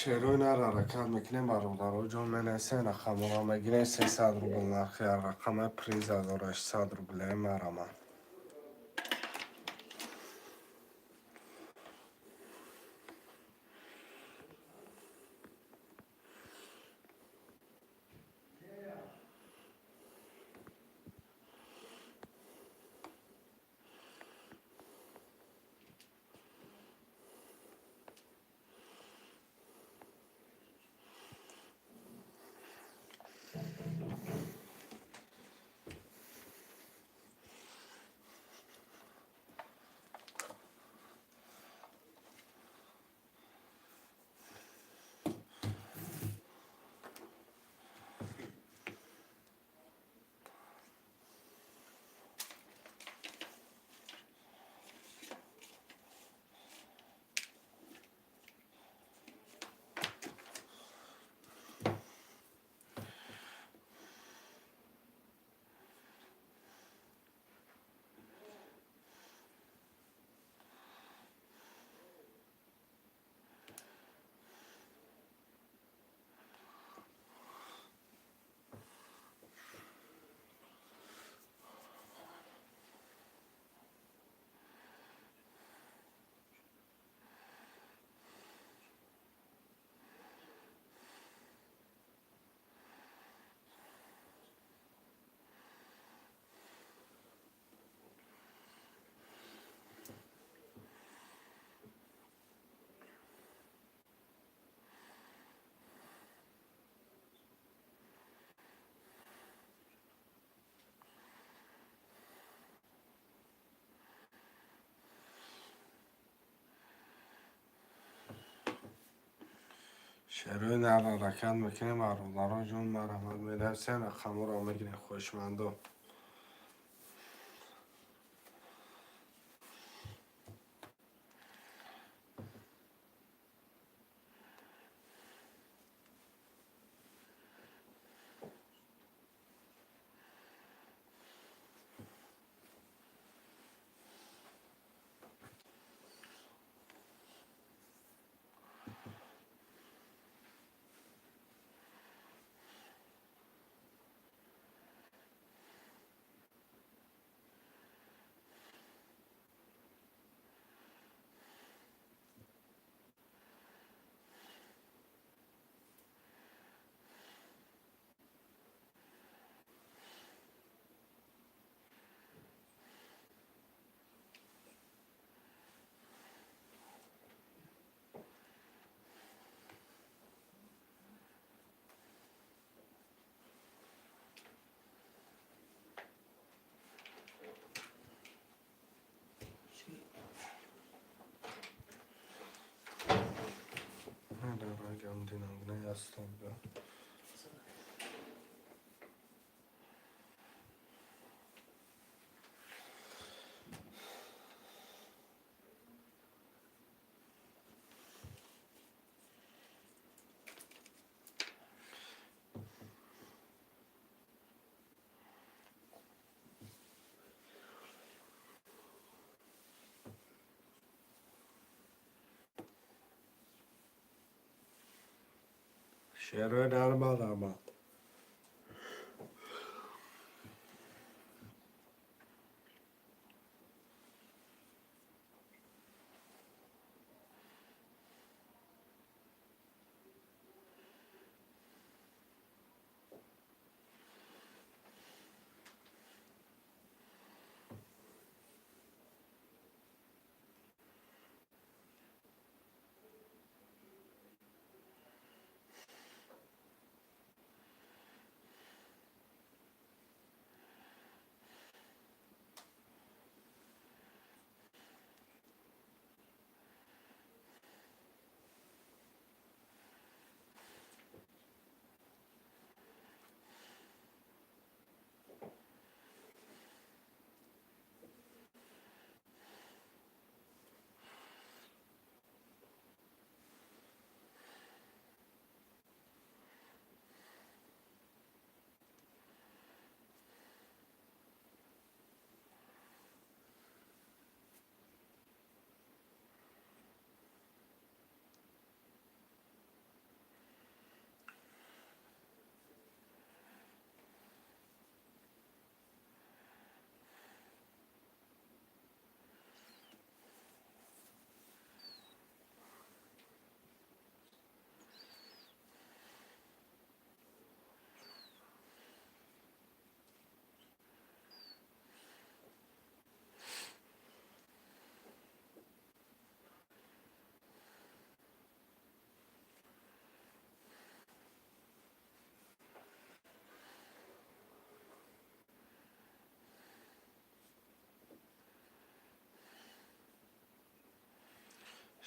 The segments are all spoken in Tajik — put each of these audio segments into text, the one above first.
Шерои нар ҳаракат мекунем, бародаро ҷон, менависен, рақамҳоро мегирем. 300 рубл нархи ҳар рақаме, приз 1800 рубле мараман. Шерои нар ҳаракат мекунем, бародаро ҷон, марҳамат, менависен, рақамҳоро мегирем, хоҳишмандо. Gamdinangne. Шерои нар марҳамат.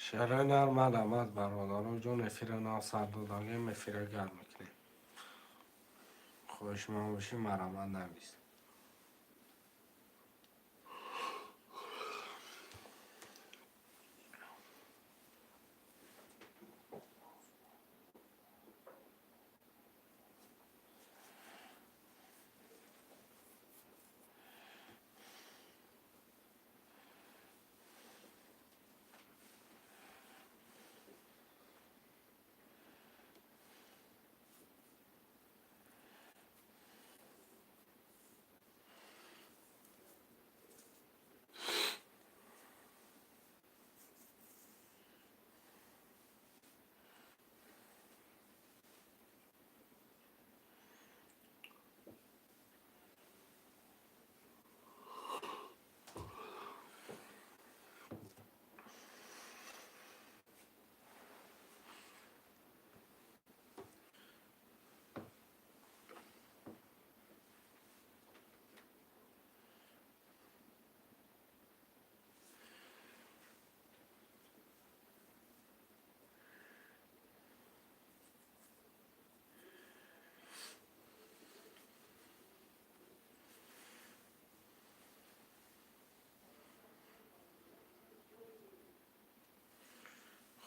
Шерои нар марҳамат, бародаро ҷон, эфира нав сар додагем, эфира гарм мекунем. Хоҳишманд бошӣ, марҳамат, навис.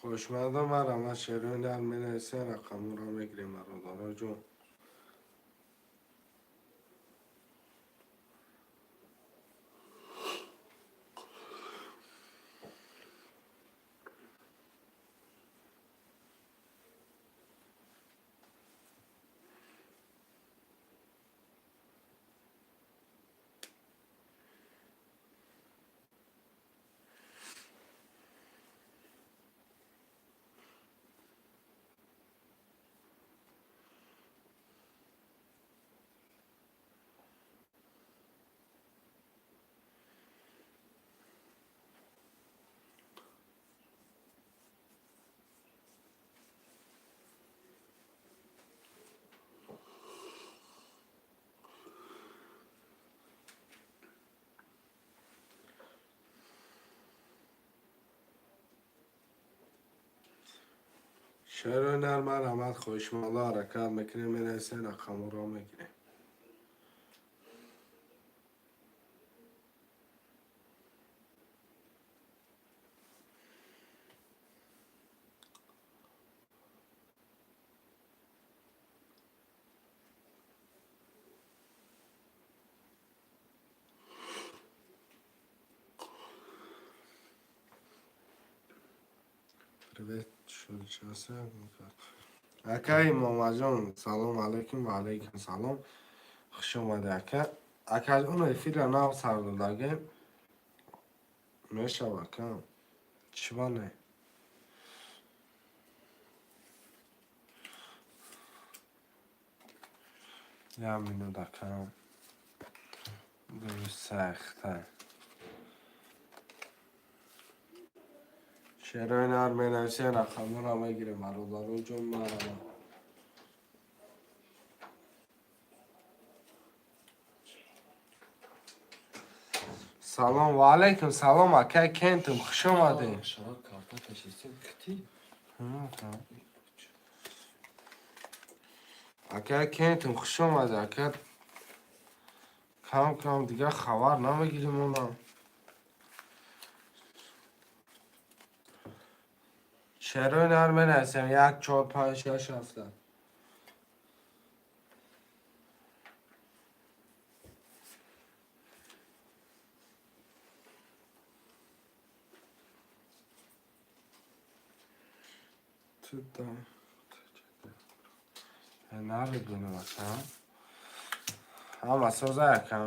Хоҳишмандо, марҳамат, шерои нар менависем, рақамҳоро мегирем, бародаро ҷон. Шерои нар марҳамат, хоҳишмандо, ҳаракат мекунем, менависем, рақамҳоро мегирем. Привет, акаи Муҳаммадҷон, салом алайкум. Ва алайкум салом, хуш омадӣ, ака. Акаҷон, эфира нав сар додагем, мешава, ака, чӣ ба не? Як минут, ака, сахта. Шерои нар менависем, рақамҳоро мегирем, бародаро ҷон, марҳамат. Салом, ва алайкум салом, акай Кентум, хуш омадед. Акай Кентум, хуш омадед, ака. Кам кам дигар хабар намегирем онам. Шерои нар менависем, як, чор, панҷ, шаш, ҳафта. Намедонам, ака. Ҳама соза, ака,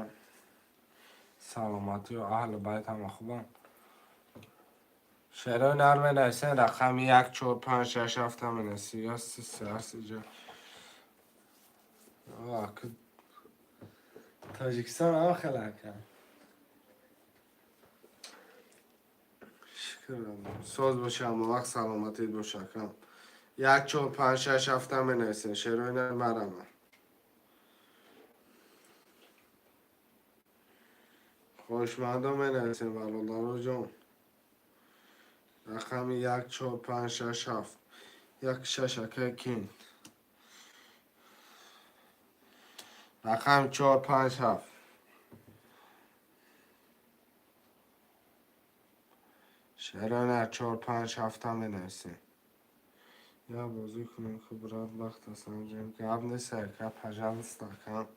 саломатию аҳли байт ҳама хубанд. Шерои нар менависем, рақами як, чор, панҷ, шаш, ҳафта менависем. Я сиҷа Тоҷикистон ҳам хеле, ака, шукр, соз боша, ҳама вақт саломатит боша, ака. Як, чор, панҷ, шаш, ҳафта менависем, шерои нар, марҳамат. Хоҳишмандо, менависем, бародаро ҷон. Рақами 1, 4, 5, 6, 7. 1, 6 акай кин. Рақами 4, 5, 7. Шерона 4, 5, 7 менависем. Я бозӣ кунем, ки брат бахта санҷем. Гап нест, ака, пожалуйста, ака.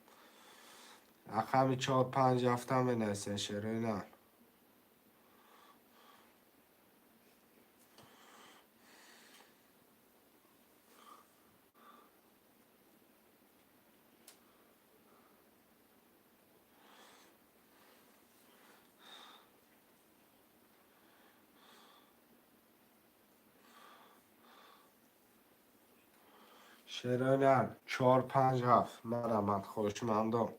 Рақами 4, 5, 7 менависем, шерона. Шерона 4, 5, 7. Марҳамат, хоҳишмандон.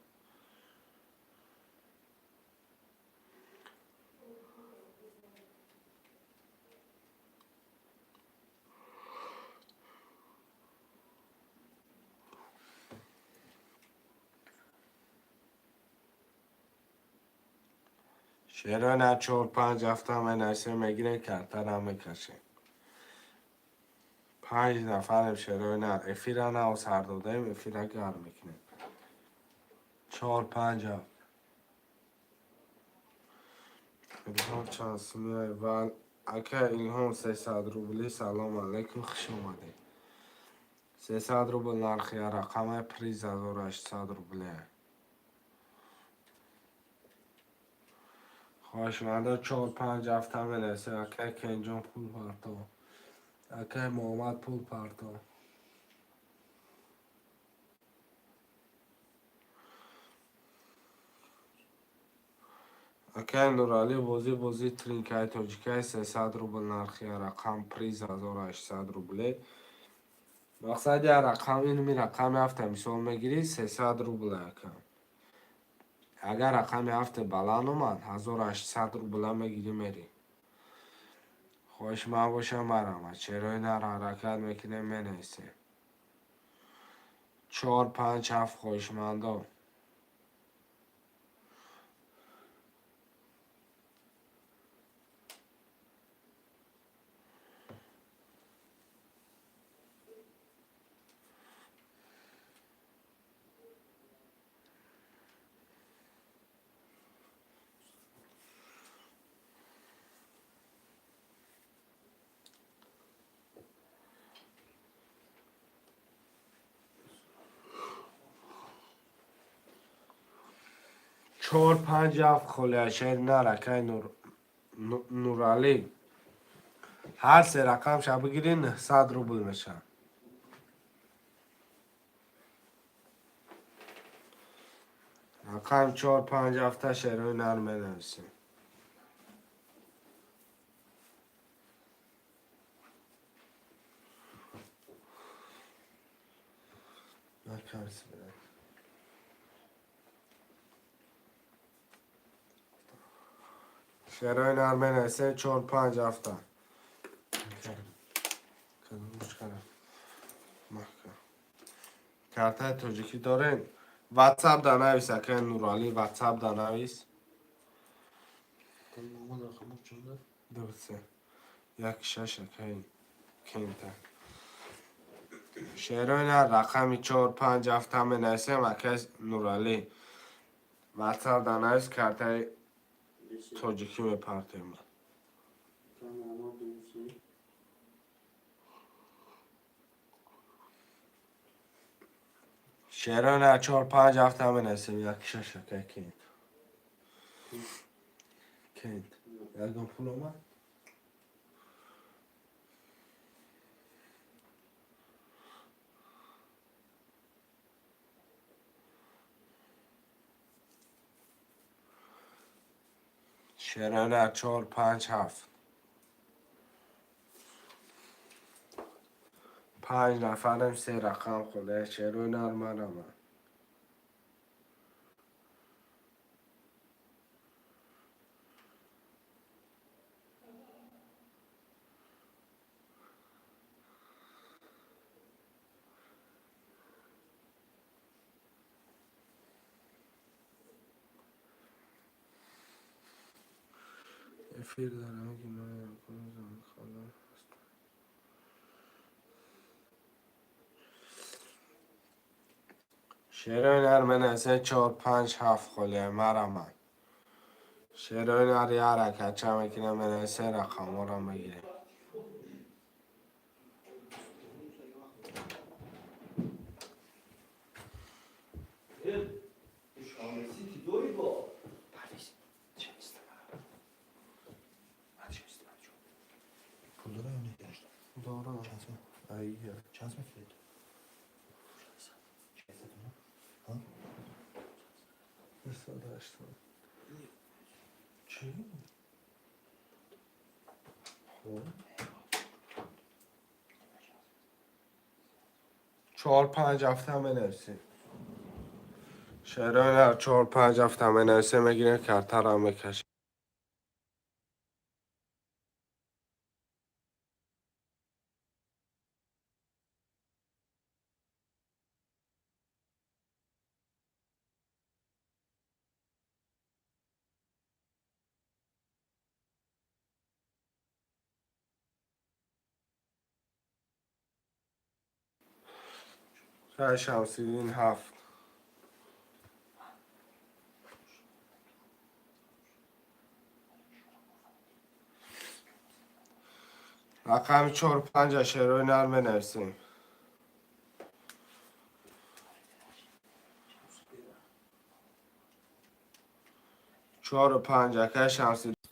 Шерона 4, 5, 7 менависем, мегирем, картара мекашем. 5 нафарем, шерои нар. Эфира нав сар додаем, эфира гарм мекунем. 4, 5, 7. Илҳом чанд сумияй вал? Ака Илҳом, 300 рубли. Салом алейкум, хуш омадед. 300 рубл нархи рақамаи, приз 1800 рубле. Хоҳишмандо, 4, 5, 7 менависем. Акай Кенҷон, пул парто. Акай Муҳаммад, пул парто. Акай Нуралӣ, бозӣ, бозӣ тринкаи тоҷикаи, 300 рубл нархи рақам, приз 1800 рубле. Мақсади рақам инми рақами ҳафта мисол мегирӣ, 300 рубл, ака. Агар рақами ҳафта баланд омад, 1800 рубла мегирӣ, мерӣ. Хоҳишманд бошам, марҳамат. Шерои нар, ҳаракат мекунем, менависем. 4, 5, 7, хоҳишмандо. 4, 5, 7 холия, шер нар, акай Нуралӣ. Ҳар се рақамша бигирӣ, 900 рубл мешавад. Рақам 4, 5, 7, шерои нар, менависем. Маҳкам. Шерои нар, менависем, 4, 5, 7. Кадом маҳкам. Картаи тоҷикӣ дорем? Ватсап да навис, акай Нуралӣ, ватсап да навис. Муҳаммад, рақамот чанда? 2, 3, 1, 6, акай Кента. Шерои нар, рақами 4, 5, 7 менависем, акай Нуралӣ. Ватсап да навис, картаи тоҷикӣ мепартем. Муҳаммад, 2, 3. Шерои нар, 4, 5, 7 менависем, 1, 6, акай Кент. Кент. Ягон пул омад? Шерои нар, 4, 5, 7. 5 нафарем, се рақам холия, шерои нар, марҳамат. Эфир дорам, ки ман ягон занхона ҳастам. Шерои нар менависед чор панҷ ҳафт холия мараман. Шерои нар як ҳаракатча мекунем, менависед, рақамҳоро мегирем. Пул дора ё не? Дорам. Чанд сом? Айя. Чанд сом филет? 600 сом? 280. Чӣ? Хуб. Чор панҷ ҳафта менависем. Шерои нар чор панҷ ҳафта менависем, мегирем, картаро мекашем. Шамсиддин ҳафт. Рақами чор панҷа шерои нар менависем. Чору панҷ, акай Шамсиддин.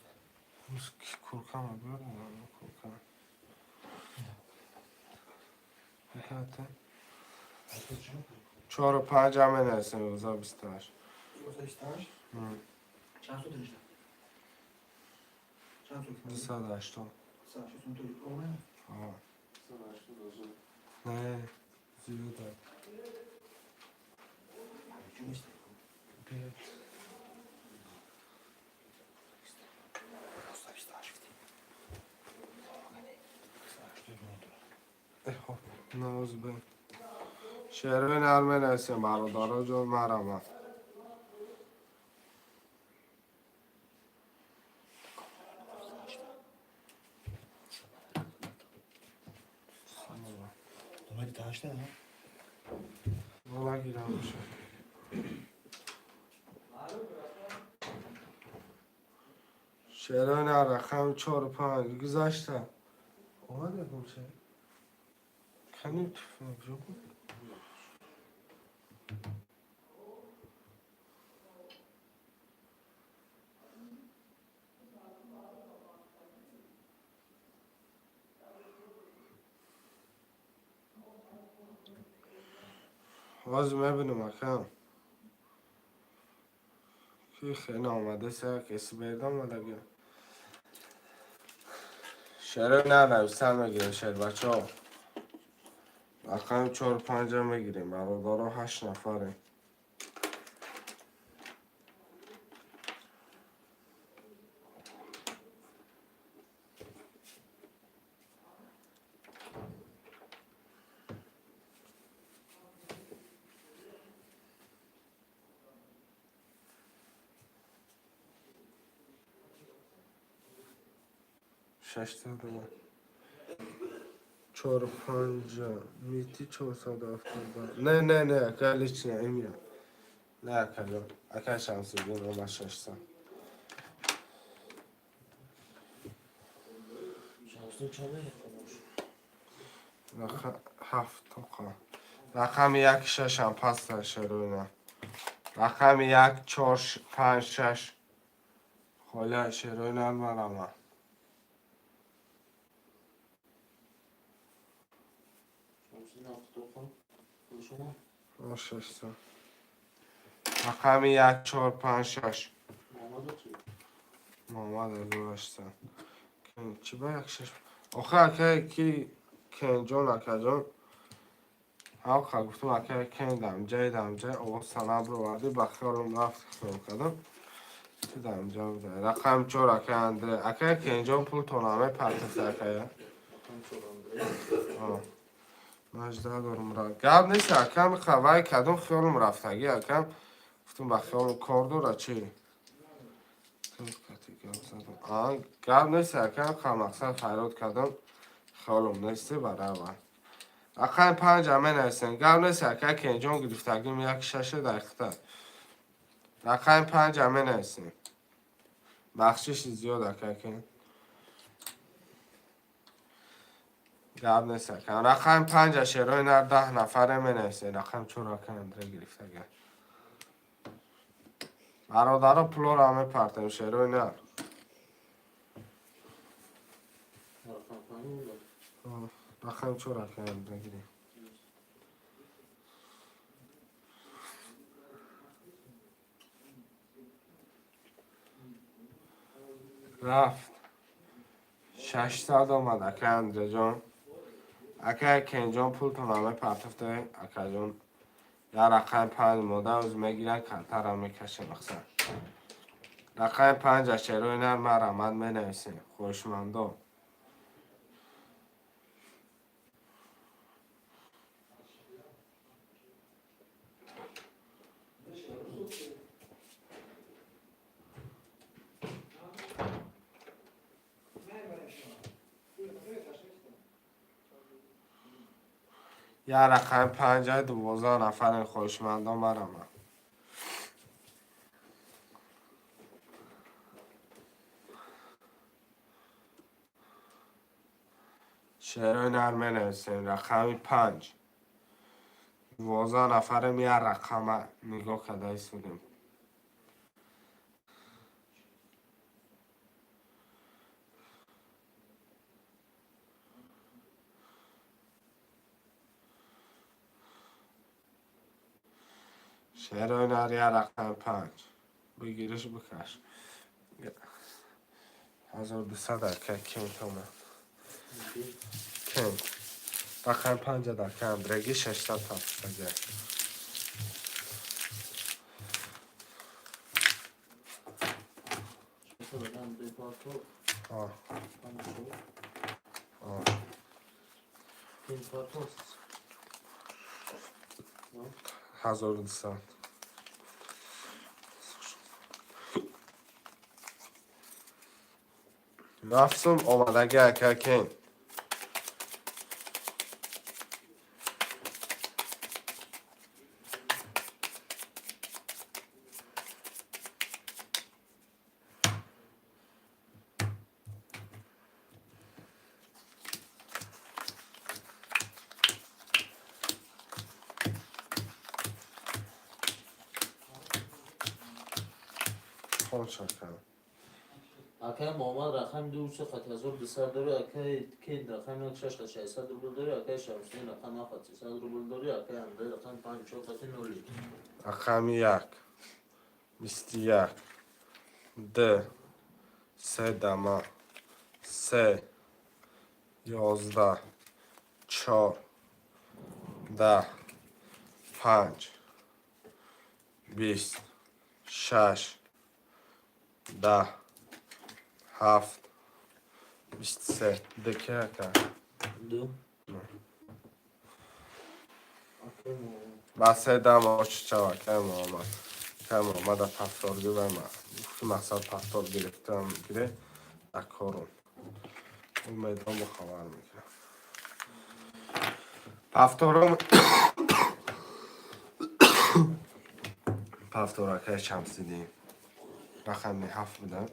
Куркама биёрам, куркама. Чору панҷа менависем, 28. 28? Чанд сум дошта? Чанд сум? 280. 280 сум тоҷик оме? А. Не, зиёд. Чӣ нест? Биёд. 28. Хоб, навоз бе. Шерои нар менависем, бародаро ҷон, мараман. Омади таашта, ҳа? Вола гирам бошад. Шерои нар рақами чору панҷ гузашта. Омад ягон шер? Кани телефон куҷо буд? Ҳозир мебинам, акам. Ки хеле омадеса, каси берда омадага. Шерои нар нависан мегирем, шербачаҳо. Рақами чору панҷа мегирем, бародаро, ҳашт нафарем. Шашсаду чору панҷа мити 470. Не, не, не, ака, лично имя. Не, акаҷон. Акай Шамсиддин омад 600. Шамсиддин чанд Ҳафт тоқа. Рақами як шашам паста шероина. Рақами як чор панҷ шаш холия шероина марама. Шамсиддин ҳафт тоқа. Шумо? 600. Рақами як чор панҷ шаш. Муҳаммад чӣ? Муҳаммад 1800. Чӣ ба як шаш? Охир акай ки Кенҷон, акаҷон, ҳавқа гуфтам, акай Кен дамҷаи дамҷаи овоз сана бировардӣ, ба хиёлам рафт, хиёл кардам. Ту дамҷа буда. Рақами чор, акай Андре. Акай Кенҷон, пултон мепартафт, акая. Рақами чор, Андрей. Мажда дорум. Гап нест, акам, вай кадом хиёлам рафтагӣ, акам. Гуфтам, ба хиёлам кор дора чӣ? Гап нест, акам мақсад хайрот кардам, хиёлум нести барава. Рақами панҷа менависем. Гап нест, ака Кенҷон гирифтагим як шаше дақиқа. Рақами панҷа менависем. Бахшиши зиёд, ака Кен. Гап нест, ака. Рақами панҷа шерои нар 10 нафаре менависем. Рақами чор ака Андре гирифтага. Бародаро пулоро мепартем шерои нар. Рақами чор ака Андре гирифт. Рафт. 600 омад ака Андреҷон. Ака Кенҷон пултонро мепартофте, акаҷон. Я рақами панҷ мода оз мегирад, картара мекашем мақсад. Рақами панҷа шерои нар марамад менависем. Хоҳишмандо. Я рақами панҷа 12 нафарем хоҳишмандо марамад. Шерои нар менависем. Рақами панҷ. 12 нафарем я рақама нигоҳ карда истодем. Шерои нар я рақами панҷ. Бигириш бикаш. 1200 ака кент омад. Кент. Рақами панҷа дар Андреги 600 пафтага. 1200. Нафсум омадаги ака Кен. Акай Муҳаммад рақами ду се хат 1200 дори, акай Кен рақами як шаш хат 600 рубл дори, акай Шамсиддин рақами ҳафт хат 300 рубл дори, акай Андрей рақами панҷ чор хати ноли. Рақами як, 21, д, се дама, се, 11, чор, 10, панҷ, 20, шаш, 10, ҳафт, 23. Д ки ака? Ду. Ба се дама очичав акай Муҳаммад. Акай Муҳаммада пафтор гирам. Гуфти мақсад пафтор гирифтам гире дар корум. Умедон бо хабар мекунам. Пафтором пафтор акай Шамсиддин. Рақами ҳафт будам.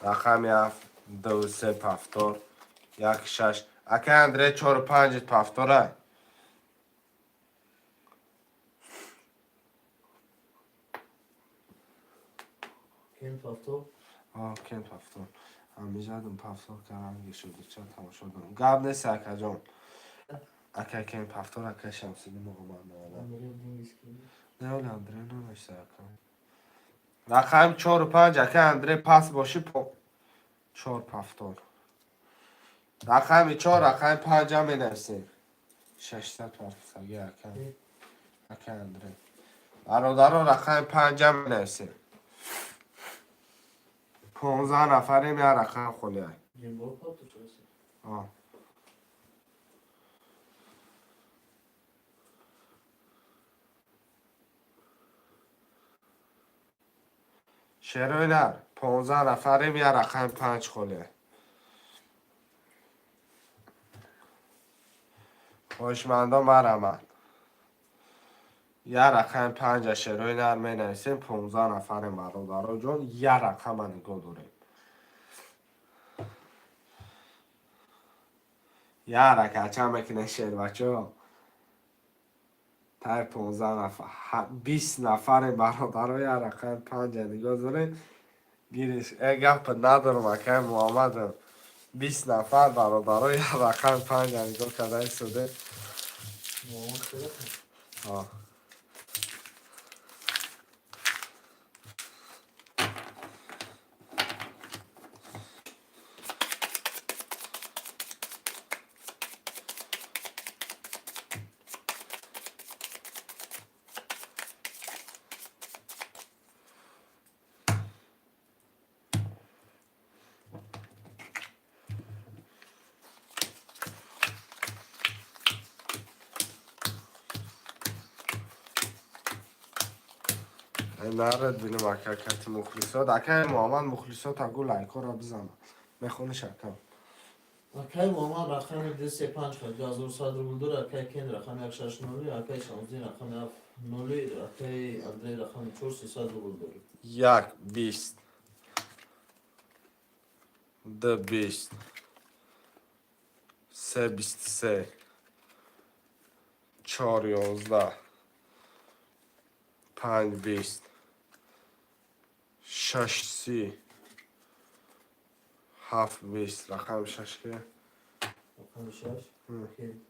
Рақами ҳафт, ду, се пафтор, як, шаш. Акай Андрей чору панҷ пафтора. Кен пафтор? Кен пафтор. Ҳамижадам пафтор каранги шуд, ча тамошо дорам. Гап нест, акаҷон. Ака Кен пафтор, ака Шамсиддин Муҳаммад меояд. Не, оли Андрей нанавишта ака. Рақами чору панҷ, ака Андрей пас бошӣ чор пафтор. Рақами чор, рақами панҷа менависем. 600 пафтаги ака. Ака Андрей. Бародаро рақами панҷа менависем. 15 нафарем я рақам холиай. Шерои нар, 15 нафарем, я рақами 5 холия. Хоҳишмандон, марҳамат. Я рақами 5-а шерои нар менависем, 15 нафарем, бародаро ҷон, я рақама нигоҳ дорем. Я ракача мекунем, шербачо. Тай 15 нафар, 20 нафарем, бародаро, я рақами 5-а нигоҳ дорем. Гириш, гап надорам, акай Муҳаммадам. 20 нафар, бародаро, я рақами 5-а нигоҳ карда истоде. Муҳаммад куда? Ҳо. Нарад бинем, ака, кати мухлисот. Акай Муҳаммад, мухлисот агу лайкҳоро бизана. Мехониш, ака? Акай Муҳаммад рақами 235 хат 2100 рубл дора, акай Кен рақами 160, акай Шамсуддин рақами 70, акай Андрей рақами 4 300 рубл дора. 1 20, 2 20, 3 23, 4 11, 5 20, 6 30, 7 20. Рақами 6 ки? Рақами 6. Кен.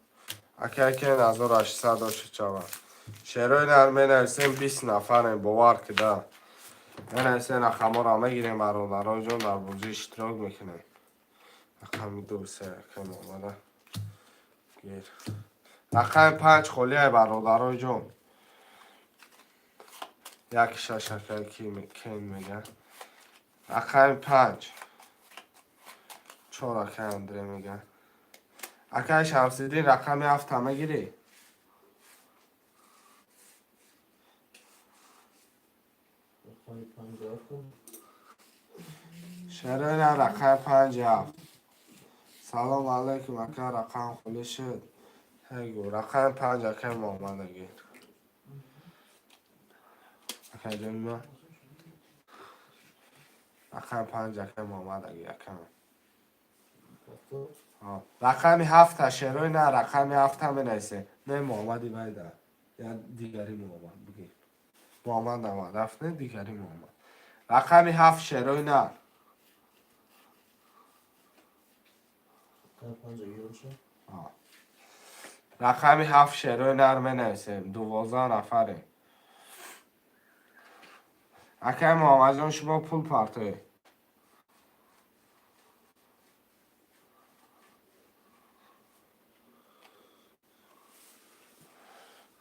Акай Кен 1800 дошт чава. Шерои нар менависем, 20 нафарем, бовар кида. Менависем, рақамҳоро мегирем, бародарон ҷон, дар бозӣ иштирок мекунем. Рақами 2 3, акай Муҳаммада. Гир. Рақами 5 холияй, бародарои ҷон. 1 6, акай Кен мега. Рақами 5. 4, акай Андрей мега. Акай Шамсиддин, рақами 7 мегирӣ? Рақами 5 7. Шерои нар, рақами 5 7. Салом алайкум, ака, рақам холӣ шуд. Ҳегу, рақами 5, акай Муҳаммад, гир. Акай ҷони ман. Рақами 5, акай Муҳаммад, гир, акам. 7. Ҳо. Рақами 7-а, шерои нар, рақами 7-а менависем. Не, Муҳаммади вайда. Я дигари Муҳаммад бигир. Муҳаммад 97 не, дигари Муҳаммад. Рақами 7, шерои нар. Рақами 5 гирша. Ҳо. Рақами 7, шерои нар менависем. 12 нафарем. Акай Муҳаммадҷон, шумо пул партоед.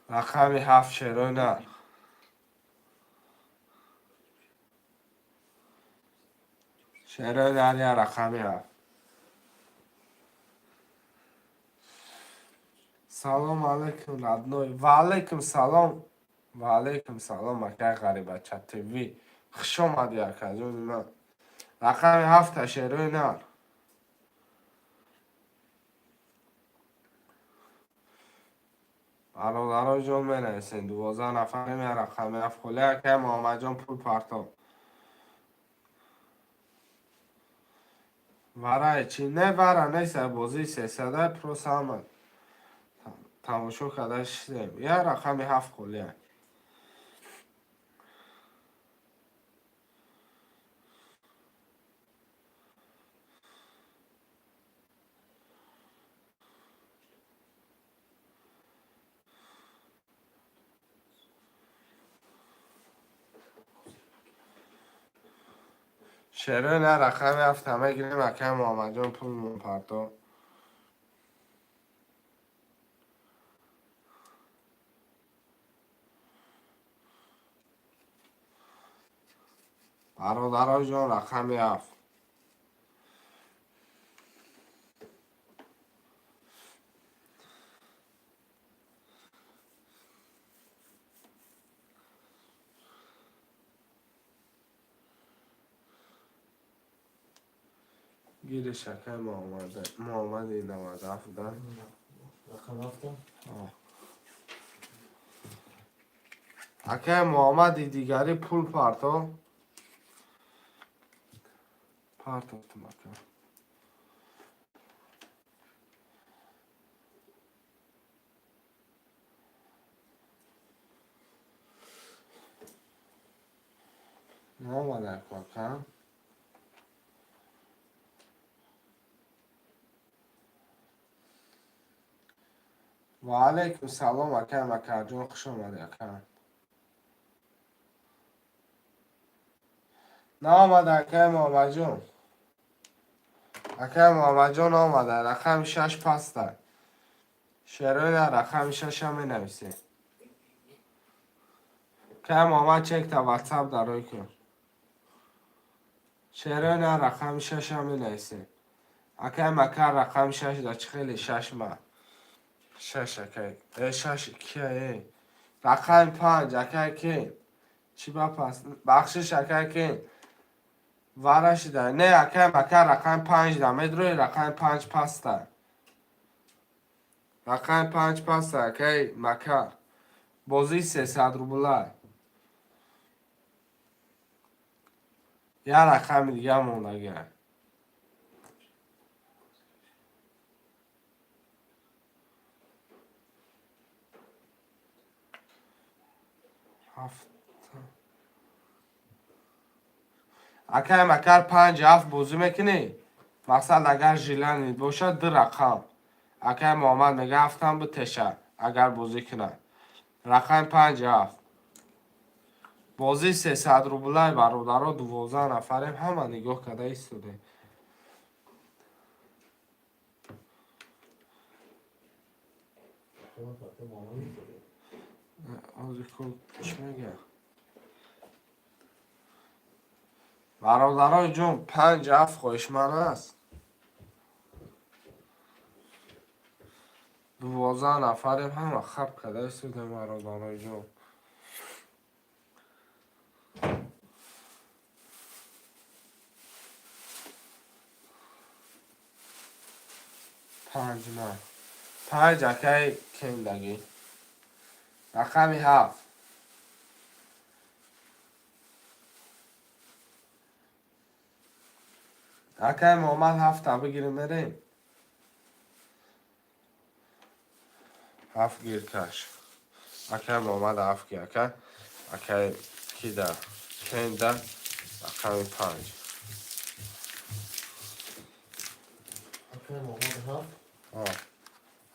Рақами 7, шерои нар. Шерои нар, я рақами 7. Салом алайкум, родной. Ва алайкум салом. Ва алайкум салом, акай Ғарибача ТВ. Хуш омадӣ, акаҷони ман. Рақами 7-а, шерои нар. Бародаро ҷон, менависем. 12 нафарем, я рақами 7 холӣ. Акай Муҳаммадҷон, пул партов. Варай чӣ? Не, вара нест, бозии 300-а, просто ҳама тамошо карда шидем. Я рақами 7 холия. Шерои на, рақами 7-а мегирем, акай Муҳаммадҷон, пулмон партов. Бародаро ҷон, рақами 7. Гириш, акай Муҳаммади 97 да. Рақам ҳафта. Акай Муҳаммади дигари пул парто. Партофтум, ака. Наомадаку, ака. Ва алайкум салом, акай Макарҷон, хуш омадӣ, ака. Наомада, акай Муҳаммадҷон. Акай Муҳаммадҷон омада, рақами шаш паста. Шероина рақами шаша менависем. Акай Муҳаммад, чекта ватсап дарой кун. Шероина рақами шаша менависем. Акай Макар, рақами шаш да чӣ хеле шаш ма. Шаш, акай. Э, шаш кия, э? Рақами панҷ, акай ки? Чӣ ба пас? Бахшиш, акай ки? Вара шида. Не, акай Макар, рақами панҷ да. Медрои, рақами панҷ паста. Рақами панҷ паста, акай Макар. Бозии 300 рублай. Як рақами дига мондагиа. Ҳафт. Акай Макар, панҷ ҳафт бозӣ мекунӣ? Мақсад, агар желание бошад, ду рақам. Акай Муҳаммад мега, ҳафтам битеша, агар бозӣ кунад. Рақами панҷ ҳафт. Бозии 300 рублай, бародаро, 12 нафарем, ҳама нигоҳ карда истодем. Акай Муҳаммад. Ҳозир ку чӣ мега? Бародарои ҷон, панҷ ҳафт хоҳишманд аст. 12 нафарем, ҳама хаб карда истодем, бародарои ҷон. Панҷ на. Панҷ акай кендагӣ. Рақами ҳафт. Акай Муҳаммад, ҳафта бигирем, мерем. Ҳафт гир каш. Акай Муҳаммад, ҳафт гир, ака. Акай кида? Кенда рақами панҷ. Акай Муҳаммад ҳафт.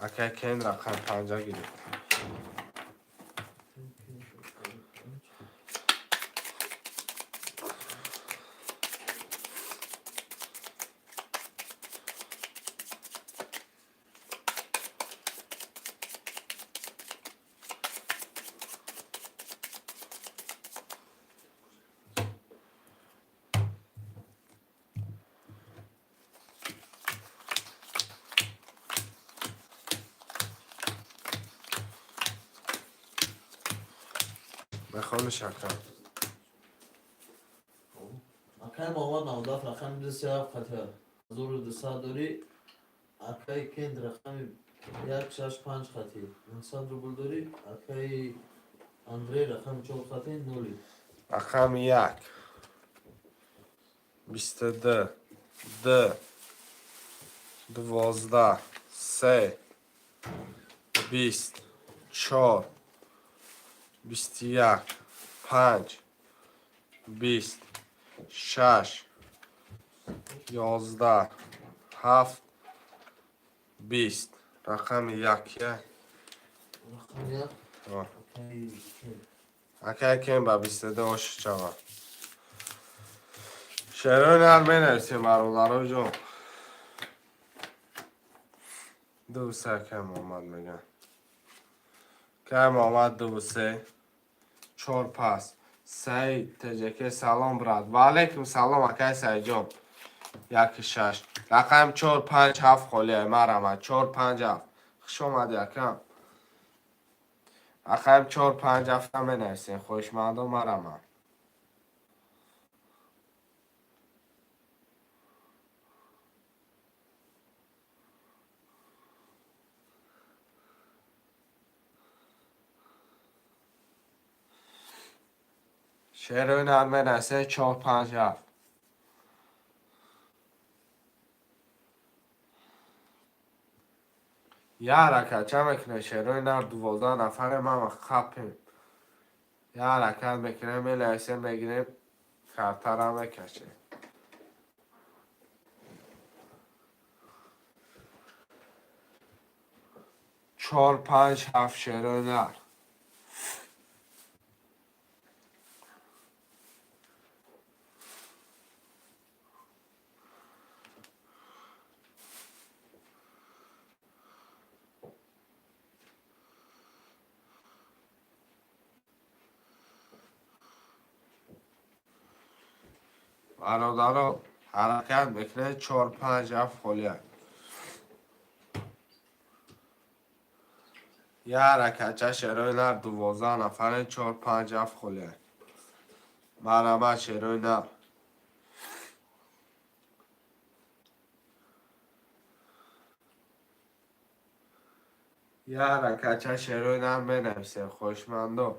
Акай Кен рақами панҷа гирифт. Мехониш, ака. Акай Муҳаммад 97 рақами ду се ҳафт қати 1200 дорӣ. Акай Кент рақами як шаш панҷ қати 900 рубл дорӣ. Акай Андрей рақами чор қати ноли. Рақами як. 22. Д. 12. Се. 20. Чор. 21. Панҷ. 20. Шаш. 11. Ҳафт. 20. Рақами як я. Рақами як. Акай Кент. Акай Кен ба 22 ошиқ шавад. Шерои нар менависем, бародаро ҷон. Ду се, акай Муҳаммад мегӯяд. Акай Муҳаммад, ду се. Чор пас. Саид ТЖК, салом, брат. Ва алайкум салом, акай Саидҷон. Яки шаш. Рақами чор панҷ ҳафт холия, марҳамат. Чор панҷ ҳафт. Хуш омадӣ, акам. Рақами чор панҷ ҳафта менависем. Хоҳишмандо, марҳамат. Шерои нар менависед, чор, панҷ, ҳафт. Як ҳаракатча мекунем, шерои нар, 12 нафаре, мама хапем. Як ҳаракат мекунем, менависем, мегирем, картара мекашем. Чор, панҷ, ҳафт, шерои нар. Бародаро, ҳаракат мекунед, чор, панҷ, ҳафт холия. Як ҳаракатча, шерои нар, 12 нафаре, чор, панҷ, ҳафт холия. Марҳамат, шерои нар. Як ҳаракатча, шерои нар, менависем, хоҳишмандо.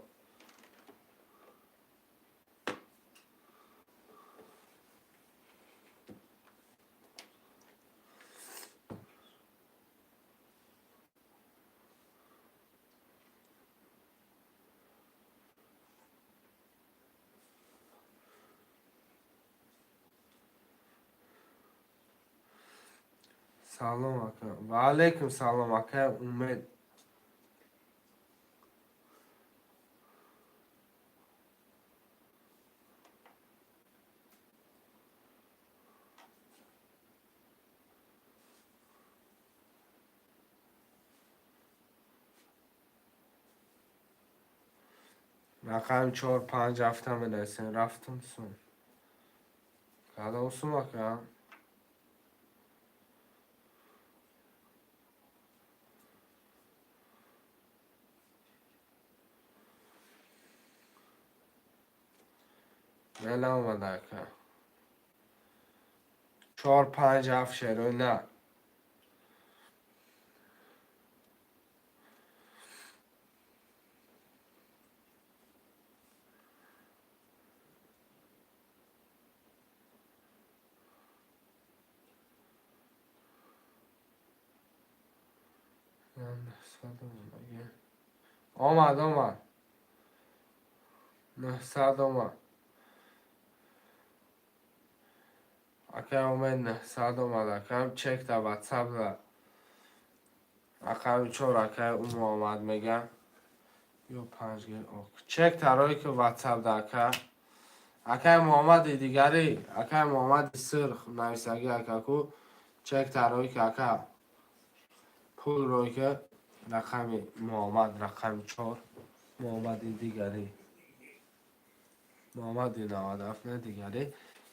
Салом, ака. Ва алайкум салом, ака Умед. Рақами чор, панҷ, ҳафта менависем. Рафтум сум. Кадом сум, ака? Не, наомада, ака. Чор, панҷ, ҳафт, шерои нар. Омад, омад. 900 омад. Акай Умед, 900 омад. Акам чек да ватсап да. Рақами чор акай Уму омад мегам. Ё панҷ гел ок. Чек тарои ки ватсап да, ака. Акай Муҳаммади дигарӣ, акай Муҳаммади сирх нависагӣ, акаку чек тарои ки, ака. Пул рой ки рақами Муҳаммад, рақами чор. Муҳаммади дигарӣ. Муҳаммади 97 не, дигарӣ.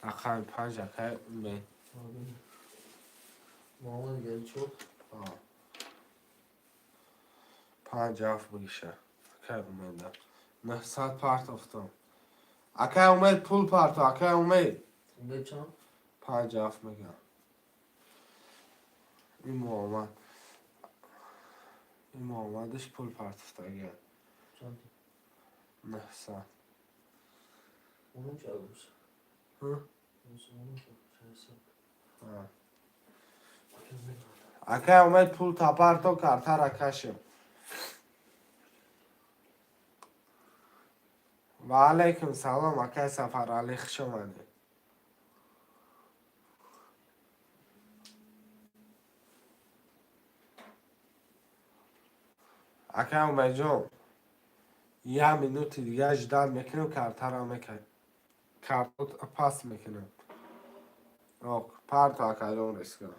Рақами панҷ акай Умед. Муҳаммад дигари чор. Панҷ, ҳафт бигиша. Акай Умеда. 900 партофтам. Акай Умед, пул парто, акай Умед. Умед чанд? Панҷ, ҳафт мегам. Ин Муҳаммад. Ин Муҳаммадиш пул партофтага. Чанд? 900. Унум чанд буд? Ҳа? Унум 600. Ҳа. Акай Умед, пул тапарто, картара кашем. Ва алайкум салом, акай Сафаралӣ, хуш омадед. Акай Умедҷон, як минути дига ждать мекунем, картара мекунем. Картот пас мекунем. Ок, парто, акаҷон, риска.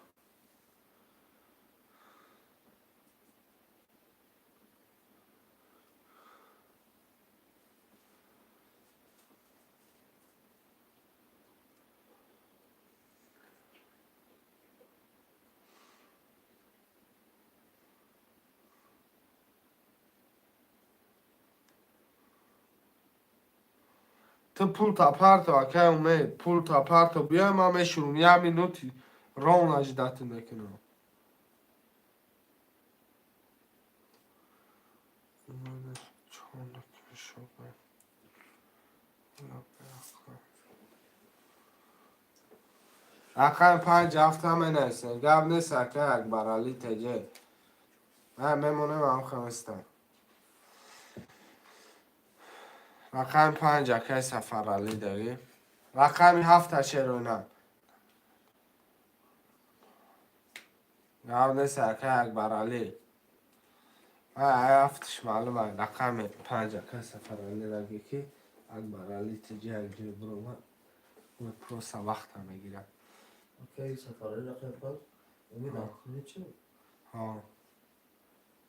Ту пул тапарто, акай Умед, пул тапарто, биёй, ман мешурум, як минути ровно ждать мекунам. Рақами панҷ ҳафта менависем. Гап нест, ака Акбаралӣ теҷе. Мемонем ҳам хемистам. Рақами панҷ акаи Сафаралӣ дорӣ. Рақами ҳафта шерона. Гап нест, акаи Акбаралӣ. Ҳафташ маълум. Рақами панҷ акаи Сафаралӣ раги ки Акбаралӣ теҷе як ҷой биромад. Просто вақта мегирад. Акаи Сафаралӣ рақами панҷ. Умид Ахмед чи? Ҳа.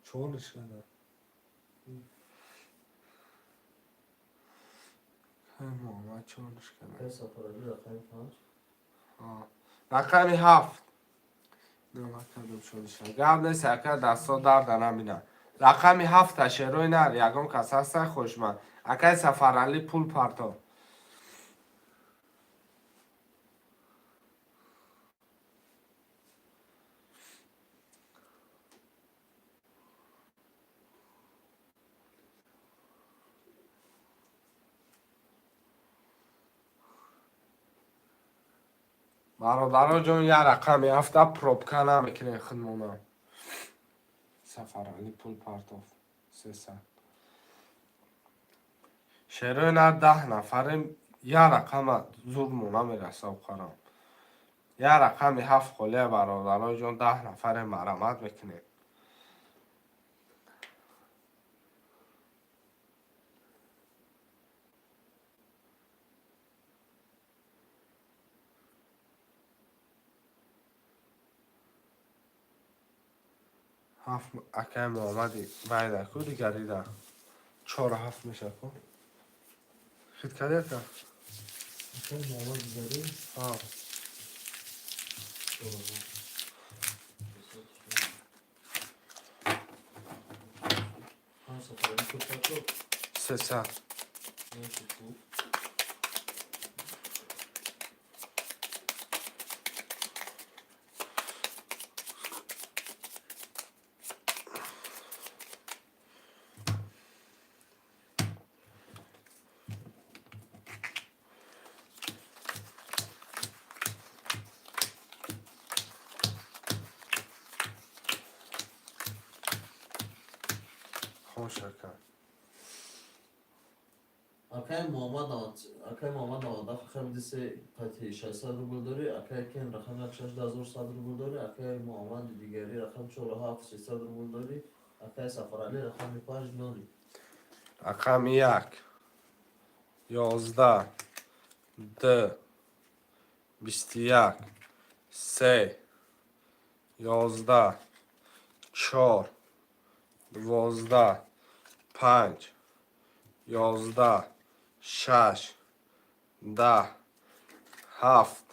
Чориш када. Муҳаммад чориш када. Акаи Сафаралӣ рақами панҷ. Рақами ҳафт. Гап нест, ака, дастҳо дарда набинад. Рақами ҳафта шерои нар, ягон кас ҳаста хушманд. Акаи Сафаралӣ пул парто. Бародаро ҷон, як рақами ҳафта пробка намекунем худмона. Сафаралӣ пул партоф. 300. Шерои нар 10 нафарем, як рақама зурмо намераса оқарам. Як рақами ҳафт холия бародаро ҷон, 10 нафарем марамат мекунем. Ҳафт акаи Муҳаммади байда ку дигарида. Чор ҳафт меша ку. Хит кардӣ ака? Акаи Муҳаммад дигари? Ҳа. Панҷ Сафаралӣ пул парто. 300. Хош ака. Акаи Муҳаммад акаи Муҳаммад навадаф рақами дисе қати 600 рубл дорӣ, акаи Кен рақами як шаш даҳазор сад рубл дорӣ, акаи Муҳаммади дигарӣ рақами чору ҳафт 300 рубл дорӣ, акаи Сафаралӣ рақами панҷ ноли. Рақами як, 11, ду, 21, се, 11, чор, 12, панҷ, 11, шаш, 10, ҳафт,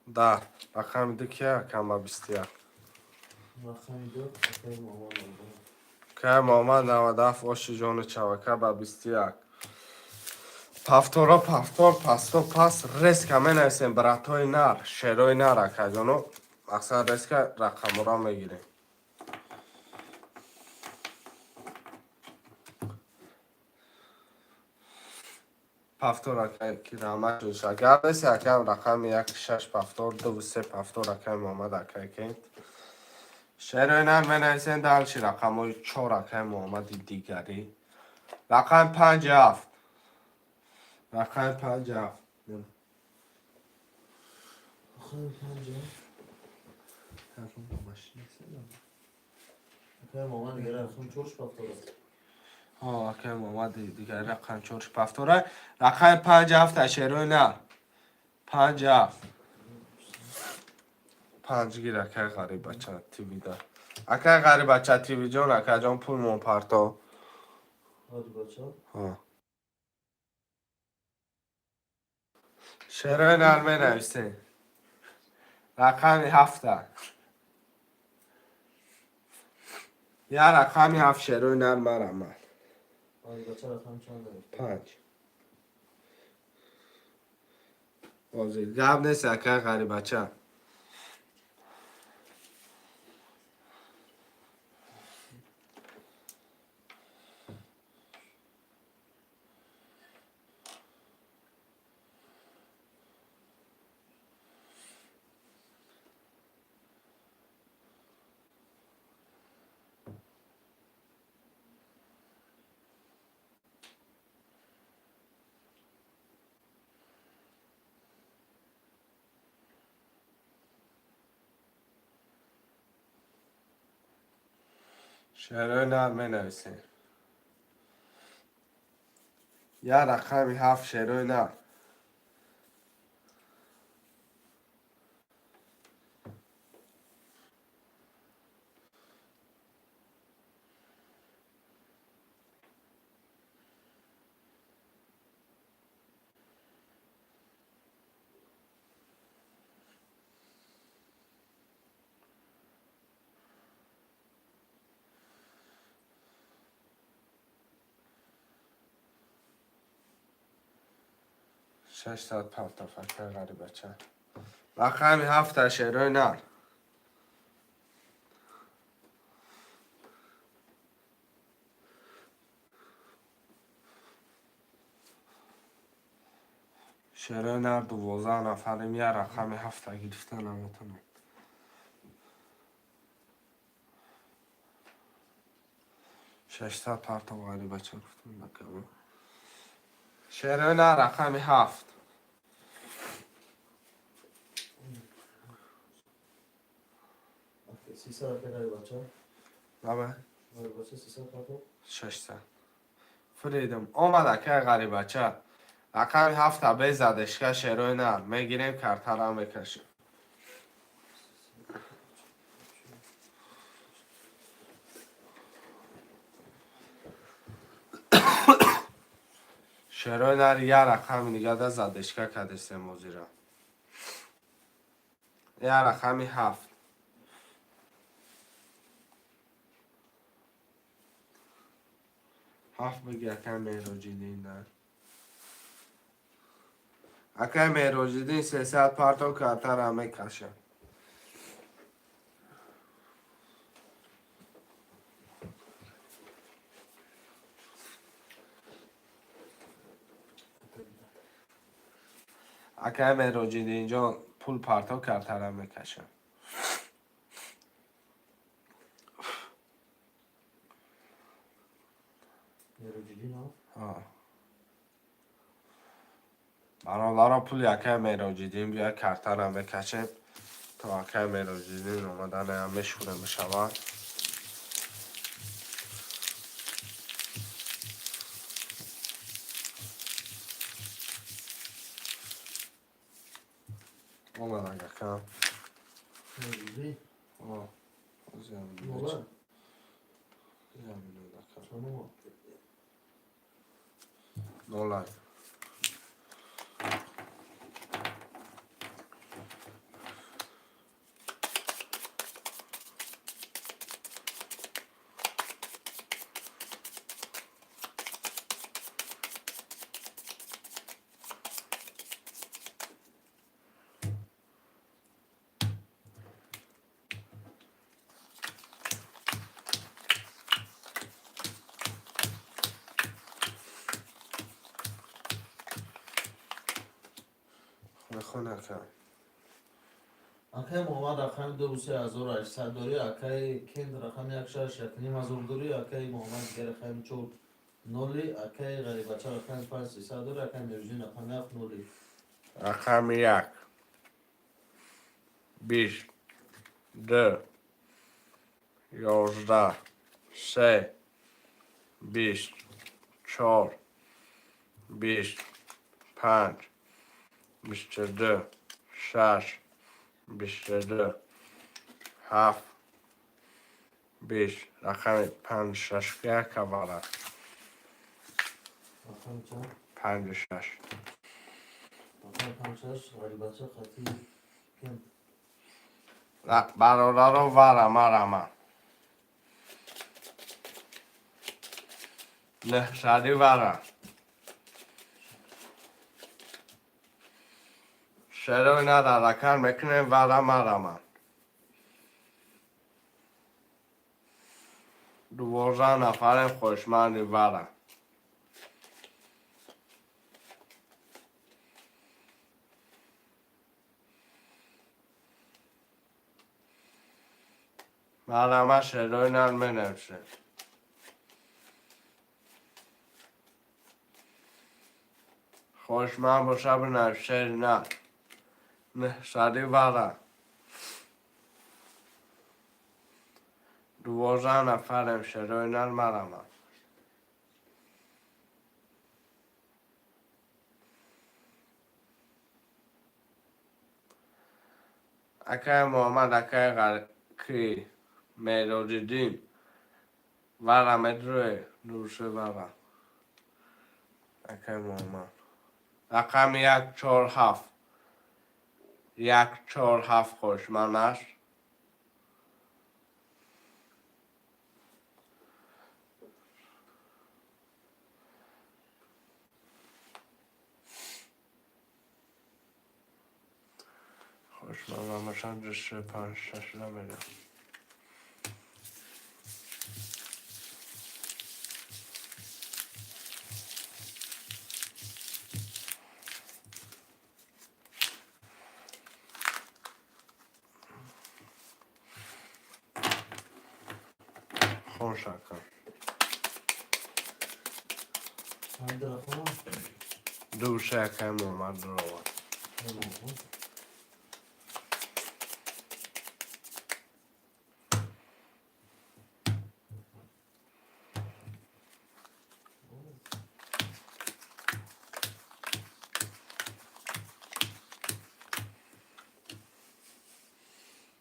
10. Рақами ду кия акам ба 21? Рақами ду акаи Муҳаммад навадаф. Акаи Муҳаммад навадаф оши ҷону чавака ба 21. Пафторо пафтор, пасто пас резко менависем братои нар, шерои нар акаҷоно. Мақсад резко рақамҳоро мегирем. Пафтор акай ки раҳмат шуд. Гап нест акам рақами як шаш пафтор, дуву се пафтор акай Муҳаммад акай Кент. Шерои нар менависем дальше рақамҳои чор акай Муҳаммади дигарӣ. Рақами панҷ ҳафт. Рақами панҷ ҳафт. Рақами панҷ ҳафт. Акаи Муҳаммад дигари рақами чорш пафтор аст. Ҳо, акаи Муҳаммади дигари рақами чорш пафтора. Рақами панҷ ҳафт шерои нар. Панҷ ҳафт. Панҷ гир акаи Ғарибача ТВда. Акаи Ғарибача ТВ ҷон, акаҷон пул мон парто. Ғарибача? Ҳо. Шерои нар менависем. Рақами ҳафта. Я рақами ҳафт шерои нар марамад. Ғарибача рақами чанд дорад? Панҷ. Ҳозир гап нест акаи Ғарибача. Шерои нар менависем. Я рақами ҳафт, шерои нар. 600 партоф, акай Ғарибача. Рақами ҳафта, шерои нар. Шерои нар, 12 нафарем, я рақами ҳафта гирифта наметонем. 600 партоф, Ғарибача, гуфтам накама. Шерои нар, рақами ҳафт. 300, акай Ғарибача. Баба. Ғарибача, 300 партоф. 600. Фридом. Омад, акай Ғарибача. Рақами ҳафта без задержка, шерои нар. Мегирем, картара мекашем. Шерои нар, я рақами дигада задержка кадесем озира. Я рақами ҳафт. Ҳафт биги, акай Меҳроҷиддин дар. Акай Меҳроҷиддин, 300 партов, картара мекашам. Акай Меҳроҷиддинҷон, пул партов, картара мекашам. Меҳроҷиддин ҳафт. Бародаро, пули акай Меҳроҷиддин бия, картара мекашем. То акай Меҳроҷиддин омаданаям мешӯре мешавад. Омадан, акам. Меҳроҷиддин. О, Мола. Акам. Чанд омад? Доллар. Бихон, акам. Акай Муҳаммад, рақами ду 3800 дорӣ, акай Кент рақами як шаш 1500 дорӣ, акай Муҳаммад дигар рақами чор ноли, акай Ғарибача рақами панҷ 300 дорӣ, акай Меҳроҷиддин рақами ҳафт ноли. Рақами як. 20, ду, 11, се, 20, чор, 20, панҷ, 22, шаш, 22, ҳафт, 20. Рақами панҷ шаш яка вара. Рақами чанд? Панҷу шаш. Рақами панҷ шаш, Ғарибача хати Кент. Бародаро, вара марама. Нӯҳсади вара. Шерои нара ракан мекунем, вара марама. 12 нафарем хушманди вара. Марама, шерои нар менависем. Хушманд боша, бинавис, шери нар. Нӯҳсади вара. 12 нафарем, шерои нар марамад. Акай Муҳаммад, акай Ки Мероҷиддин, вара медрӯе, дурше вара. Акай Муҳаммад. Рақами 147. 147 хошманаш. Хошман ду, се, панҷ, шаш намедам. Хон, шака. Чанд рақам? Ду, се, акай Муҳаммад дуровад.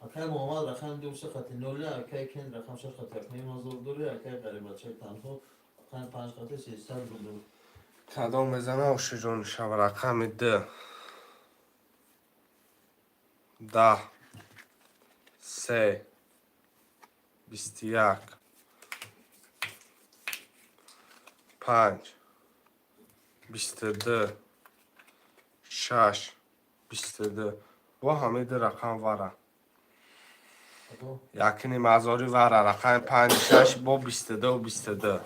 Акай Муҳаммад рақами 2, 3 хати 0, акай Кен рақам 6 хати 1,5 ҳазор дорӣ, акай Ғарибачаи танҳо рақами 5 хати 300 рубл. Кадом мезана, ошиҷон шава? Рақами 2, 10, 3, 21, 5, 22, 6, 22. Бо ҳамаи ду рақам вара. 1,5 ҳазори вара, рақами 5, 6, бо 22, 22.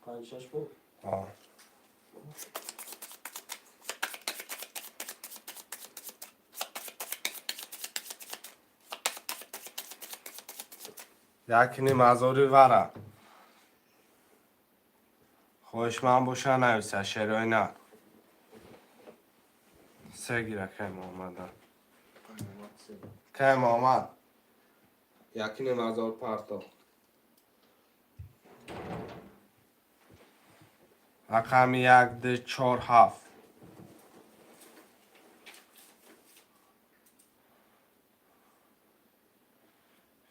5, 6 бо? О. 1,5 ҳазори вара. Хоҳишманд боша, нависа, шерои на. Се гира, кай Муҳаммада. Кай Муҳаммад. 1,5 ҳазор парто. Рақами 1, 2, 4, 7.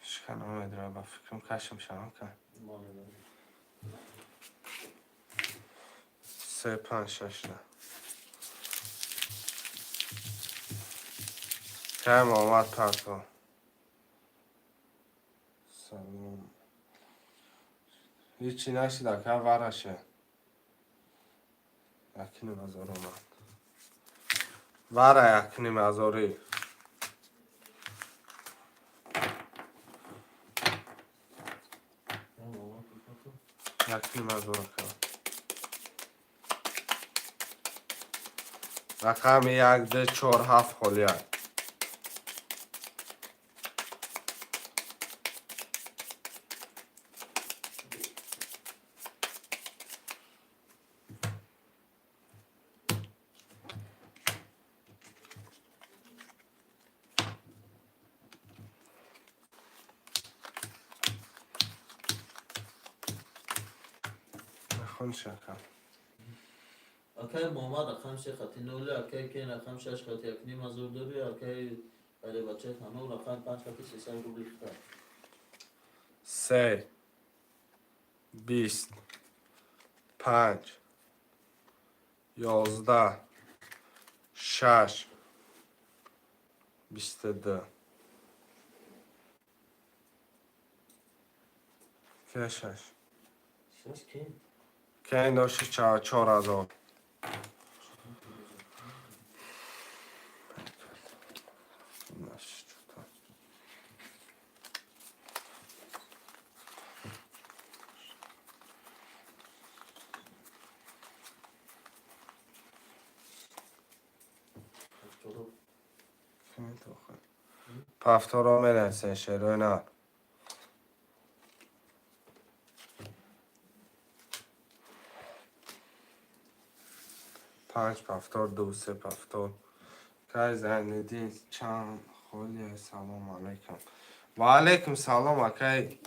Ҳечка намедора, ба фикрам, кашм шавам ка. 3, 5, 6 на. Кай Муҳаммад парто. Салом. Ҳечи нашид, ака, вараше. 1,5 ҳазор омад. Вара 1,5 ҳазорӣ. 1,5 ҳазор, ака. Рақами 1, 2, 4, 7 холияк. Нахон, шака. Акай Муҳаммад рақами 3 хати 0, акай Кен рақами 6 хати 1,5 ҳазор дорӣ, акай Ғарибачаи танҳо рақами 5 хати 300 рубл хита. 3, 20, 5, 11, 6, 22. Ке 6? 6 Кен. Кен дошти 4 ҳазор. Повторо менависен, шерои на. Панҷ повтор, ду, се повтор, Кай Зайниддин, чанд холия? Салому алайкум. Ва алайкум салом, акай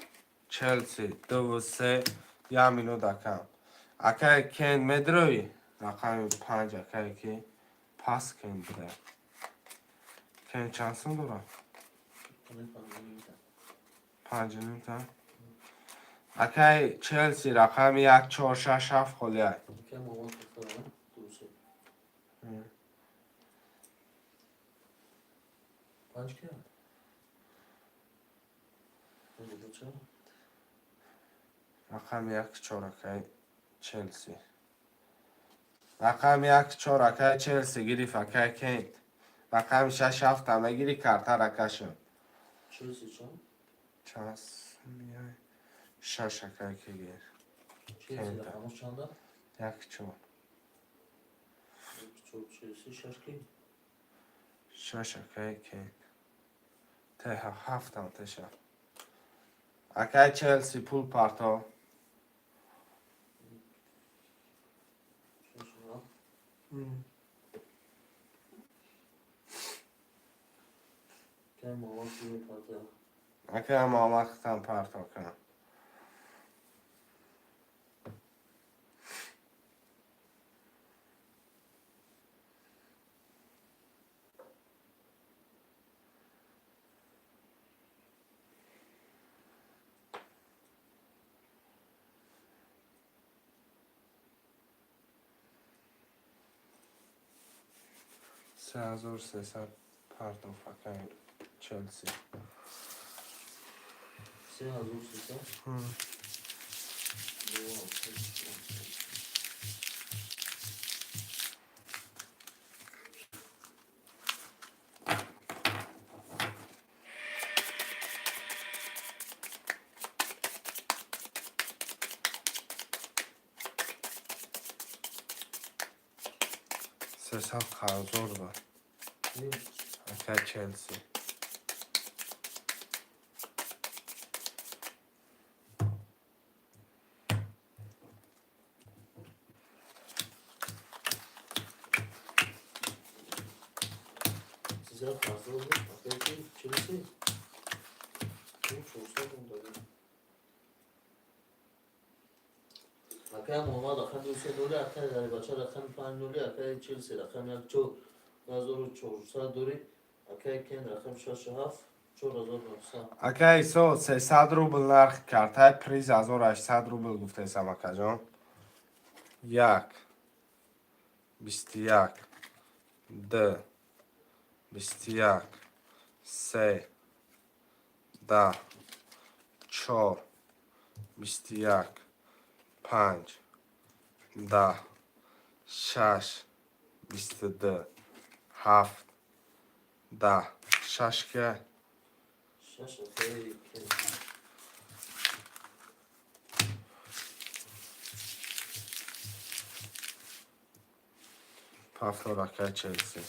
Челси, дуву се, як минут, акам. Акай Кен, медроӣ? Рақами панҷ, акай, ки пас кен буда. Кен чанд сум дорад? Панҷу нимта. Акай Челси, рақами як, чор, шаш, ҳафт холия. Акай Муҳаммад Хатара, ду се. Панҷ ки? Бача? Рақами як, чор, акай Челси. Рақами як, чор, акай Челси гирифт, акай Кент. Рақами шаш, ҳафта мегири, картара кашо. Челси чанд? Чанд сум? Шаш, акай, ки гир. Челси Кента. рақамаш чанда? Як, чор. Чор Челси, шаш ки? Шаш, акай Кент. Те ҳафтам теша. Акай Челси, пул парто. Шаш, ҳафт. Акай Муҳаммад пул парта. Акай Муҳаммад, хитам парто кунам. 3300 партоф, акай Челси. 3300? Ду, ҳафт. 300 қарздор буд. Акай Челси. 300 қарздор буд? Акай ки Челси? 400 монда. Акай Муҳаммад рақами ду се ноли, акай Ғарибача рақами панҷ ноли, акай Челси рақами як чор 1400 дорӣ, акай Кен рақами шашу ҳафт 4900. Акай Исо, 300 рубл нархи картай, приз 1800 рубл гуфтесам, акаҷон. Як, 21, д, 21, се, 10, чор, 21, панҷ, 10, шаш, 22, ҳафт, 10, шаш ки? Шаш, акай Кен. Повтор, акай Челси.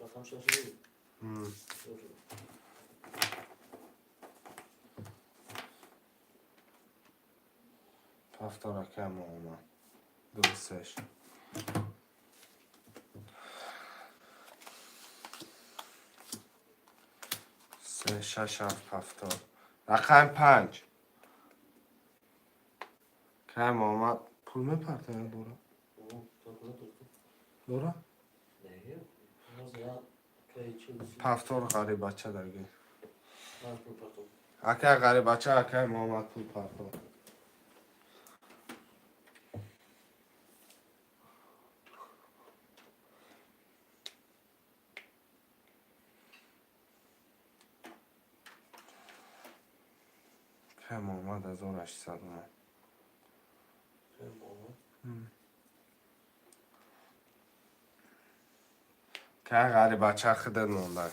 Рақам шаш ноли? Повтор, акай Муҳаммад. Ду сеш. Се, шаш, ҳафт, повтор. Рақами панҷ. Акай Муҳаммад пул мепартояд дора? Дора? Повтор, Ғарибача дарги. Акай Ғарибача, акай Муҳаммад пул партор. Акай Муҳаммад 1800 омад. Акай Ғарибача, худат монда.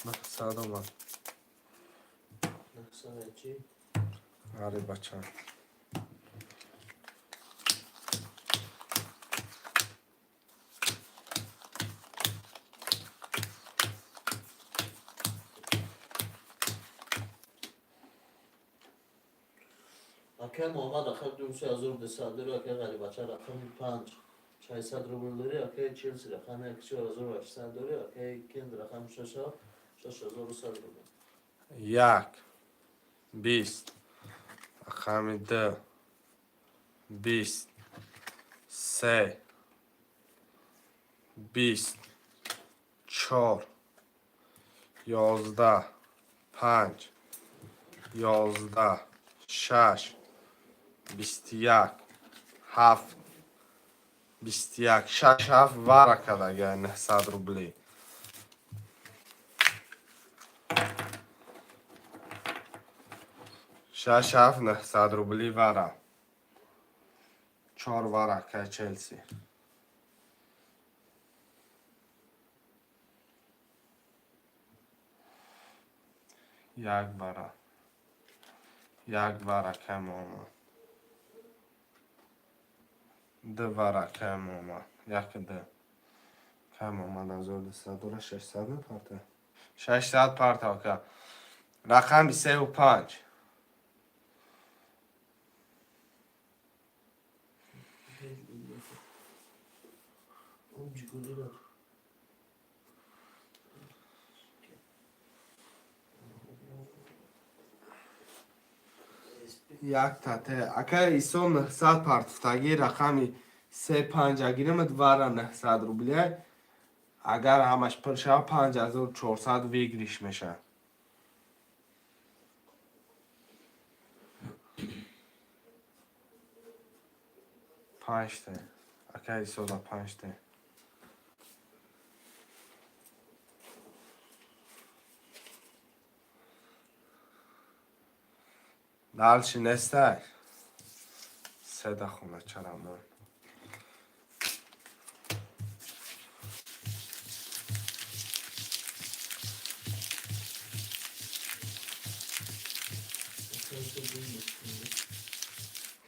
900 омад. 900 чӣ? Ғарибача. Акай Муҳаммад рақами ду 3200 дорӣ, акай Ғарибача рақами панҷ 600 рубл дорӣ, акай Челси рақами як 4800 дорӣ, акай Кент рақами шаш ҳафт 6100 рубл. Як, 20, рақами ду, 20, се, 20, чор, 11, панҷ, 11, шаш, 21, ҳафт, 21, шаш, ҳафт вара кардага 900 рублӣ. Шаш, ҳафт, 900 рублӣ вара. Чор вара кай Челси. Як вара. Як вара кай Муҳаммад. Ду вара кай Муҳаммад. Як ду. Кай Муҳаммад 1200 дора, 600 мепарта. 600 парта ока. Рақами сеу панҷ. Он ҷигулира. Як тате. Ака Исо 900 партуфтагӣ рақами се панҷ агиримад вара 900 рублия. Агар ҳамаш пур шава, 5400 выигрыш мешавад. Панҷта. Ака Исода панҷта. Дальше нестай. Седа хоначарамон.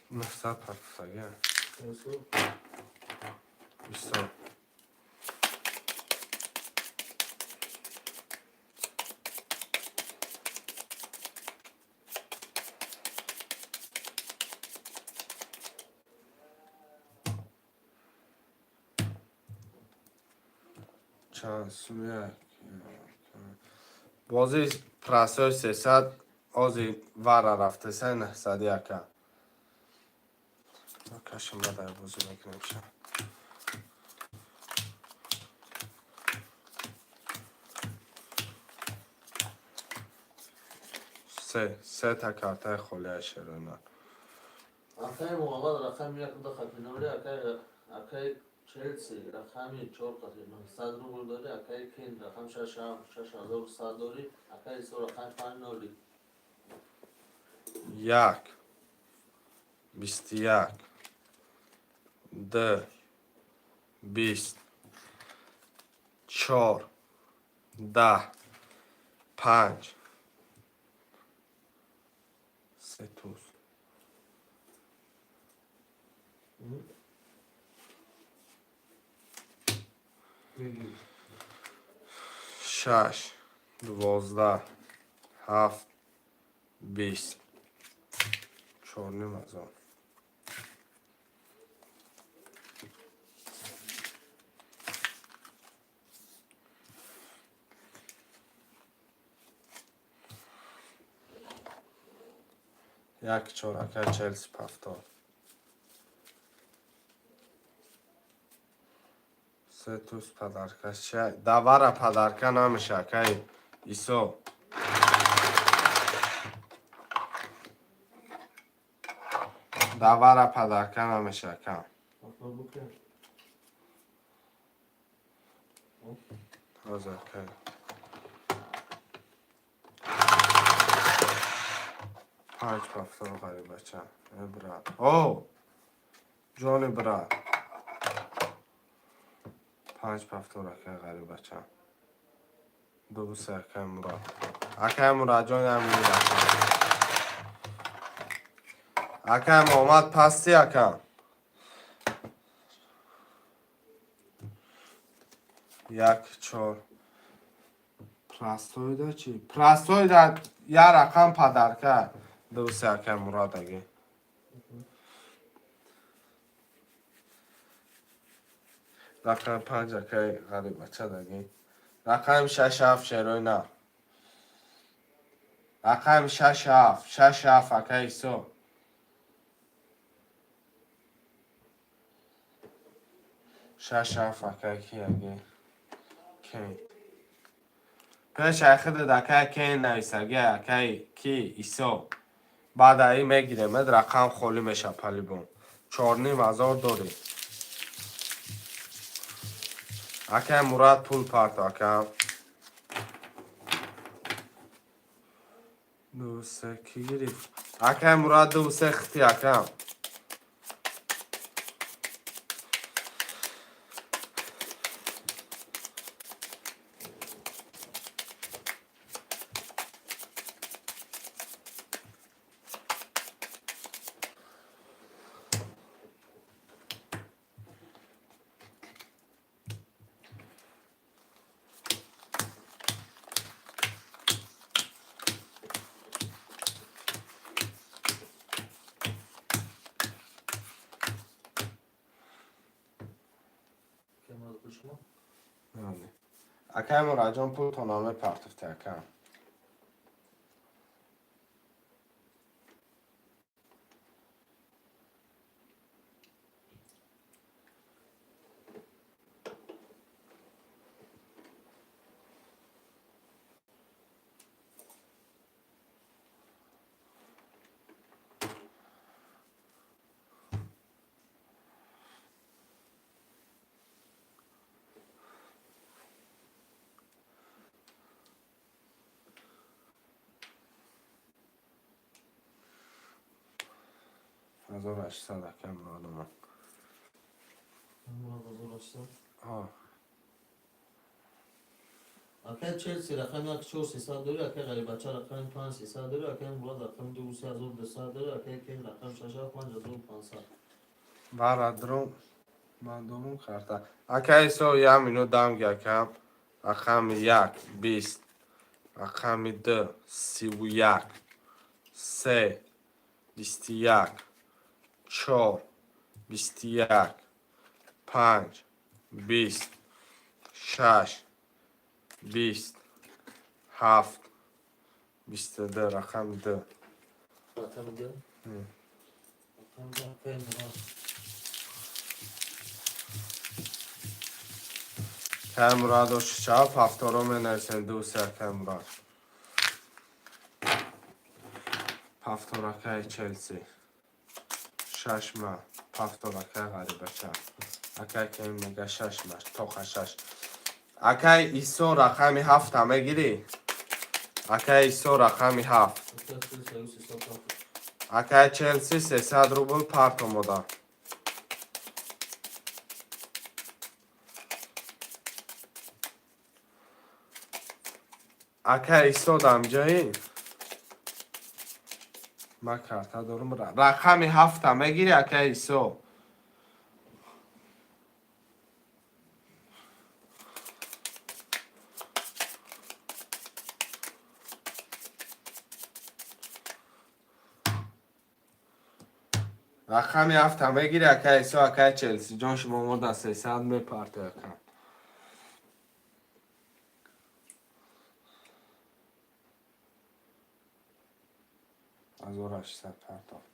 900 партуфтагӣ. Исо. Чанд сумя бози прасои 300 ози вара рафтеса 900 яка. Кашима дар бозӣ мекунем ша. Се, сета картаи холия шерона. Акай Муҳаммад рақами як ду хати ноли, акай Челси рақами чор хати 900 рубл дорӣ, акай Кент рақами шаш ҳафт 6100 дорӣ, акай Исо рақами панҷ ноли. Як, 21, ду, 20, чор, 10, панҷ, се туз. Шаш, 12, ҳафт, 20, чорним ҳазор. Як чор, акай Челси повтор. Се туз подарка. Давара подарка намеша, акай Исо. Давара подарка намеша, ака. Повтор букун. Ҳозир, акай. Панҷ повтор ғарибача. Э брат. О! Ҷони брат. Панҷ повтор, акай ғарибача. Ду, се, акай Мурад. Акай Мурадҷон, як минут, ака. Акай Муҳаммад, пасти, ака. Як, чор. Простойда чӣ? Простойда як рақам подарка. Ду, се, акай Мурад аги. Рақами панҷ, акай Ғарибача даги. Рақами шаш, ҳафт, шерои нав. Рақами шаш, ҳафт, шаш, ҳафт, акай Исо. Шаш, ҳафт, акай ки аги? Кейн. Пеш ай худат, акай Кейн, нависаги, акай ки Исо. Баъд аи мегиремед, рақам холӣ меша по-любому. 4500 дорӣ. Акай Мурад, пул парто, ака. Ду, се, кӣ гирифт? Акай Мурад, ду, се, хити, ака. Акай Мурад, пул шумо? Акай Мурадҷон, пултона мепартофте, ака. 1800, акай Мурад омад. Мурад, 1800. Ҳо. Акай Челси, рақами як, чор, 300 дорӣ. Акай Ғарибача, рақами панҷ, 300 дорӣ. Акай Мурад, рақами ду, 3200 дорӣ. Акай Кен, рақами шаш, ҳафт, 5500. Барадром, ман дорум карта. Акай Исо, як минут дам ги, ака. Рақами як, 20, рақами ду, 31, се, 21, чор, 21, панҷ, 20, шаш, 20, ҳафт, 22, рақами ду. Рақами ду. Рақами ду, акай Мурад. Акай Мурад, ошичав ҳафторо менависем, ду, се, акай Мурад. Ҳафтор, акай Челси. Шаш ма, ҳафтор, акай Ғарибача. Акай Кем мега шаш ма, тоқа шаш. Акай Исо, рақами ҳафта мегирӣ? Акай Исо, рақами ҳафт. Акай Челси, аю 300 ҳафт. Акай Челси, 300 рубл парт омода. Акай Исо, дамҷоӣ? Ман карта дорум. Рақами ҳафта мегирӣ, акай Исо? Рақами ҳафта мегирӣ, акай Исо? Акай Челси ҷон, шумо мода 300 мепарте, ака. 1800 партофт.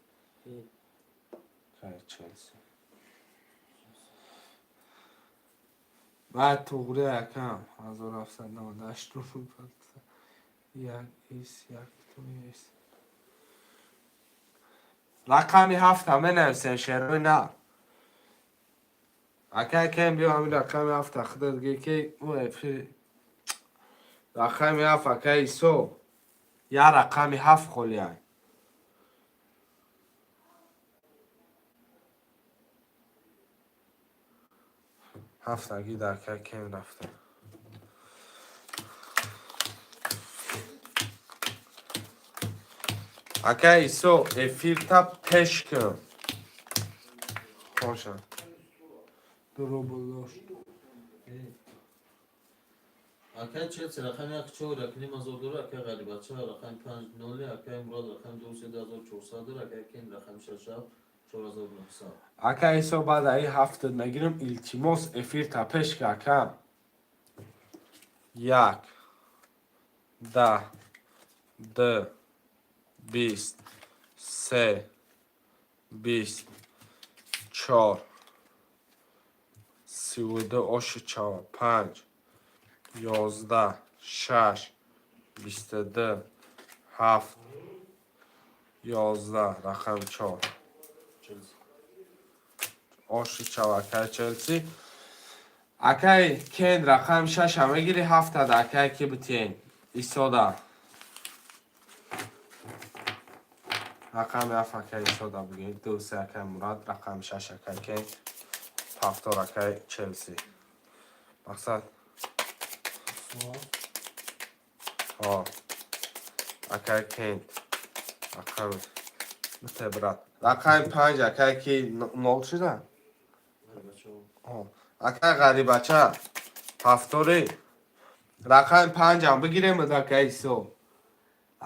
Акай Челси. Баъд туғри, акам, 1798 рубл партофт. Як ис, як ду ис. Рақами ҳафта менависем, шерои нар. Акай Кем, биё, ҳамин рақами ҳафта худат ги, ки ӯ эфир. Рақами ҳафт, акай Исо. Як рақами ҳафт холиай. Ҳафтагӣ дар акай Кем рафта. Акай Исо, эфирта пеш кун. Хоша. 2 рубл дошт. Акай Челси рақами як чор як ним ҳазор дора, акай Ғарибача рақами панҷ ноли, акай Мурод рақами ду се 2400 дора, акай Кен рақами шаш ҳафт 4900. Акай Исо, баъд аи ҳафтат мегирем, илтимос, эфирта пеш ка, ака. Як, 10, ду, 20, се, 20, чор, 32 оши чор, панҷ, 11, шаш, 22, ҳафт, 11, рақами чор. Челси. Оши чав, акай Челси. Акай Кен, рақами шаша мегири, ҳафтада акай ки битен? Исода. Рақами ҳафт акай Исода бигир. Ду, се акай Мурад, рақами шаш акай Кен, ҳафтор акай Челси. Мақсад? Ҳо. Акай Кент. Рақами бите, брат. Рақами панҷ акай ки нол шуда? Ҳо. Акай Ғарибача ҳафтори. Рақами панҷам бигирем, акай Исо.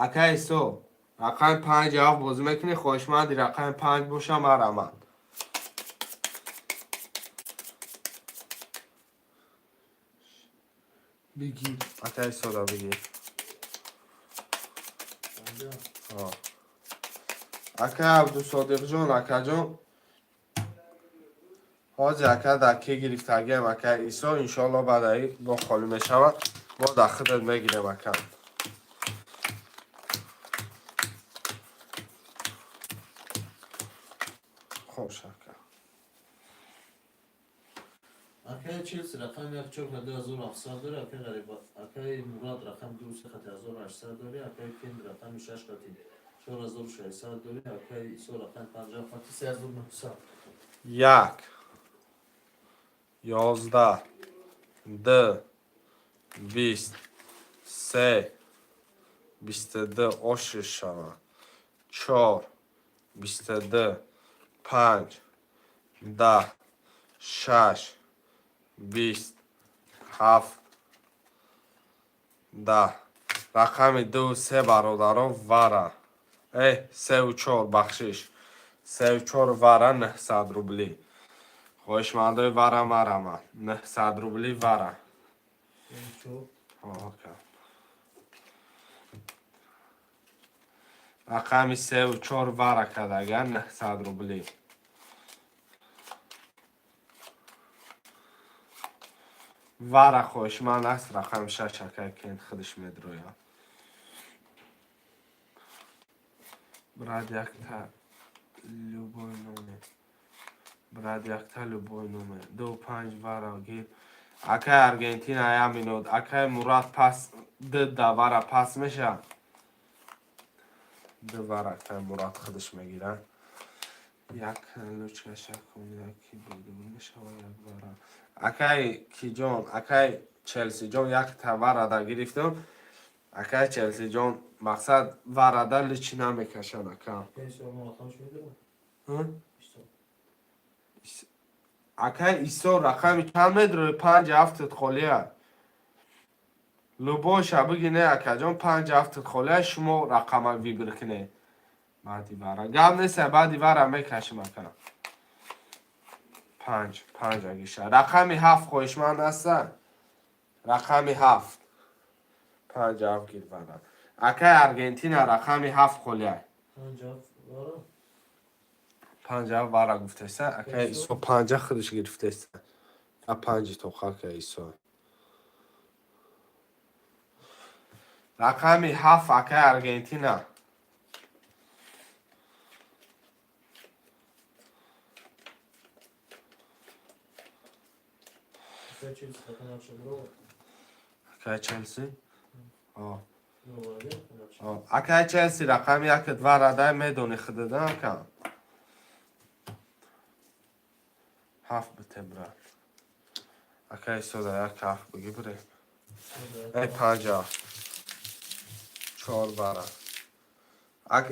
Акай Исо. Рақами панҷ ҳафт бозӣ мекунӣ, хоҳишманди рақами панҷ боша, марамад. Бигир. Акай Исода бигир. Ҳо. Акай Абдусодиқҷон, акаҷон. Ҳозир ака дар ки гирифтагиам, акай Исо, иншоалло баъд аи бо холӣ мешавад, мо дар худат мегирем, ака. Хош, ака. Акай Челси рақами як чор 2700 дора, акай Ғариба, акай Мурад рақами ду се хати 1800 дори, акай Кен рақами шаш хати 4600 дори, акай Исо рақами панҷ хати 3900. Як, 11, ду, 20, се, 22 оши шавад, чор, 22, панҷ, 10, шаш, 20, ҳафт, 10. Рақами ду се, бародарон, вара. Э, севу чор, бахшиш. Севу чор вара, 900 рубли. Хоҳишмандои вара, марама. 900 рубли вара. Ҳо, ака. Рақами севу чор вара кардага, 900 рубли. Вара хоҳишманд аст, рақами шаш акай Кен худаш медрояд. Брат, якта любой номер. Брат, якта любой номер. Ду панҷ вара гир. Акай Аргентина, як минут. Акай Мурад, пас д да вара пас меша. Ду вара акай Мурад худаш мегирад. Як лучка шакун, яки бедор мешава, як вара. Акай Киҷон, акай Челсиҷон, як та варада гирифтам. Акай Челсиҷон, мақсад варада личи намекашад, ака. Ҳм? Акай Исо, рақами чанд медрои? Панҷ ҳафтат холия. Любой ша бигине, акаҷон, панҷ ҳафтат холия, шумо рақама выбор кунед. Баъди вара. Гап нест, баъди вара мекашим, ака. Панҷ, панҷ агиша. Рақами ҳафт хоҳишманд аста? Рақами ҳафт. Панҷ ҳафт гир вара. Акай Аргентина, рақами ҳафт холия. Панҷ ҳафт вара гуфтеса, акай Исо панҷа худаш гирифтеса. Я панҷи тоқа, акай Исо. Рақами ҳафт, акай Аргентина. Акай Челси? Ҳо. Ҳо. Акай Челси, рақами якат варадай, медони худада, ака. Ҳафт бите, брат. Акай Исода як ҳафт биги, бирем. Эй, панҷ ҳафт. Чор вара.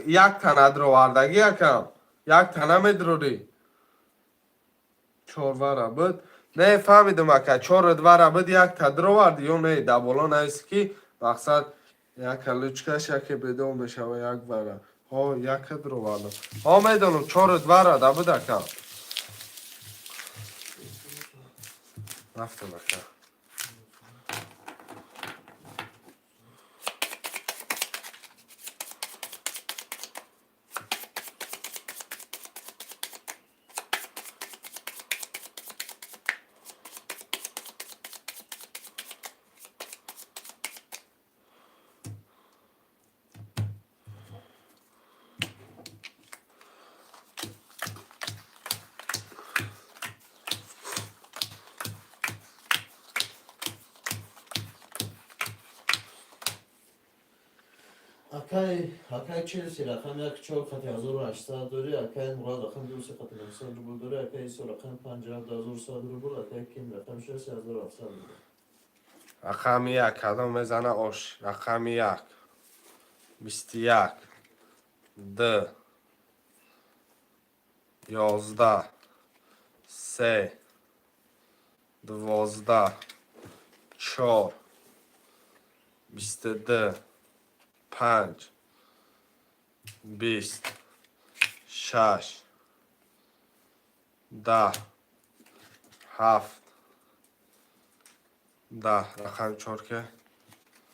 Як тана дровардагӣ, акам, як тана медрорӣ. Чорвара буд. Не фаҳмидам, ака, чору двара буд, якта дроварди ё не? Дар боло нависи, ки мақсад яка лучкаш, яке бедор мешава, як вара. Ҳо, яка дровардам. Ҳо, медонам, чору двара да буд, ака. Рафтам, ака. Акай Челси рақами як чор хати 1800 дорӣ, акай Мурад рақами ду се хати 900 рубл дорӣ, акай Исо рақами панҷ ҳафт 1100 рубл, акай Ким рақами шаш 1700 рубл. Рақами як кадом мезана ош? Рақами як, 21, д, 11, се, 12, чор, 22, панҷ, 20, шаш, 10, ҳафт, 10. Рақами чор ке?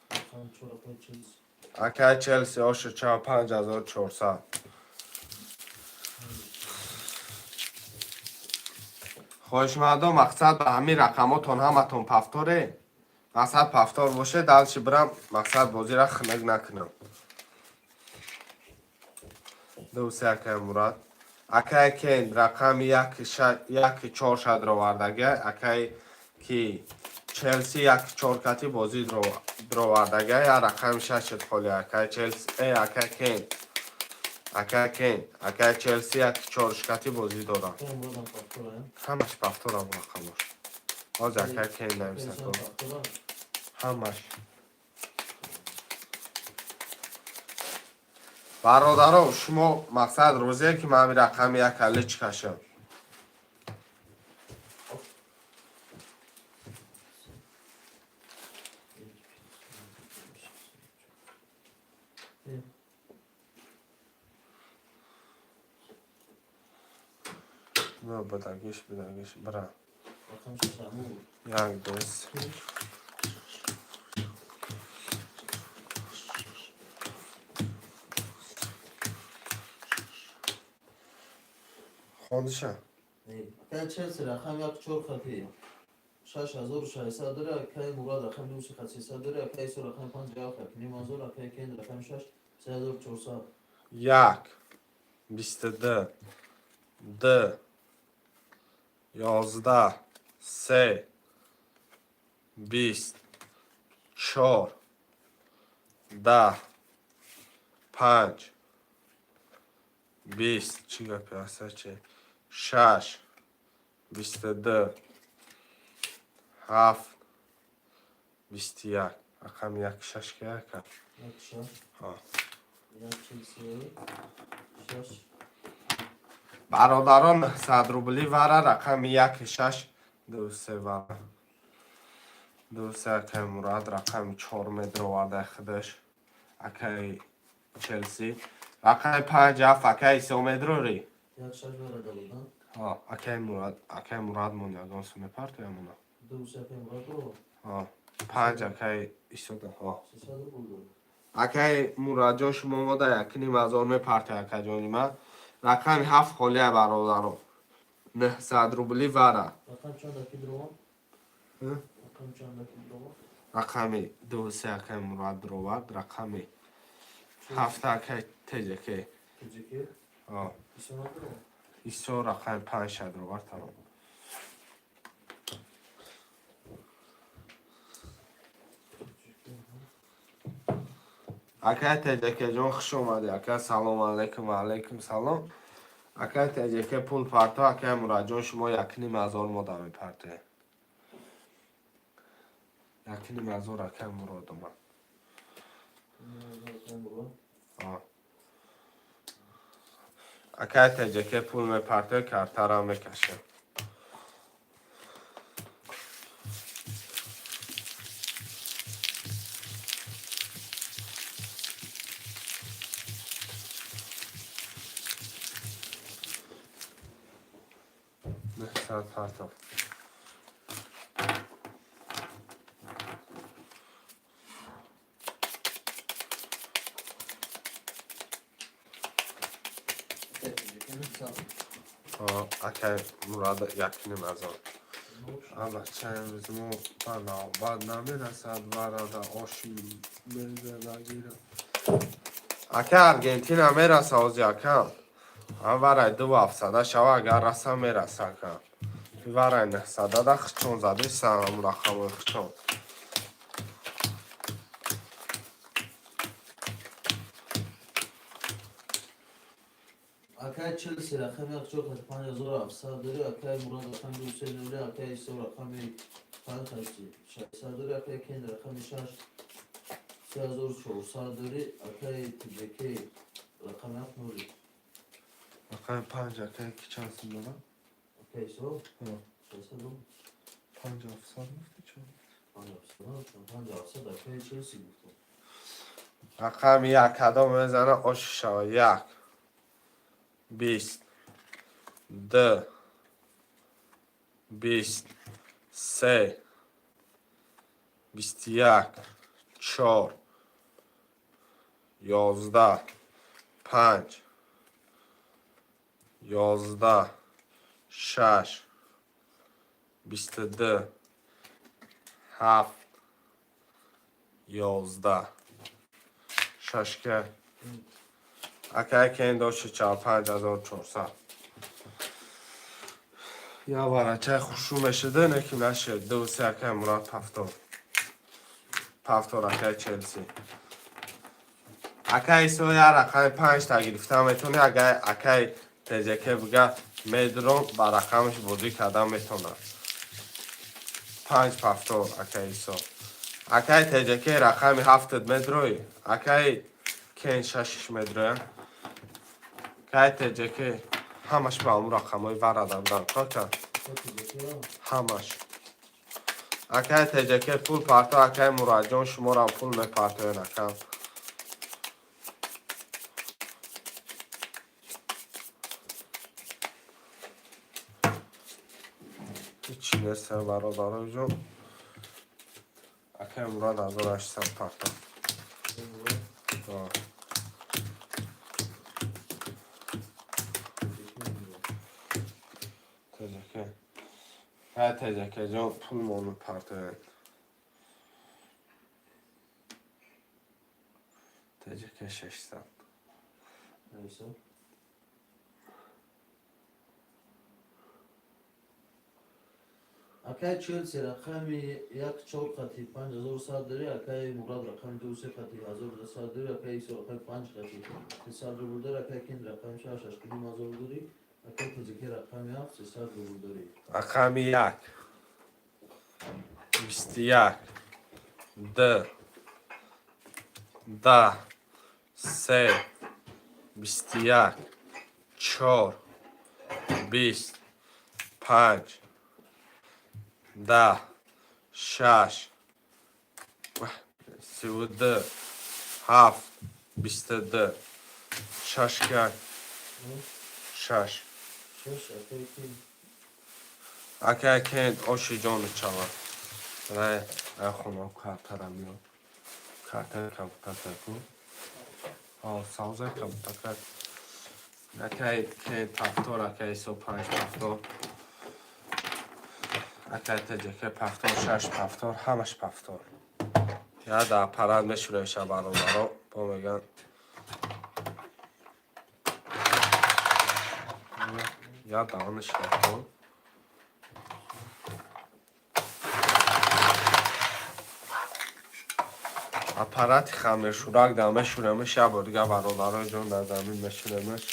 Рақами чор акай Челси. Акай Челси, ошу ча 5400. Хоҳишмандо, мақсад, ба ҳамин рақамотон ҳаматон повторе. Мақсад, повтор боше, дальше бирам, мақсад, бозира хунук накунам. Ду, се, акай Мурад. Акай Кен рақами яки чор шадровардага, акай ки Челси як чор кати бозӣ дровардага, я рақами шашед холи, акай Челси, акай Кен. Акай Кен, акай Челси як чор шкати бозӣ дорам. Акай Мурадам повтора, Ҳамаш повторам рақамош. Ҳозир акай Кен нависа. Акай повтора. Ҳамаш. Бародаро, шумо, мақсад, розие, ки ман ҳамин рақами як алич кашам? На, бидагиш, бидагиш, бира. Рақами шаш ҳамун буд. Як, ду, се. Хондиша. Не, акай Челси рақами як чор хати 6600 дорӣ, акай Мурад рақами ду се хати 300 дорӣ, акай Исо рақами панҷ ҳафт хати 500, акай Кен рақами шаш 3400. Як, 22, д, 11, се, 20, чор, 10, панҷ, 20. Чӣ гапи аста, чи? Шаш, 22, ҳафт, 21. Рақами як шаш ки, ака? Як шаш. Ҳа. Як Челси шаш. Бародарон, 100 рубли вара, рақами як шаш, ду, се вара. Ду, се, акай Мурад рақами чор медроварда худаш. Акай Челси. Рақами панҷ ҳафт, акай Исо медрорӣ? Як шаш вара додам. Ҳа, акай Мурад мон ягон су мепартоям уна. Ду се акай Мурад ро. Ҳа, панҷ акай Исо да. Ҳа. 300 рубл дорӣ. Акай Мурадҷон, шумо мода 1500 мепартоя, акаҷони ман. Рақами ҳафт холия, бародарон. 900 рубли вара. Рақам чанд аки дровам? Ҳа? Рақам чанд аки дровам? Рақами ду се акай Мурад дровард, рақами ҳафт акай Теҷаке. Теҷаке? Ҳа. Исо надровам? Исо рақами панҷ шадровард, тамом. Теҷаке, ҳа. Акай Теҷакеҷон, хуш омадӣ. Ака, салом алейкум, ва алейкум салом. Акай Теҷаке, пул парто, акай Мурадҷон, шумо 1500 мода мепартоед. 1500 акай Мурод омад. Акай Мурод. Ҳа. Акай Теҷаке пул мепартоя, картарам мекашем. 900 партов. Акай Мурада якним азор. Бача, имрӯз мо ба навбат намерасад, варада оши мезанагира. Ака, Аргентина мераса ози, ака. Варай ду ҳафтсада шава, агар раса, мераса, ака. Варай 900-да хичон задисан, ҳамун рақамои хичон. Акай Челси рақами як чор қати 5700 дорӣ, акай Мурод рақами ду се нули, акай Исо рақами панҷ қати 600 дорӣ, акай Кен рақами шаш 3400 дорӣ, акай ТЖК рақами ҳафт нули. Рақами панҷ акай ки чанд сум дорад? Акай Исо 600 рубл. 5700 гуфти, чанд? 5700, 5700 акай Челси гуфтам. Рақами як кадом мезана, оши шава? Як, 20, ду, 20, се, 21, чор, 11, панҷ, 11, шаш, 22, ҳафт, 11, шашка. Акай кен дошти 45 400. Я варачай хушу мешида, не ки нашед. Ду, се, акай Мурад, повтор. Повтор, акай Челси. Акай Исо я рақами панҷта гирифта метавонӣ, агар акай ТЖК бига медром, ба рақамаш бозӣ кардан метавонад. Панҷ повтор, акай Исо. Акай ТЖК рақами ҳафтад медрои, акай Кен шашиш медроя. Акай ТЖК ҳамаш ба ҳамун рақамҳои варада будан. Кока? Ҳамаш. Акай ТЖК пул парто, акай Мурадҷон, шуморам пул мепартоен, акам. Ҳичи нест, бародароҷон. Акай Мурад 1800 парто. А. ТЖК. Ҳай, ТЖК ҷон, пул мону партоянд. ТЖК 600. Исо? Акай Челси рақами як чор қати 5100 дорӣ, акай Мурад рақами ду се қати 1200 дорӣ, акай Исо рақами панҷ қати 300 рубл дорӣ, акай Кен рақами шаш 8500 дорӣ, акай ТЖК рақами ҳафт 300 рубл дорӣ. Рақами як, 21, ду, 10, се, 21, чор, 20, панҷ, 10, шаш, 32, ҳафт, 22, шаш як, шаш. Шаш, акай Кен. Акай Кен, оши ҷону чава. Рай, ай хона картара миёд. Карта кабутака ку. Ҳо, савза кабутака. Акай Кен повтор, акай Исо панҷ повтор. Акай ТЖК повтор, шаш повтор, ҳамаш повтор. Я да аппарат мешуреша, бародаро, бо меган. Я даҳонаш накун. Аппарати хамиршӯрак да мешӯремаш, як бор дига, бародарои ҷон, дар замин мешӯремаш.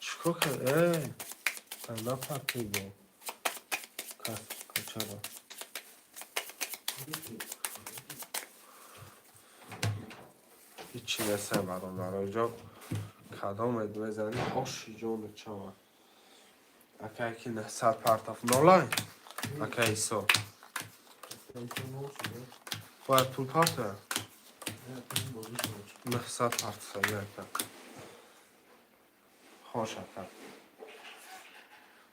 Чикор кард? Э, напартои бо. Качара. Ҳичи несай, бародароҷон. Кадомед мезанӣ, оши ҷону чава. Акай ки 900 партоф нолай, акай Исо. Бояд пул партоя? 900 партофа ака. Хош, ака.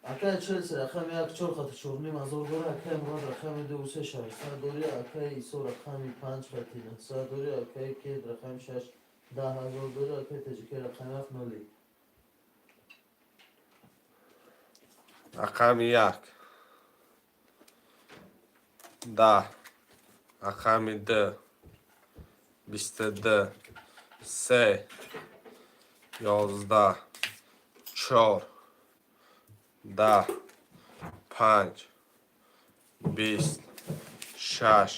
Акай Челси рақами як чор хати чорним ҳазор дора, акай Мурод рақами ду се шашсад дори, акай Исо рақами панҷ хати 900 дори, акай Кед рақами шаш 10 000 дори, акай Таҷикӣ рақами ҳафт ноли. Рақами як 10, рақами ду 22, се 11, чор 10, панҷ 20, шаш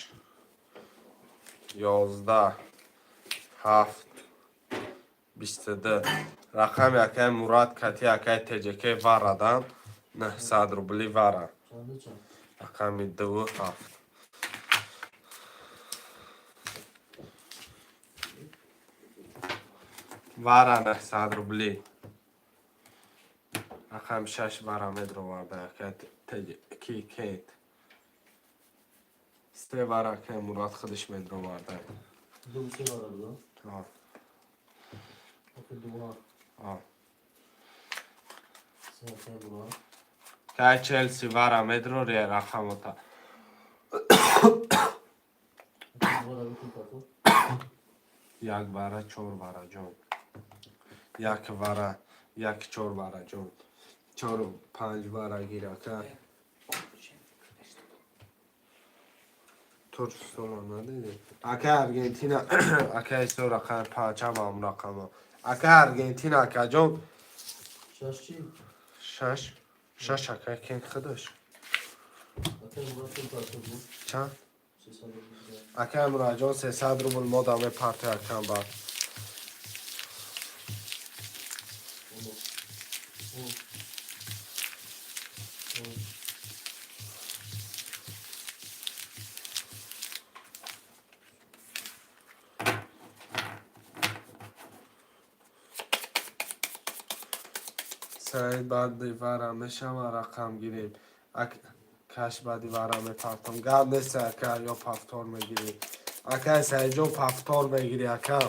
11, ҳафт 22. Рақами акаи Мурад кати акаи ТJK варадан 900 рубли вара. Чанду чанд? Рақами дуву ҳафт. Вара 900 рубли. Рақами шаш вара медроварда акаи ТJK кет. Се вара акаи Мурад худаш медроварда. Ду се вара буда? А. Акай ду ҳафт. А. Се акай Мурад. Кай Челси вара медрори рақамота. Акай Мурад аби пул партоф? Як вара, чор вара, ҷон. Як вара, як чор вара, ҷон. Чору панҷ вара гир, ака. Тоҷикистонам надидӣ? Акай Аргентина, акай Исо рақами панҷ ҳам рақамо. Акай Аргентина, акаҷон. Шаш чӣ? Шаш, шаш акай кен худаш. Акай Мурад пул партоф буд? Чанд? 300 рубл. Акай Мурадҷон, 300 рубл мо даме партия акам бар. Оно. О. О. Саид, баъди вара мешава рақам гирем. Ак каш баъди вара мепартом. Гап нест, ака, ё повтор мегирӣ. Акай Саидҷон, повтор мегирӣ, ака.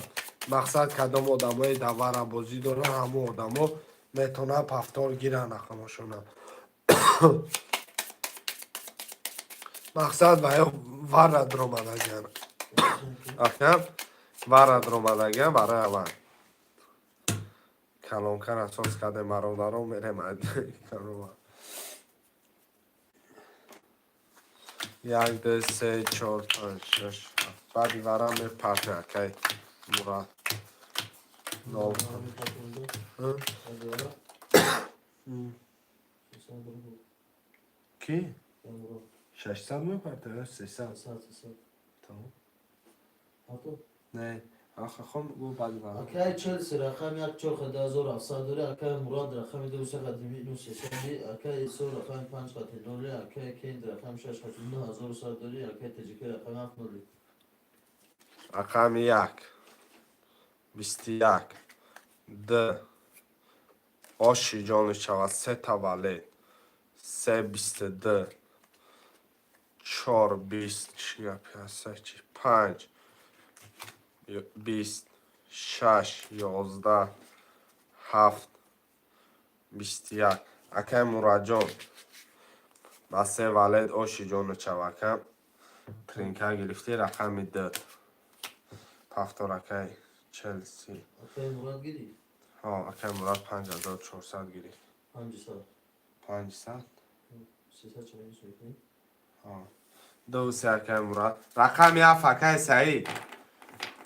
Мақсад, кадом одамои дар вара бозӣ доранд, ҳамон одамо метавонанд повтор гиранд рақамошона. Мақсад, ва ё вара дуромадагиан. Ака, вара дуромадагиан барои аввал. Калонкара соз кардем, бародарон, мерем калома. Як, ду, се, чор, панҷ, шаш, ҳафт. Баъди вара мепартем, акай Мурад. Нол. Вара мепартом ду? Ҳ? Баъди вара? 300 рубл. Ки? Акай Мурад. 600 мепарте, ё 300? 300, 300. Тамом. Партоф? Не, аха хом гу баъди вара. Акай Челси рақами як чор хати 1700 дори, акай Мурад рақами ду се хати минус сесади, акай Исо рақами панҷ хати ноли, акай Кент рақами шаш хати 9100 дори, акай Таҷикӣ рақами ҳафт ноли. Рақами як, 21, д, оши ҷону шавад, се таваллуд, се 22, чор 20, чӣ гапи ҳаста чи, панҷ 20, шаш 11, ҳафт 21. Акай Мурадҷон, ба се валет оши ҷону шава, ака. Тринка гирифтӣ, рақами д. Повтор, акай Челси. Акай Мурад гирифт? Ҳо, акай Мурад 5400 гирифт. 500. 500? 300 ча минус мекунӣ? Ҳо. Ду се, акай Мурад. Рақами ҳафт, акай Саид.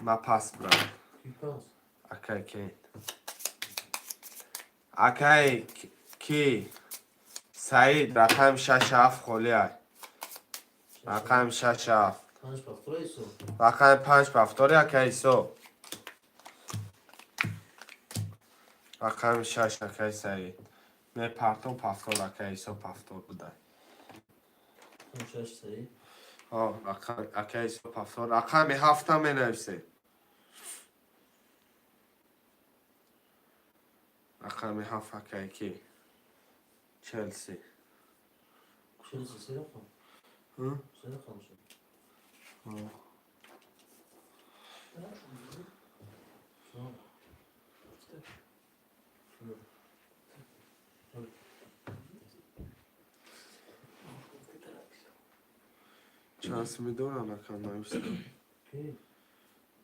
Ма пас бурам. Ки пас? Акай Кент. Акай ки? Саид, рақами шаш ҳафт холиай. Рақами шаш ҳафт. Панҷ повтора, Исо? Рақами панҷ повтори, акай Исо. Рақами шаш, акай Саид. Мепартом повтор, акай Исо повтор будай. Шаш Саид. Акаи Исо повтор. Рақами ҳафта менависем. Рақами ҳафт, акаи ки? Челси. Челси се рақам. Ҳ? Се рақам шуд. Ҳо. Чор. Чор. Чор. Чанд сими дорам, ака, нависам? Ки?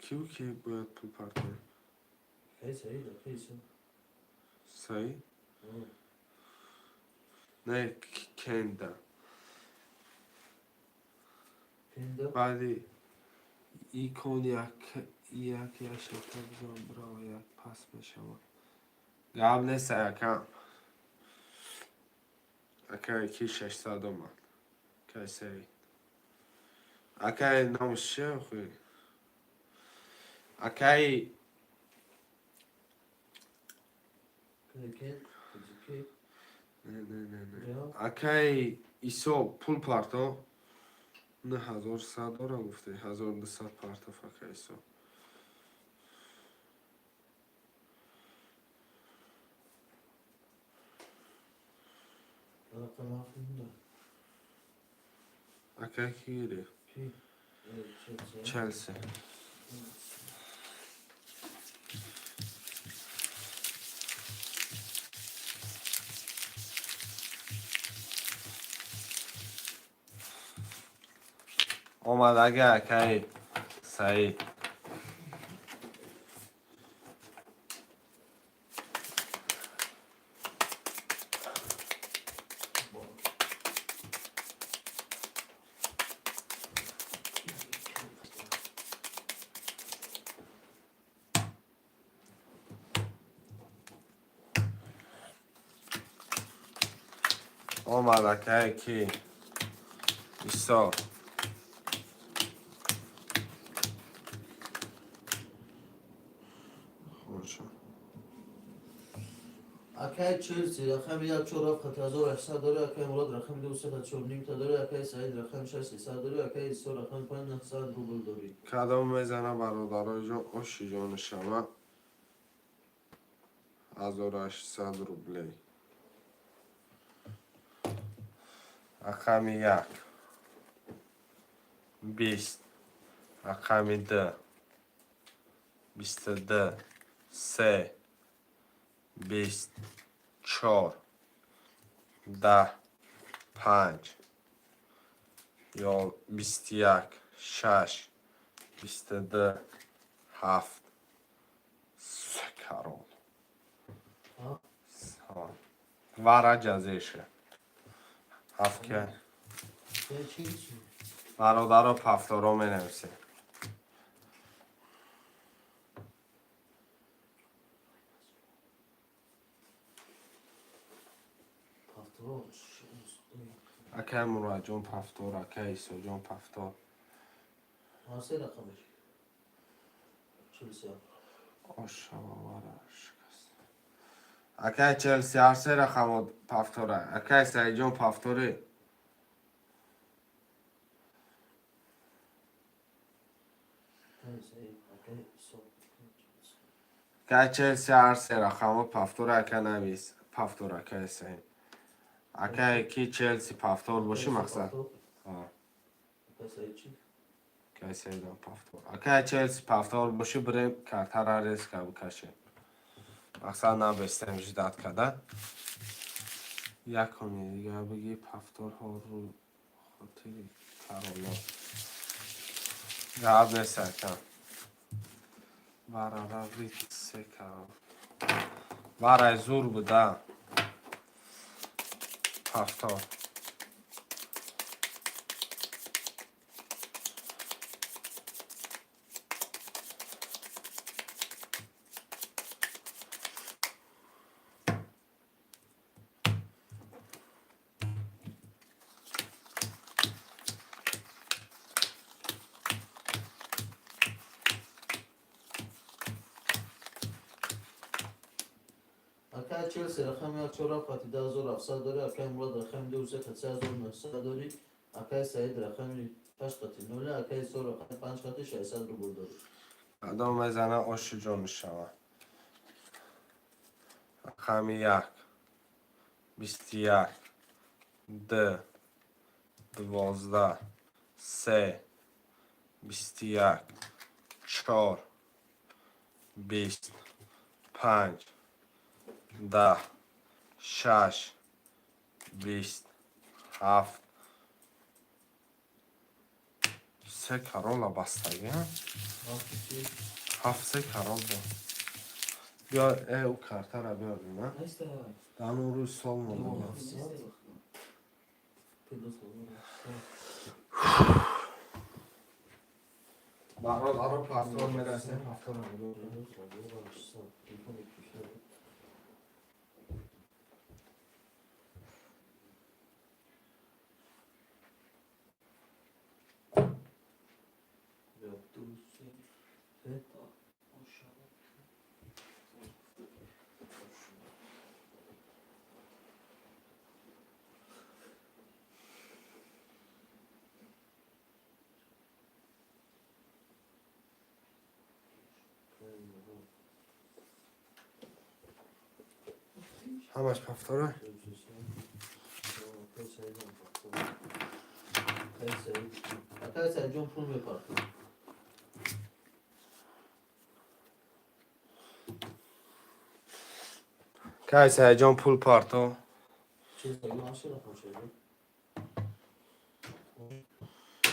Киу ки бояд пул партоем? Акаи Саид, акаи Исо. Саид? Ҳо. Не, кенда. Кенда? Баъди икон як як як шакта бизан, бирава, як пас мешавад. Гап нест, ака. Акаи ки 600 омад. Акаи Саид. Акаи номаш чия охи? Акаи Акаи Кент, Тоҷикӣ. Не, не, не, не. Реал. Акаи Исо, пул парто. 9100 дорам гуфте. 1200 партов, акаи Исо. Рақами ҳафт монда. Акаи ки гирифт? Ки? Челси. Челси. Омадаги, акаи Саид. Омад, акаи ки? Исо. Хорошо. Акаи Челси рақами як чор ҳафт хати 1800 дорӣ, акаи Мурод рақами ду се хати чор нимта дорӣ, акаи Саид рақами шаш сесад дорӣ, акаи Исо рақами панҷ 900 рубл дорӣ. Кадом мезана, бародарои ҷон, оши ҷони шава, 1800 рублей. Рақами як 20, рақами д 22, се, 20, чор, 10, панҷ, ё 21, шаш, 22, ҳафт, се король. Ҳа? Ҳа. Вара ҷазеша. Ҳафт ки? Акаи Челси. Бародаро, повторо менависем. Повторо. Акай Муроҷон повтор, акай Исоҷон повтор. Ҳар се рақамаш. Челси. Ошавара шикаст. Акай Челси ҳар се рақамо повтора. Акай Саидҷон, повторӣ. Акаи Саид, акаи Исо, акаи Челси. Акай Челси ҳар се рақамо повтора, ака навис. Повтор, акай Саид. Акай ки Челси повтор боши, мақсад. Ҳа. Акаи Саид чӣ? Акай Саидам повтор. Акай Челси повтор боши, бирем картара резко бикашем. Мақсад набестем ждать када. Якони дигар бигӣ повторҳо рӯ хотири кароло. Гап нест, ака. Варара рит се король. Варай зур буда. Повтор. Акаи Челси рақами як чор ҳафт хати 10 700 дорӣ, акаи Мурод рақами ду се хати 3900 дорӣ, акаи Саид рақами Шаш қати ноля, акаи Со рақами панҷ қати 600 рубл дорӣ. Кадом мезана, оши ҷон мешавад. Рақами як, 21, д, 12, се, 21, чор, 20, панҷ, 10, шаш, 20, ҳафт, се карола бастагӣ. Ҳафт чи? Ҳафт, се карол бо. Биё, ӯ картара биёр бина. Неста. Дар он рӯз сол монда. Педос 1800. Бародаро, повтор мерасем, повторам. Педос 1800. Телефон мекушад. Ду, се, Се? ошава. Ҳамаш повтора. Акаи Саидам повтор. Акаи Саид. Акаи Саидҷон пул мепартад. Кай, Саидҷон, пул парто. Чиз саги ҳашт рақам шуда?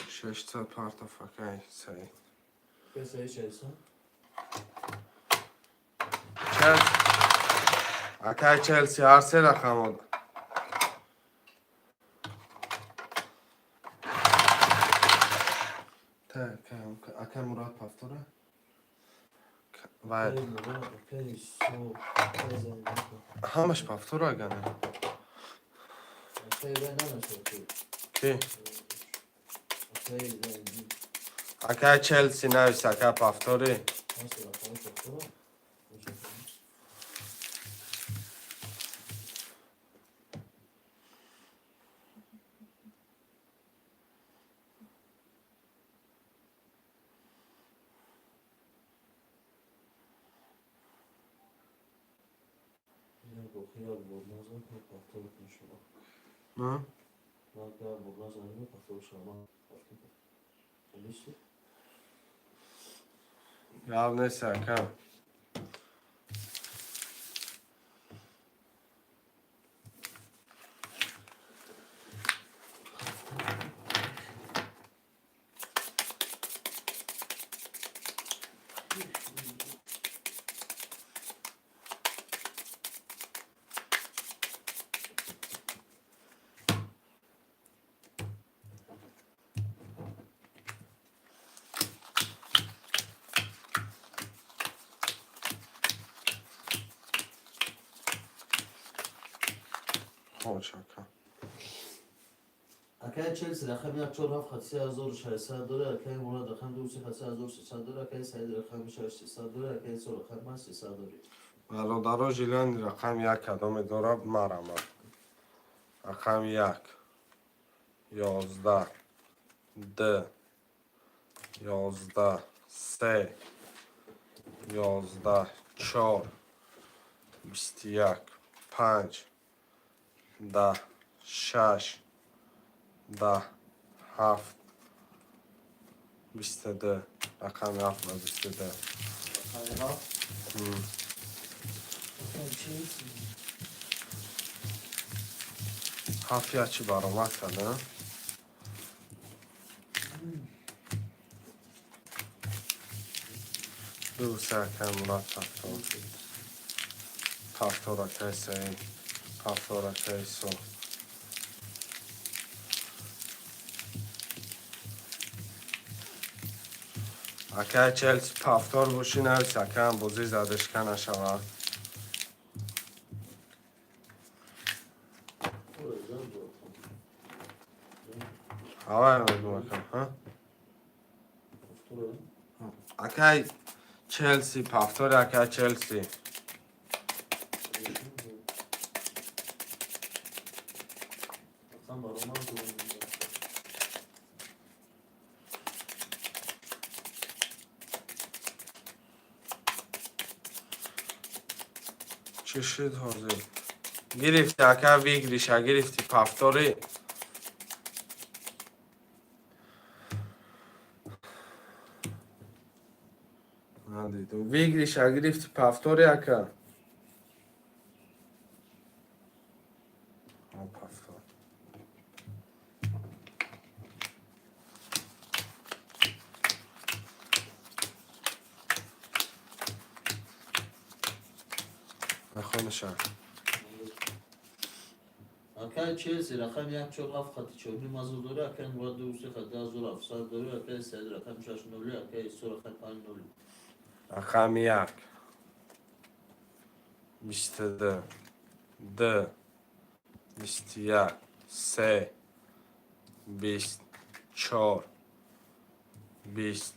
600 партоф, акай Саид. Акаи Саид 600. Челси. Акай Челси ҳар се рақам од. Так, акай Мурад повтора. Вай, Акаи Мурод, акаи Со, акаи Зайнаб. ҳамаш повтора гана. Акаи вай намешавад. Ки? Акаи Зайнаб. Акай Челси навис, ака, повтори. Ҳашт рақами повтора? Мешавад. Як охир як бор назан, повтор мешавад. На? Як бор назанем, повтор шавад. Полиси? Гап нест, ака. Хош, ака. Акаи Челси рақами як чор ҳафт хати 3600 дора, акаи Мурод рақами ду се хати 1300 дора, акаи Саид рақами шаш 300 дора, акаи Со рақами панҷ 300 дорӣ. Бародаро, жилани рақами як кадоме дора, марама. Рақами як, 11, д, 11, се, 11, чор, 21, панҷ, 10, шаш, 10, ҳафт, 22. Рақами ҳафт ва 22. Рақами ҳафт. Акай Челси. Ҳафт ячи баромад карда. Ду, се, акай Мурад повтор. Повтор, акай Саид. Повтор, акай Со. Акай Челси, повтор бошӣ, навис, акаам, бозӣ задешка нашавад. Ой, зан бо. Ҳавай мегум, акам, ҳа? Повтора? Акай Челси, повтори, акай Челси. Рақам баромад. Чӣ шуд ҳозир? Гирифти, ака, выигрыша гирифти, повтори. Надидум. Выигрыша гирифти, повтори, ака. Повтор. Нахонаша. Акай Челси рақами як чор ҳафт хати чорним ҳазор дорӣ, акай Мурад ду се хати 1700 дорӣ, акай Саид рақами шаш ноли, акай Исо рақами панҷ ноли. Рақами як. 22. Ду. 21. Се. 20. Чор. 20.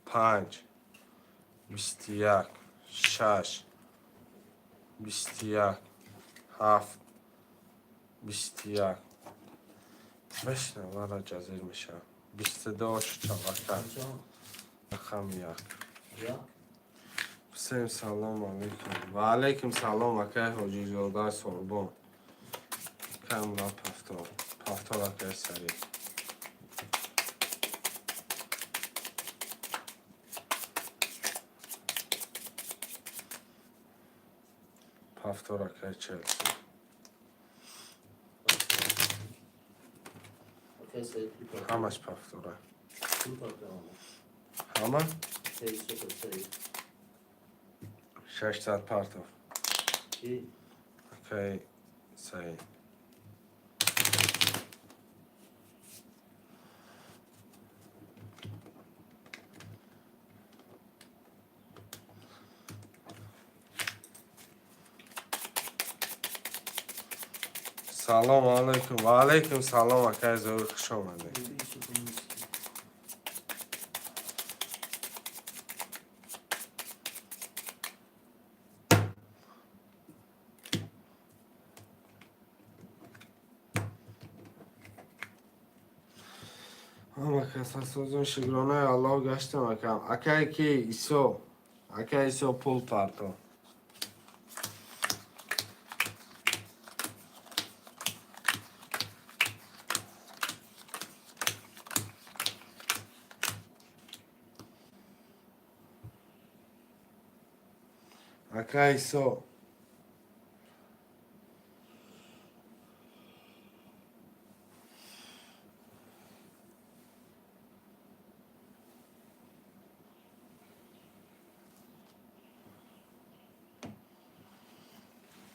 Панҷ. 21. Шаш. 21. Ҳафт. 21. Бешна, вара ҷазир мешавад. 22 ошу чалака. Рақами як. Як. Всем салом алейкум. Ва алейкум салом, акай Ҳоҷизода Сорбон. Акай Мурад, повтор. Повтор, акай Сарид. Повтор, акай Челси. Акай Саид пул партов. Ҳамаш повтора. Пул партов. Ҳама? Акай Исо хати Саид. 600 партов. Ки? Акай Саид. Салом алейкум. Ва алейкум салом, акай Зоир, хуш омадед. Исо коммунисти. Ҳама каса созон, шукронаи Аллоҳ, гаштам, акам. Акай ки Исо. Акай Исо, пул парто. Акай Исо.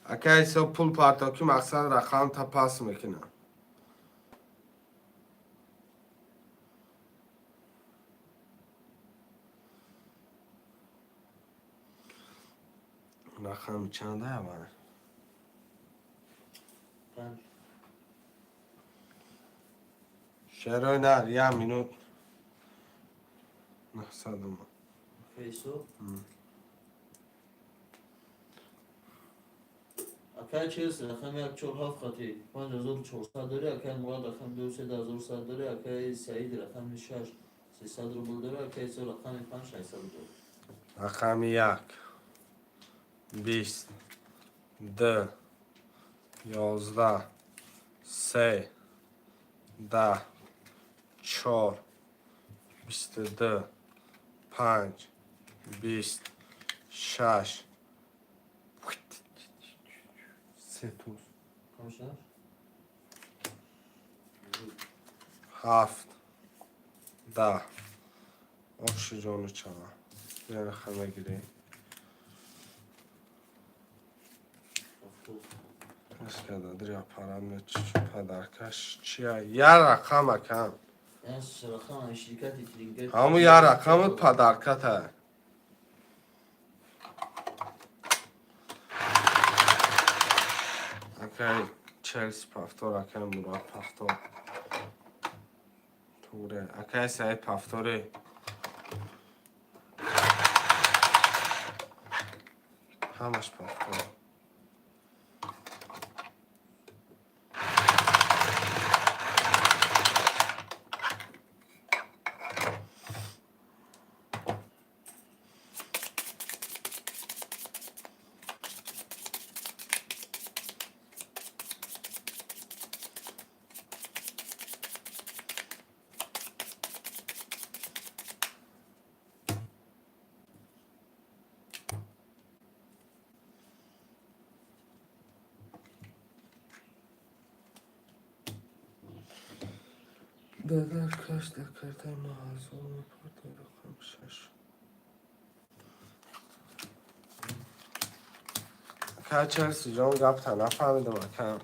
Акай Исо, пул парто, ки мақсад рақам та пас мекунам. Рақами чанда аввал? Панҷ. Шерои нар, як минут. 900 ума. Акай Исо. Акай Челси рақами як чор ҳафт хати 5400 дорӣ, акай Мурад рақами ду се 1100 дорӣ, акай Саид рақами шаш 300 рубл дорӣ, акай Исо рақами панҷ 600 дорӣ. Рақами як. 20. Ду. 11. Се. 10. Чор. 22. Панҷ. 20. Шаш. Се туз. Камшаш? Ҳафт. 10. Оши ҷону чава. Яна мегирӣ. Пас карда дри аппарат подаркаш чия? Я рақам, акам. Рақам ширкати Тринкет. Ҳаму я рақамат подарката. Акай Челси повтор, акай Мурад повтор. Туре. Акай Саид, повтори. Ҳамаш повтор. Дадар, каш дар картаи ма 1000 мепартои, рақами шаш. Ака Челси ҷон, гапта нафаҳмидам, ака.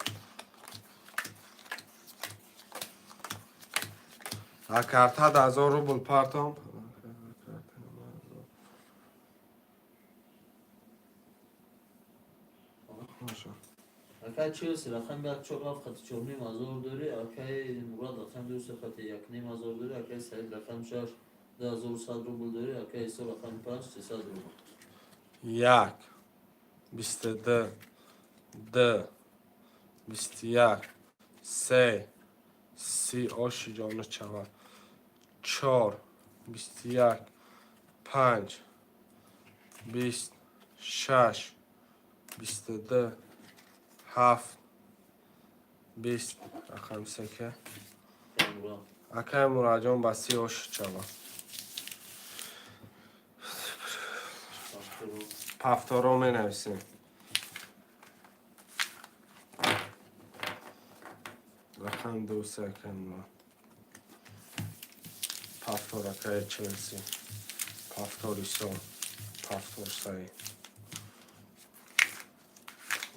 Дар картад 1000 рубл партом. Акай Челси рақами 147 хати 4500 дорӣ, акай Мурад рақами 23 хати 1500 дорӣ, акай Саид рақами 6 2100 рубл дорӣ, акай Исо рақами 5 300 рубл. 1, 22, 2, 21, 3, 30, оши ҷону чава, 4, 21, 5, 20, 6, 22, 7, 20, рақами сека. Акай Мурад. Акай Мурадҷон, ба 30 оши чава. Пафторо. Пафторо менависем. Рақами 2, 3, акай Мурад. Пафтор, акай Челси. Пафтор Исо. Пафтор Саид.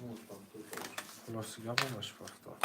Ҳамаш пафтор короче. Хулоси гап, ҳамаш пафтор.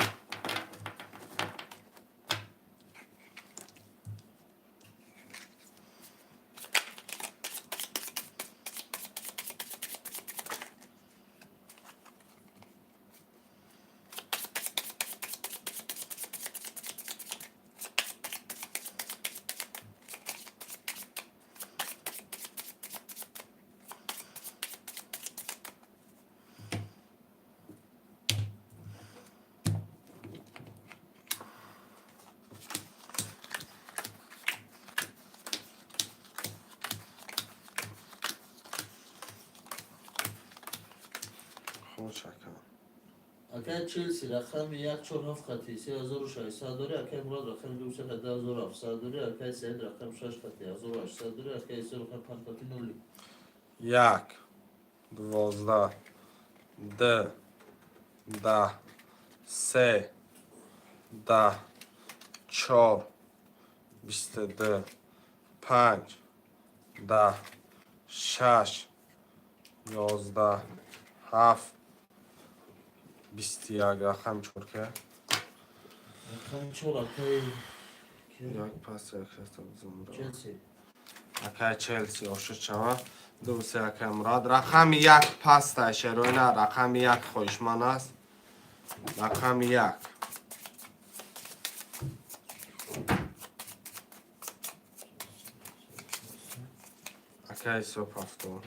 Хуш, ака. Акай Челси рақами 147 хати 3600 дорӣ, акай Мурад рақами 23 хати 2700 дорӣ, акай Саид рақами 6 хати 1800 дорӣ, акай Исо рақами 5 хати 0. 1, 12, 2, 10, 3, 10, 4, 22, 5, 10, 6, 11, 7, 21, рақами чорка. Рақами 4 акай Як пас, як шаста бизонда. Челси. Акай Челси, ошуд шава. 2, 3, акай Мурад. Рақами 1 паста шероина, рақами 1 хоҳишманд аст. Рақами 1. Акай Исо, пафтор.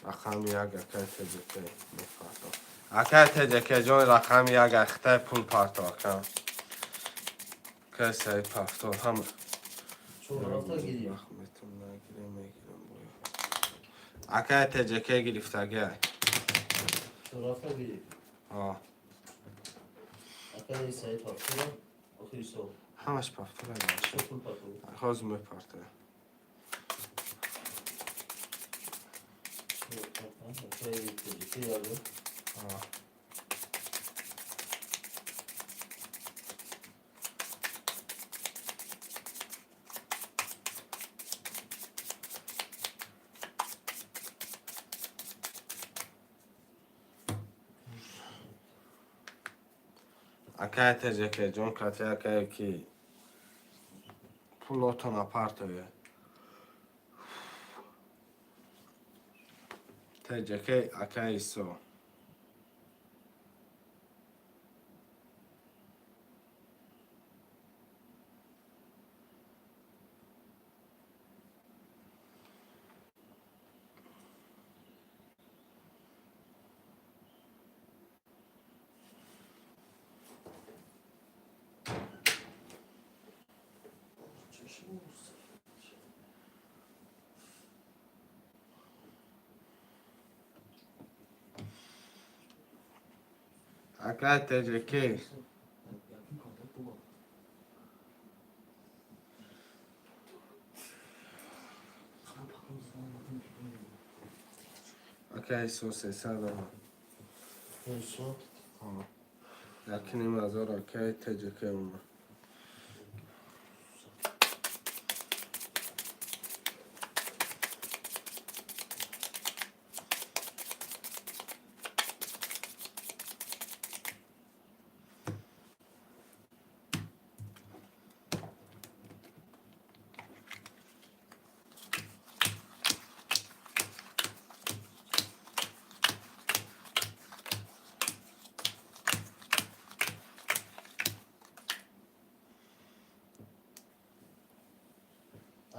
Рақами 1, акай ТҶК мепарто. Акай ТҶК ҷон, рақами 1, ахтай пул парто, ака. Акай Саид, пафтор ҳама. 4 ҳафта гирифт. Вақт нагирем, мегирем боя. Акай ТҶК гирифтагиай. 4 ҳафта гирифт. А, Акай Саид пафтора, охири сол. Ҳамаш пафтор. Чо пул пафтор? Ҳозир мепарта. 4 5, акай ТҶК ягон. А. Акай ТҶК ҷон, кати акае ки пулотона партове. ТҶК, акай Исо. Акай ТҶК. Якум контакт бугон. Акай Исо, 300. Исо. А. 1,5 ҳазор акай ТҶК омад.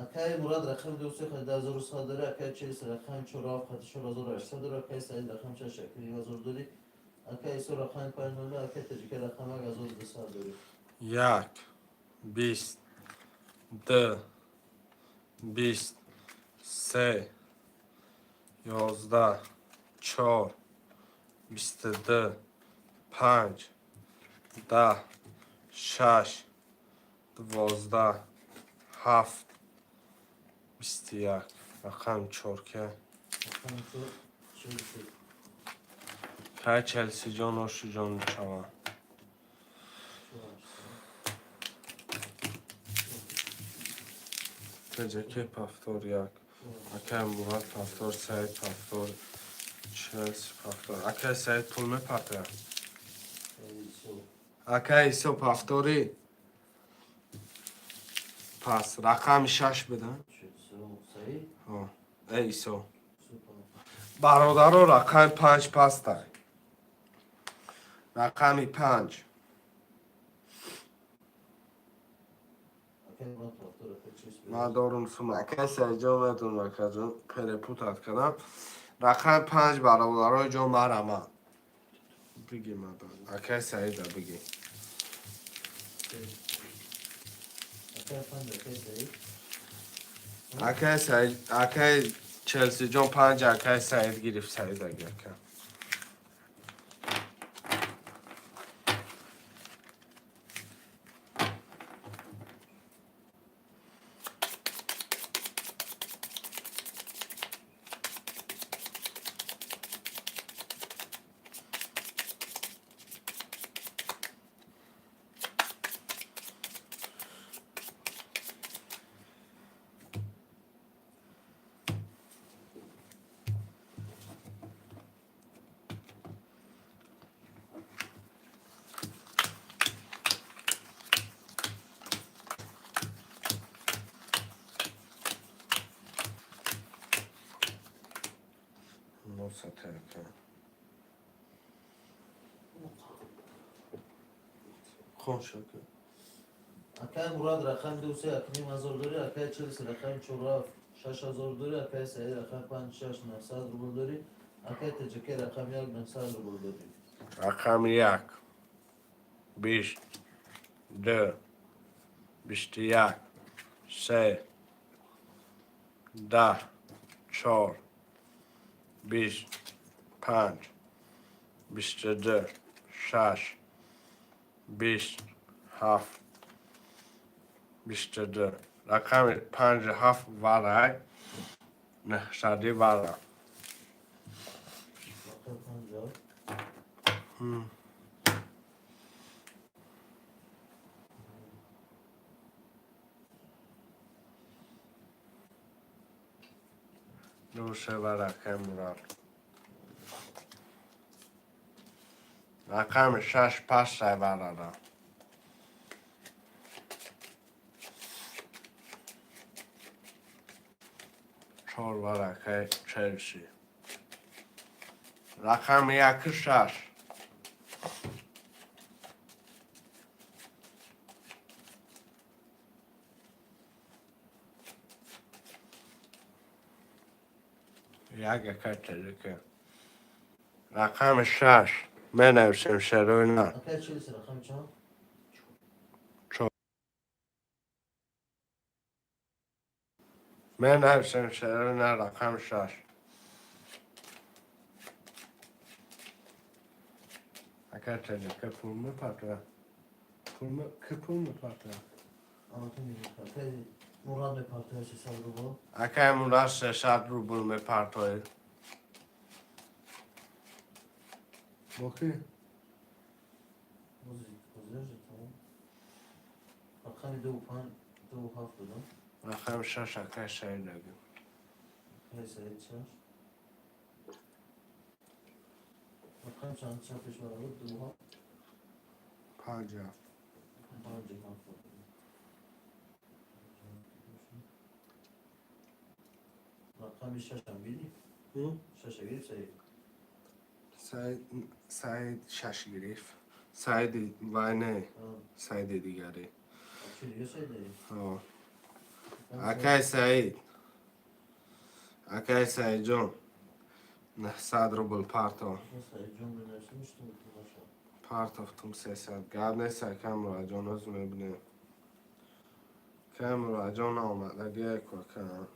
Акай Мурад рақами 2 3 қати 2100 дорӣ, акай Челси рақами 4 7 қати 4800 дорӣ, акай Саид рақами 6 1,5 ҳазор дорӣ, акай Исо рақами 5 0, акай Таҷика рақами 1200 дорӣ. Як, 20, 2, 20, 3, 11, 4, 22, 5, 10, 6, 12, 7, 21. Рақами 4 ка? Рақами 4 Челси. Кай Челсиҷон ошиҷон мешаванд. 4800. ТҶК повтор як. Акай Мурад повтор, Саид повтор, Челси повтор. Акай Саид пул мепартояд. Исо. Акай Исо, повторӣ. Пас рақами 6 буда. Челси Саид. Ҳо. Э Исо. Супер. Бародаро, рақами 5 пастай. Рақами 5. Акай Мурад повтор, акай Челси. Ман дорум сума. Акай Саидҷон, медонам, акаҷон, перепутать кардам. Рақами 5, бародарои ҷон, марама. Биги мадан. Акай Саида биги. Акай 5, акай Саид. Акай Саид, акай Челсиҷон 5, акай Саид гирифт, Саид аги ака. Носата ака. Хош ака. Акай Мурад рақами 2 3 1,5 ҳазор дорӣ, акай Челси рақами 4 7 6000 дорӣ, акай Саид рақами 5 6 900 рубл дорӣ, акай ТҶК рақами 1 900 рубл дорӣ. Рақами 1, 20, 2, 21, 3, 10, 4, 20, 5, 22, 6, 20, 7, 22. Рақами 5 7 варай, 900 вара. Рақами 5 7. 2 3 вара акай Мурад. Рақами 6 пастай варада. 4 вара акай Челси. Рақами 1 6. 1 акай Таҷика. Рақами 6. Менависем шароина. Акай Челси рақами чанд? 4. Менависем шароина рақами 6. Акай Таҷика пул мепартояд. Пул ки пул мепартояд? Аллакай мегӯяд. Акай Мурад мепартояд 300 рубл. Акай Мурад 300 рубл мепартояд. Бо ки? Рақами ду панҷ, ду ҳафт будам. Рақами шаш акай Саид агӣ. Акай Саид шаш. Рақами чанд чапиш вара буд? Ду ҳафт? Панҷ ҳафт. Панҷ ҳафт буд. Рақами шашам гирифт? Шаша гирифт Саид? Саид, Саид шаш гирифт. Саиди вай не, Саиди дигаре. Чи дига Саид дорӣ? Ҳо. Акай Саид. Акай Саидҷон. 900 рубл парто. Саидҷон менависем, что наша. Партофтум 300. Гап нест, акай Муроҷон, ҳозир мебинем. Акай Муроҷон наомадагие ку, ака.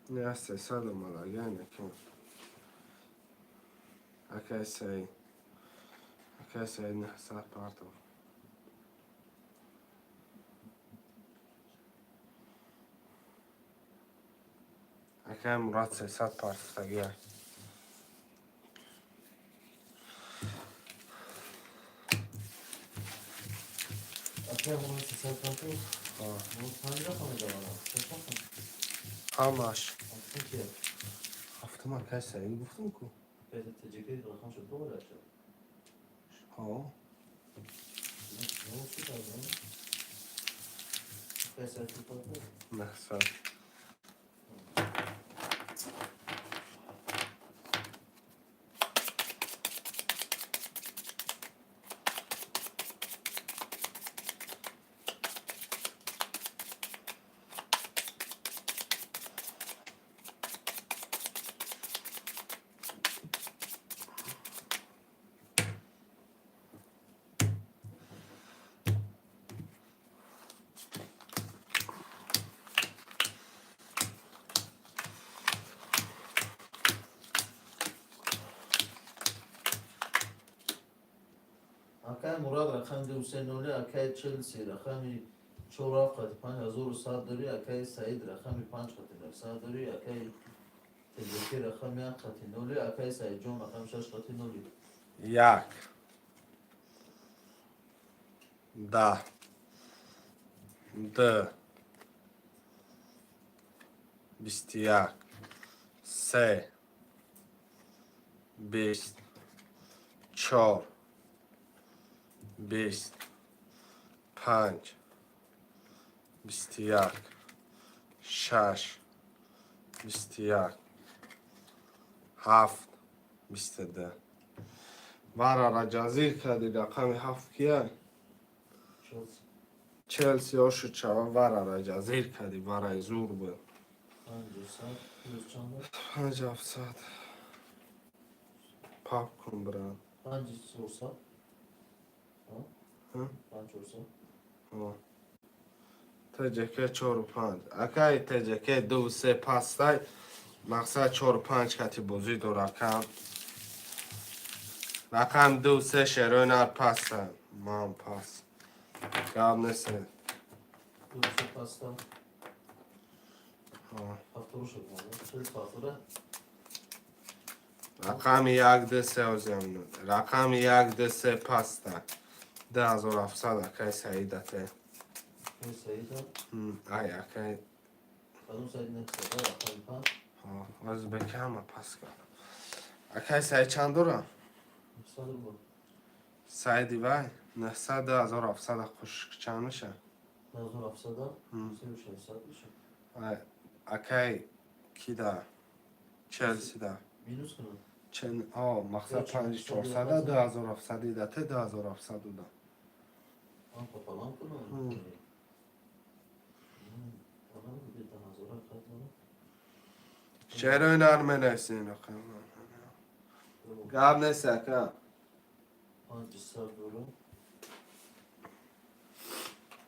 Не, 300 омадагие некем. Акай Саид. Акай Саид 900 партофт. Акай Мурад 300 партофтагия. Акай Мурад 300 партофт? Ҳо. Мурад панҷ рақам медаварад. Шаш рақам. Ҳамаш. Ҳафтум кия? Ҳафтум акай Саид гуфтум ку. Акай Таҷикӣ рақам шуд боварад шуд. Ҳо. Ну, чӣ кардам? Акай Саид чӣ партофт? 900. Акай Мурад рақами ду се ноли, акай Челси рақами чор ҳафт қати 5100 дорӣ, акай Саид рақами панҷ қати 900 дорӣ, акай Теҷакӣ рақами як қати ноли, акай Саидҷон рақами шаш қати ноли. Як. Даҳ. Ду. 21. Се. 20. Чор. 20. Панҷ. 21. Шаш. 21. Ҳафт. 22. Варара ҷазир кардӣ, рақами ҳафт кия? Челси. Челси ошуд шава, варара ҷазир кардӣ, вараи зур буд. 500 плюс чанд? Панҷ ҳафтсад. Пап кун, брат. Панҷ чорсад? Ҳа? Панҷ чорсад? Ҳо. ТJK чору панҷ. Акай ТJK ду се пастай. Мақсад чору панҷ кати бозӣ дор, акам. Рақам ду се шерои нар паста. Ман пас. Гап нест. Ду се паста. Ҳо. Ҳафтору шуд мада. Челси ҳафтора. Рақами як ду се озиам. Рақами як ду се паста. 2700 акай Саидате. Акай Саида. Ай акай. Кадом Саид нехсада рақами панҷ? Ҳо, оз беки ҳама пас кард. Акай Саид чанд дора? 900 рубл. Саиди вай 900 2700 қушк чанд меша? 1700? 3600 меша. Ай акай кида? Челсида. Минус кунам. Чен, ҳо, мақсад панҷи чорсада, 2700 идате, 2700 дуда. Ман пополам кунам. Анам беда ҳазора қад дорам. Шерои нар менависем рақам. Гап нест, ака. 500 дорам.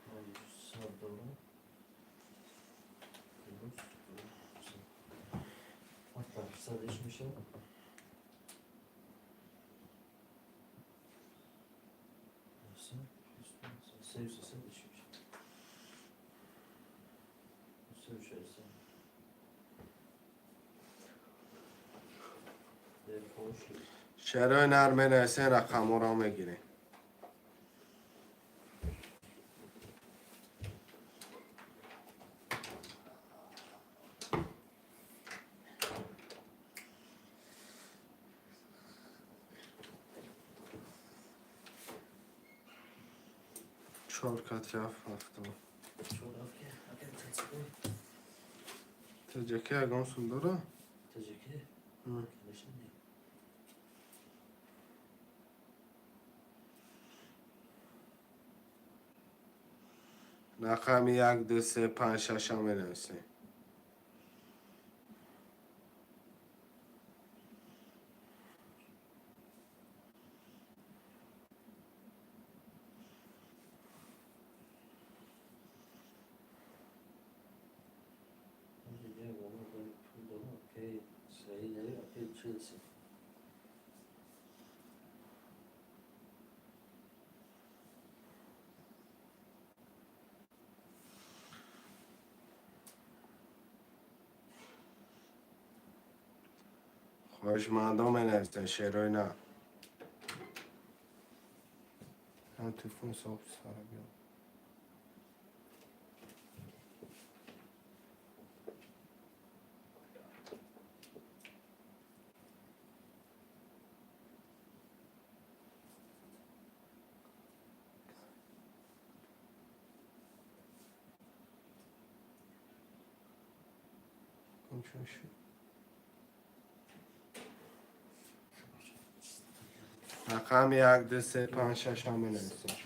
500 дорам. Плюс 700 иш мешавад. Сею сесад иш мешавад. Сею шашсад. Шерои нар менависен, рақамҳоро мегирем. Чор кати ҳафт ҳафто. Чор ҳафт ки? Акай ТЦК. ТҶК ягон сум дора? ТҶК? Конечно, не. Рақами як, ду, се, панҷ, шашам менависем. Як одам пул дорам, акай Саид Али, акай Челси. Хоҳишмандон менависен, шерои на. Ҳам телефон соҳиб сара биё. Рақами як, ду, се, панҷ, шашам менависем.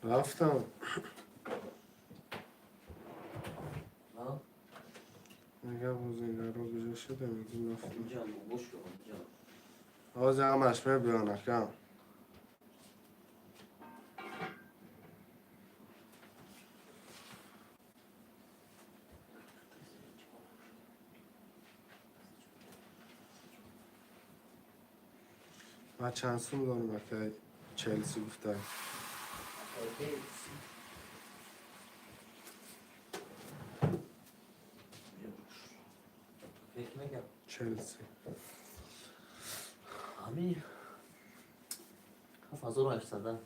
Рафтам. Мега, бозигаро куҷо шуда? Мегим, рафтам. Ҳозир ҳамаш мебиён, акам. Ман чанд сум дорам, акай Челси гуфта? Челси. Ҳами 7800.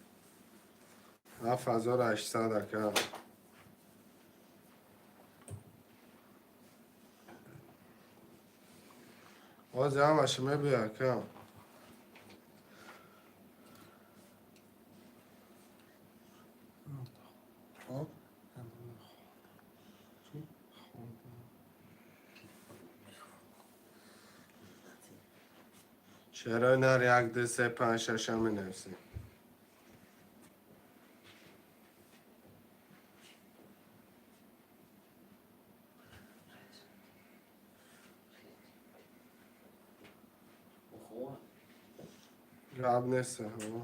7800, ака. Ҳозир ҳамаша мебиё, ака. Шерои нар, як, ду, се, панҷ, шашам менависем. Гап нест, ҳо.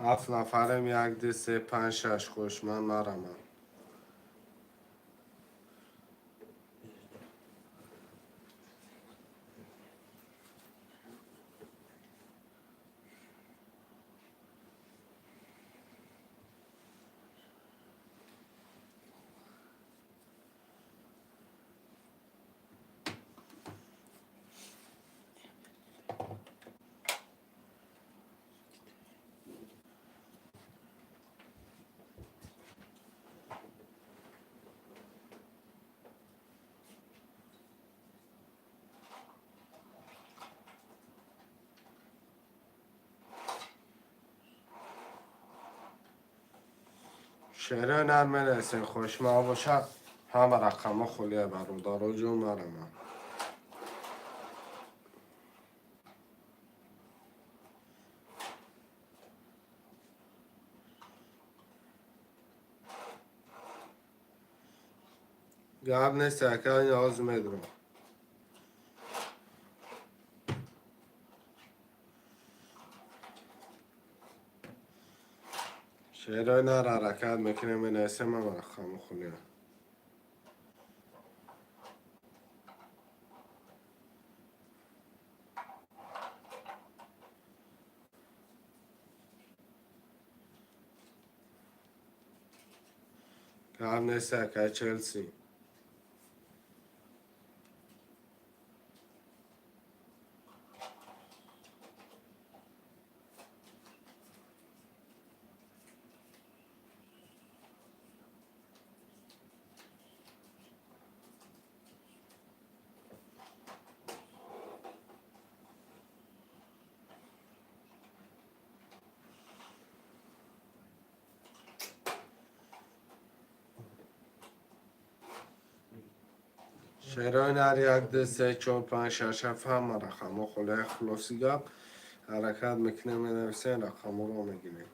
Ҳафт нафарем, як, ду, се, панҷ, шаш. Хушманд марамам. Шерои нар менависем, хоҳишманд бошад, ҳама рақамҳо холия, бародаро ҷон, марама. Гап нест, ака, ҳозир медурам. Шерои нар ҳаракат мекунем, менависем, ҳама рақамҳо холия. Гап нест, ака, Челси. Шерои нар як, ду, се, чор, панҷ, шаш, ҳафт, ҳама рақамҳо холия. Хулоси гап, ҳаракат мекунем, менависем, рақамҳоро мегирем.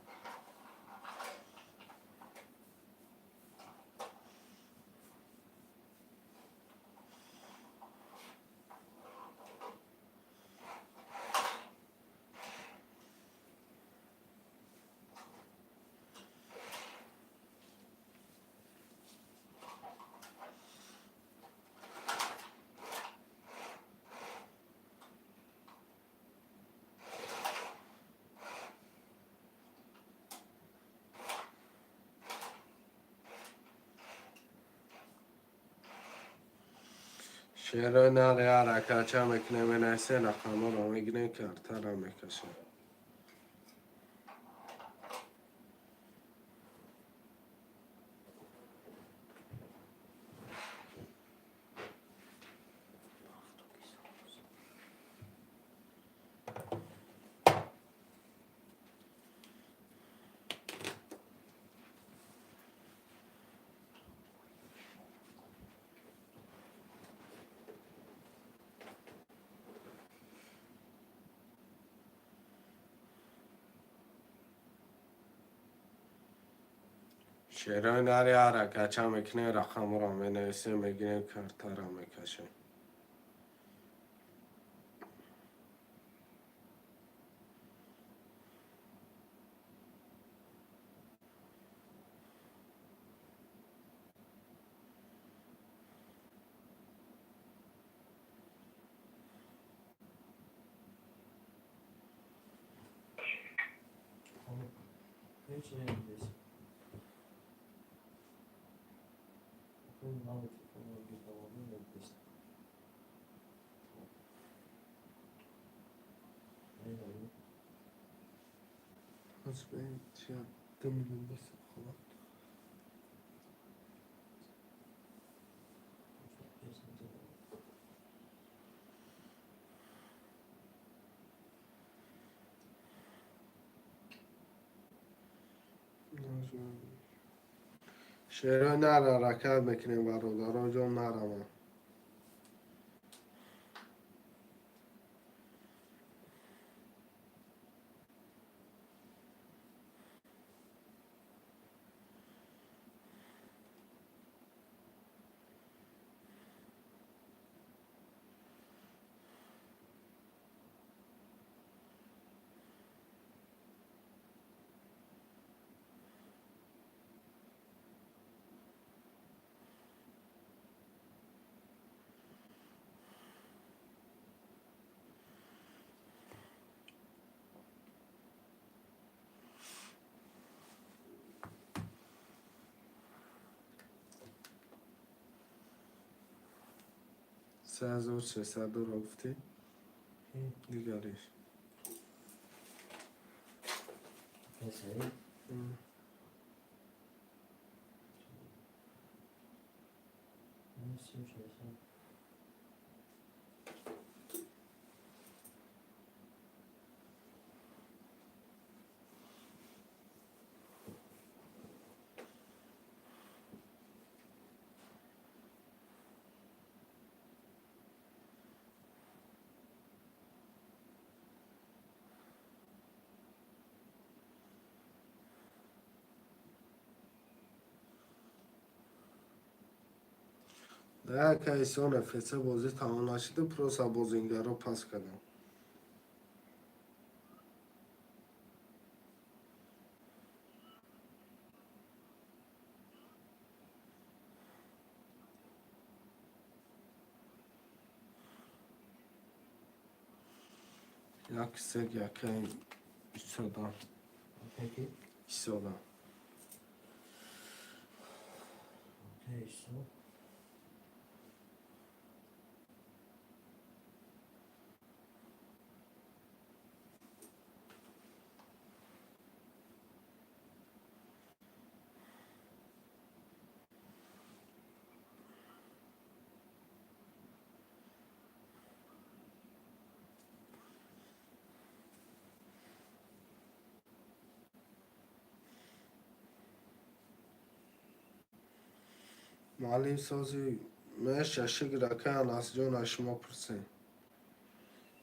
Шерои нар ҳаракатча мекунем, менависем, рақамҳоро мегирем, картаро мекашем. Шерои нари ҳаракатча мекунем, рақамҳоро менависем, мегирем, картаро мекашем. Ҳеҷ намедиҳед. Акай, нав телефонро гирдоварда медиҳед. Эй, 2 миллион бес хуб. Шерои нар ҳаракат мекунем, бародаро ҷон, наравам. 3600-ро гуфтӣ? Дигариш. Акай, Саид. 60. Ака Исон ФС бозӣ тамом нашида, просто бозингарро пас кардам. Як сек якай исода. Peki. Исода. Окей, so. Муаллим сози меша шукр ака Анасҷон, аз шумо пурсем.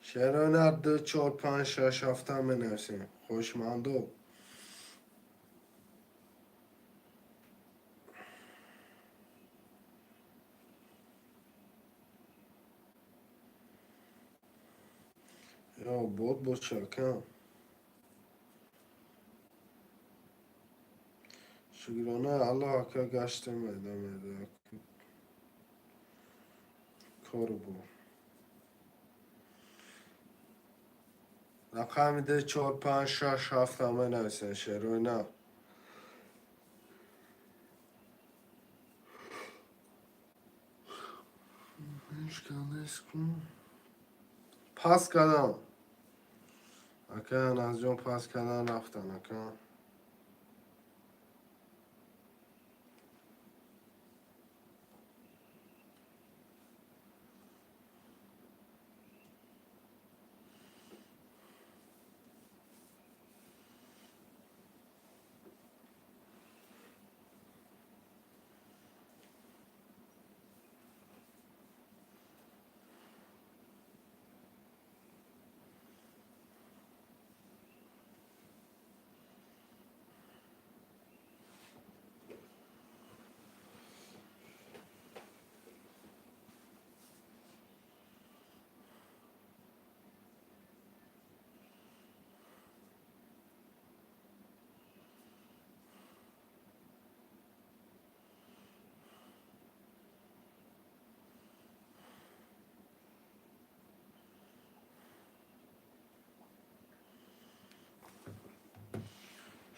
Шеърҳои нар ду, чор, панҷ, шаш, ҳафта менависем. Хоҳишмандо. Ё бод боша ака. Шукронаи Аллоҳ ака, гаштем майда майда кору бо. Рақами ду, чор, панҷ, шаш, ҳафта менависем шеърҳои нав. Пас кардам. Ака Анасҷон пас кардан рафтан ака.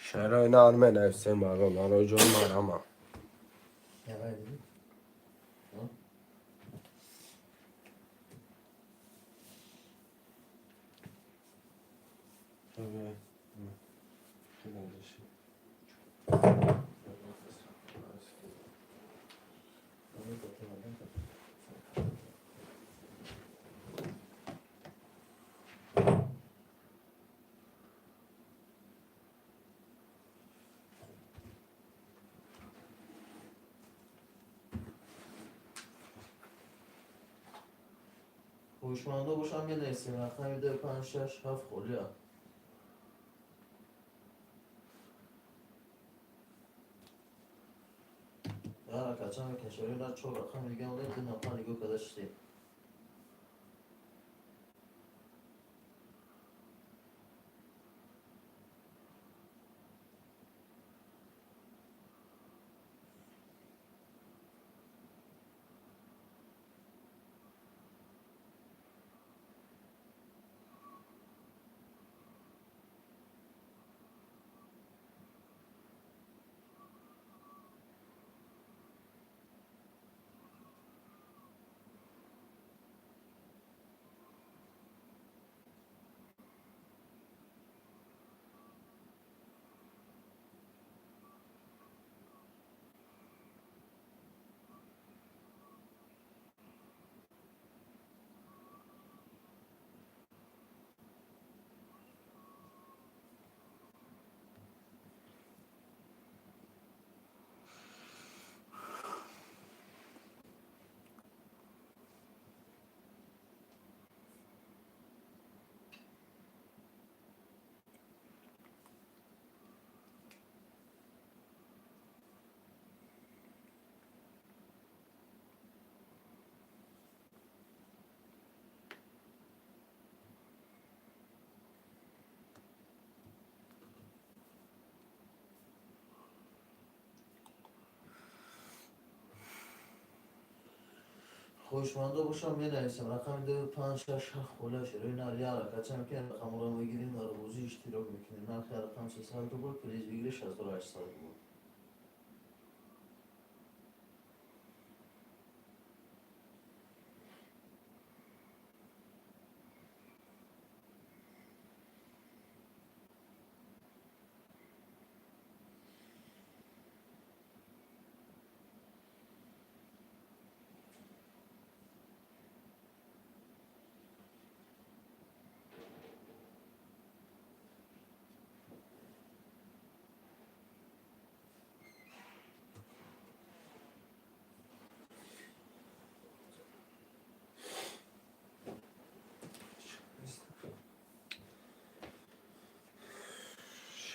Шеърҳои нар менависем бародароҷон марама. Ja, değil. Хоҳишмандо бошам менависем рақами ду, панҷ, шаш, ҳафт холия. Як ракача мекашавӣ, на чор рақам дига монда, ду нафар нигоҳ карда шудем. Хоҳишмандо бошам, менависем рақами ду панҷ шаш ҳафт хола шерои нар як ракача мекунем, рақамро мегирем, дар бозӣ иштирок мекунем. Нархи рақам 300 рубл, приз выигрыш 1800 рубл.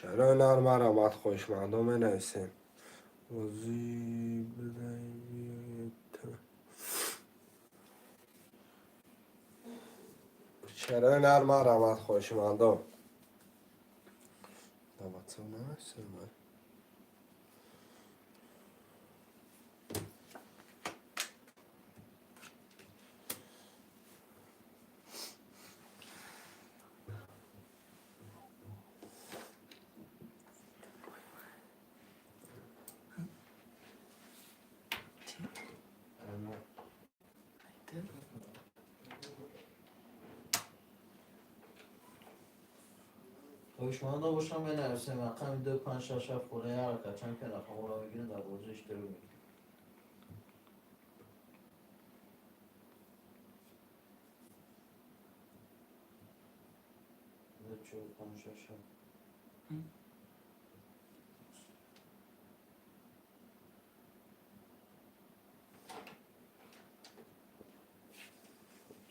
Шерои нар, марҳамат, хоҳишмандо, менависем. Бозӣ бидаед. Шерои нар, марҳамат, хоҳишмандо. Дар ватсап нависем. Хоҳишмандо бошам, менависем рақами ду панҷ шаш ҳафт хола як ракача мекунем, рақамро мегирем, дар бозӣ иштирок мекунем. Ду чор панҷ шаш ҳафт.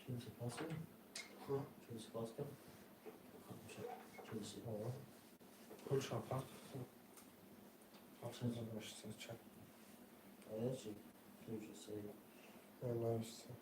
Челси пас кард? Челси пас кард? Челси. Пулша пах. 764. А я чи? Ключ. Нависем.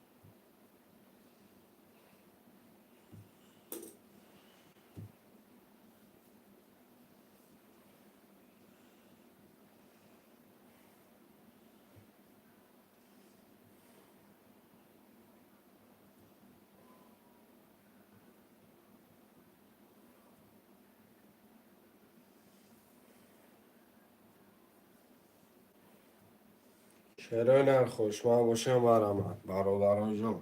Шерои нар, хушманд бошем, марҳамат, бародарони ҷон.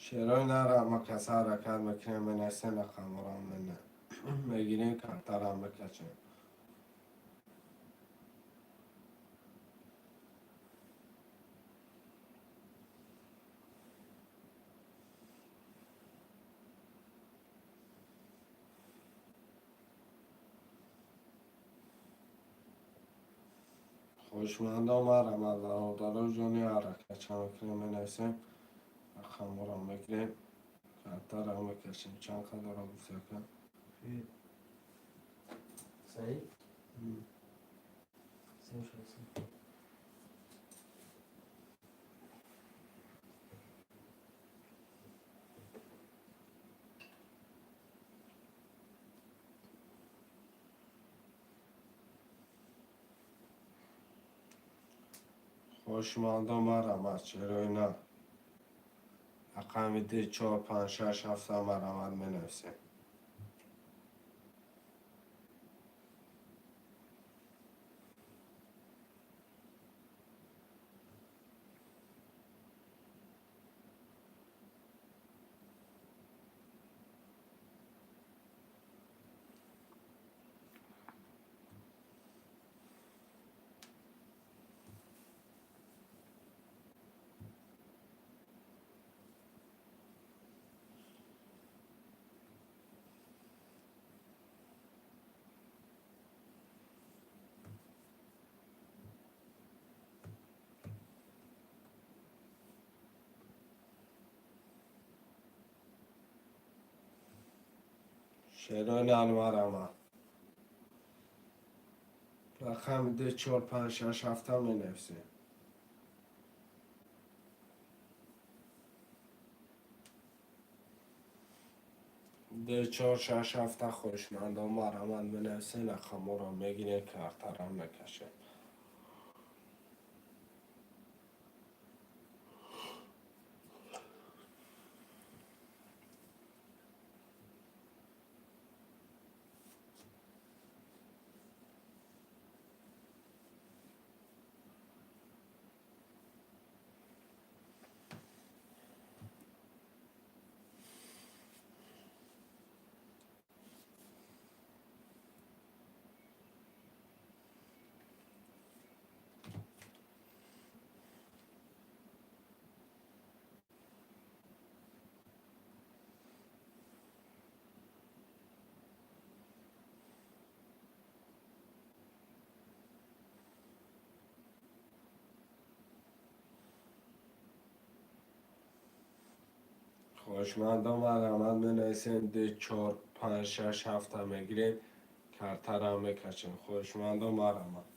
Шерои нар, ама каса ҳаракат мекунем, менависем рақамҳоро, мегирем, картаро мекачем. Хоҳишмандон, марҳамат, бародаро ҷони, ҳаракатча мекунем, менависем, рақамҳоро мегирем, картаро мекашем. Чанд қадара гуфта, ака? Саид? 360. Хоҳишмандон, марҳамат, чарои на, рақами ду, чор, панҷ, шаш, ҳафта, марҳамат, менависем. Шерои нар, марҳамат, рақами ду, чор, панҷ, шаш, ҳафта менависем. Ду, чор, шаш, ҳафта. Хоҳишмандон, марҳамат, менависем, рақамҳоро мегирем, картаро мекашем. Хоҳишмандон, марҳамат, менависем, ду, чор, панҷ, шаш, ҳафта мегирем, картаро мекашем. Хоҳишмандон, марҳамат.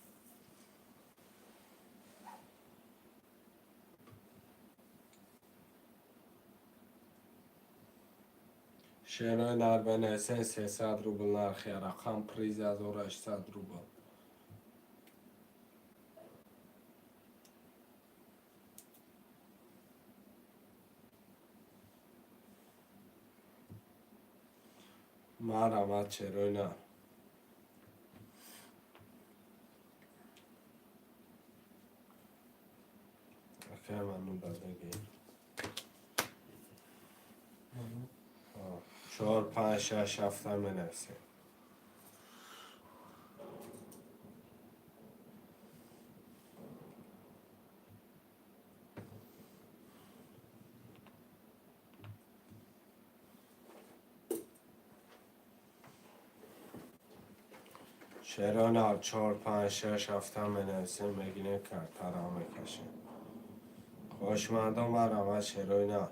Шерои нар бенависем, 300 рубл нархи рақам, приз 1800 рубл. Марҳамат, шерои нар. Акай, манун дадагӣ. Чор, панҷ, шаш, ҳафта менависем. Шерои нар, чор, панҷ, шаш, ҳафта менависем, мегирем, картаро мекашем. Хоҳишмандон, марҳамат, шерои нар.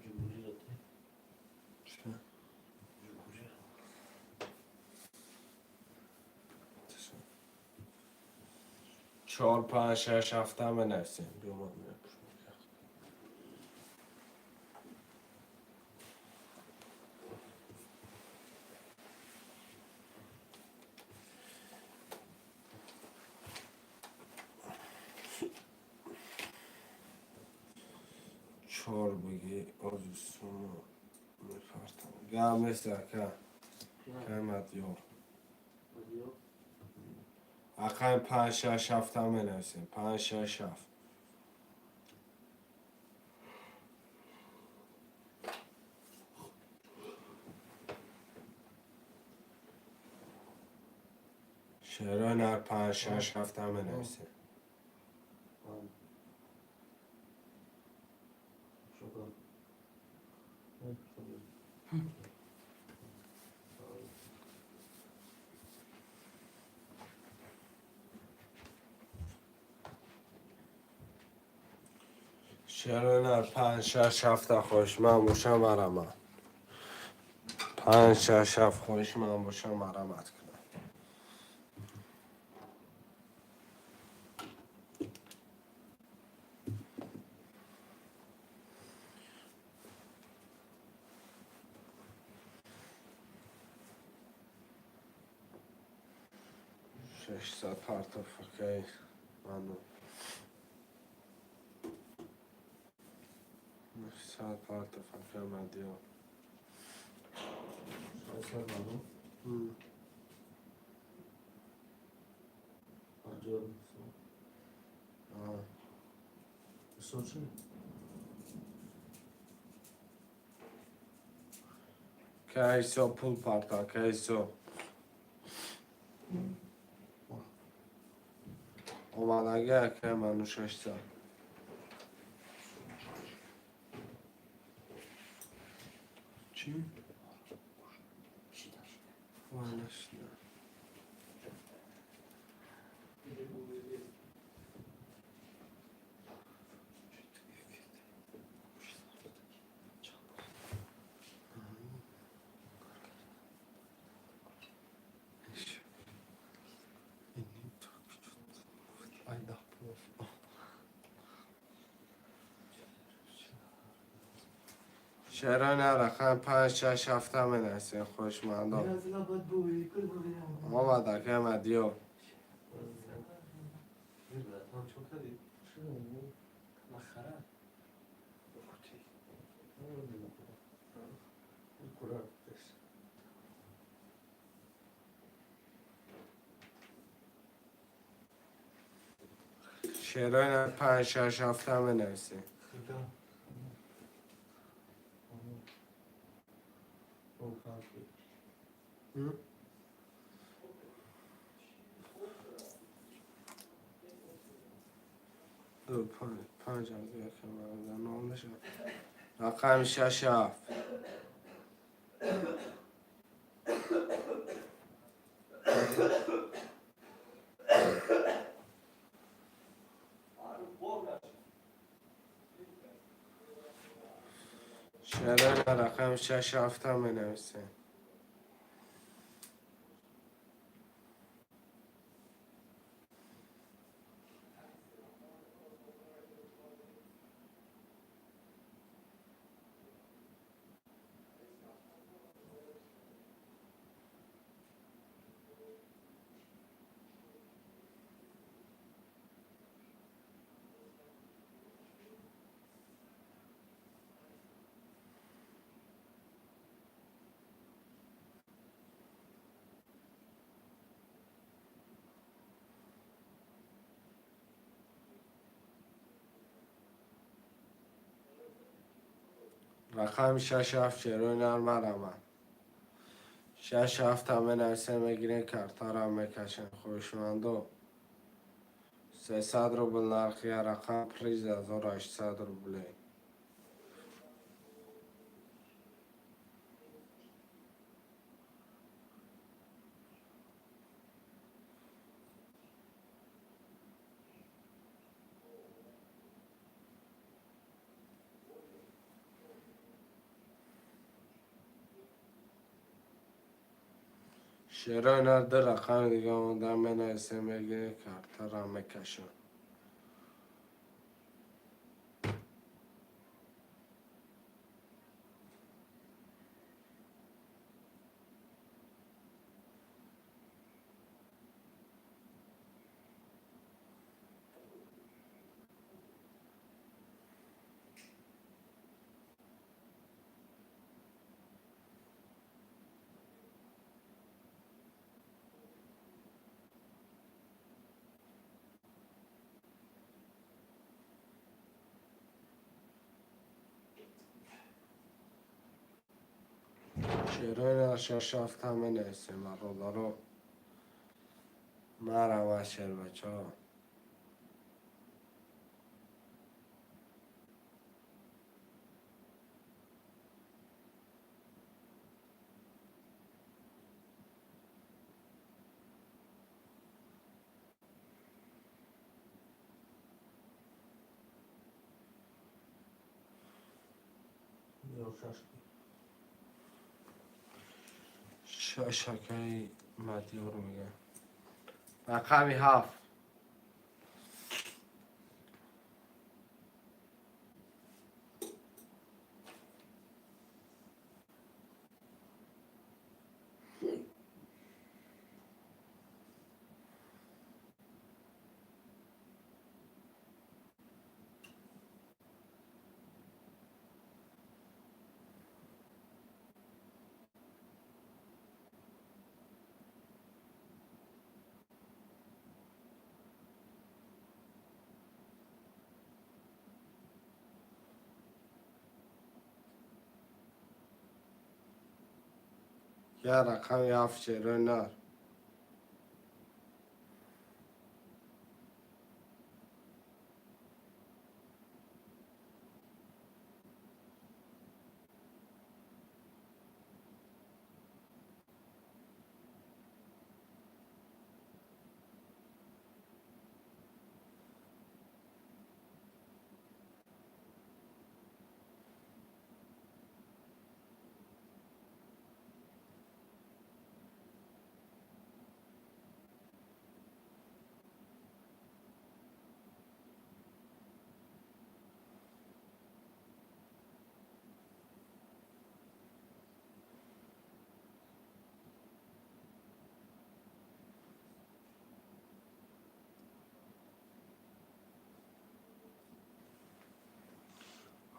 Ҷумҳурӣ те. Ҷумҳурӣ. Чор, панҷ, шаш, ҳафта менависем. Биё, ман мепӯшам. Чор бигӣ, ози сума мепартам. Гап нест, ака. Каймат ёр. Ақай, панҷ, шаш, ҳафта менависем. Панҷ, шаш, ҳафт. Шерои нар, панҷ, шаш, ҳафта менависем. Шукр. Шерои панҷ, шаш, ҳафта хоҳишманд бошам, марамат. Панҷ, шаш, ҳафт хоҳишманд бошам, марамат кунам. 600 партоф, окей. Ману. 900 партоф, окей, Мадиё. 600 ману? 50 сом. Ҳисоб чи? Кай ҳисоб пул парта, кай ҳисоб. Омадаги, акай ману, 600. Чӣ? Вай, нашида. Шерои рақам панҷ, шаш, ҳафта менависем, хоҳишмандон. Омад, акай Мадиё. Братан, чӣ кардӣ? Махара. Шерои панҷ, шаш, ҳафта менависем. Ду, панҷ, панҷ, нол мешавад. Рақами шаш, ҳафт. Шерои рақами шаш, ҳафта менависем. Рақами шаш, ҳафт, шерои нар, марамат. Шаш, ҳафта менависем, мегирем, картаро мекашем, хоҳишмандо. 300 рубл нархи рақам, приз 1800 рублей. Шерои нар, ду рақами дига монда, менависем, мегирем, картаро мекашем. Шерои нар, шаш, ҳафта менависем, бародаро. Марама, шербачаҳо. Чор, шаш. Шаш акаи Мадиёр мега. Рақами ҳафт. Я рақами ҳафт, шерои нар.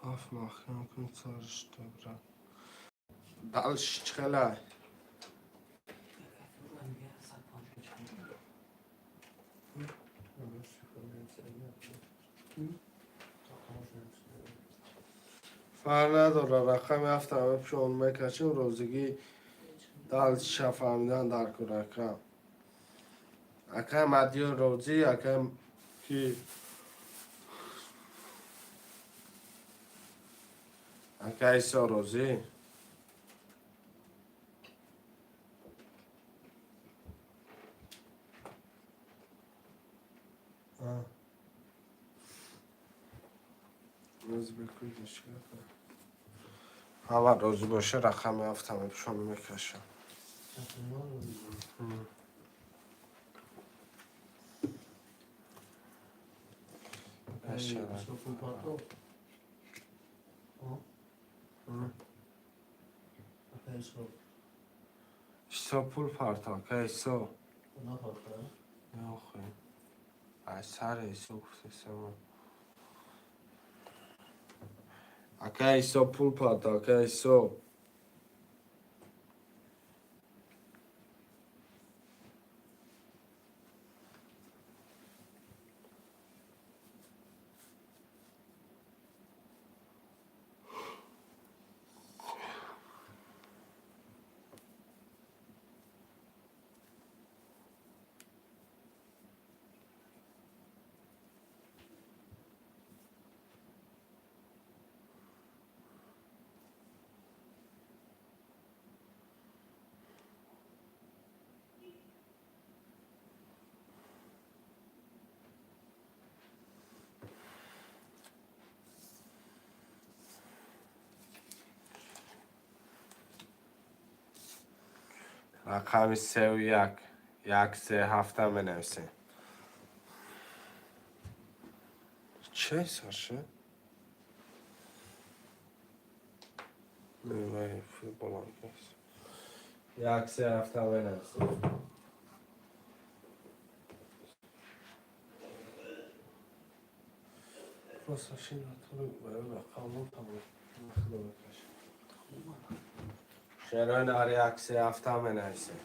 Ҳафт маҳкам кун саришта, брат. Дальше чӣ хелай? Мега 154. Рақамаш нависида. Фарқ надора, рақами ҳафтам мепӯшон, мекашем розигӣ. Дальше фаҳмидан дар кор, ака. Акай Мадиёр розӣ, акай ки ака Исо розӣ. А. Ӯзбекуй чӣ? Ҳама розӣ боша, рақами ҳафтам мепӯшон, мекашам. Рақамҳо розӣ. Ашара. Исо пул партов. Ака Исо. Исо пул парто, ака Исо. Напарта. Охе. Аз сари Исо гуфтесама. Ака Исо пул парто, ака Исо. Рақами сеу як. Як се ҳафта менависем. Чӣ сарша? Вай футболам. Як се ҳафта менависем. Просто шин натури вай рақамон тамом. Худо мекашад. Шерои нар, як се ҳафта менависем.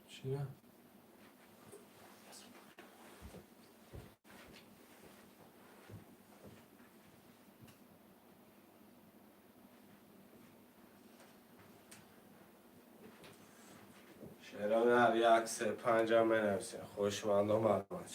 Чия? Шерои нар, як се панҷа менависем. Хоҳишмандон, марҳамат.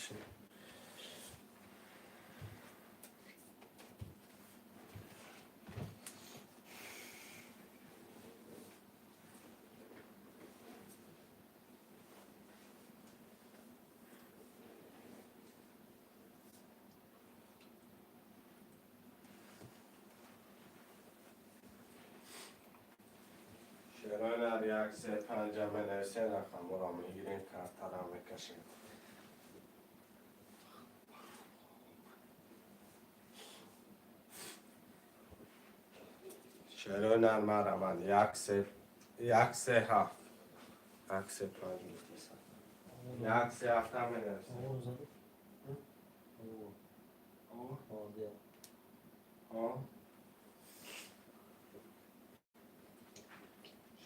1 3 5 менависен, рақамҳоро мегирем, картара мекашем. Шерои нар, марамад, 1 3, 1 3 7, 1 3 5 гуфтесам, 1 3 7 менависем. Овоз зад. О. О, О.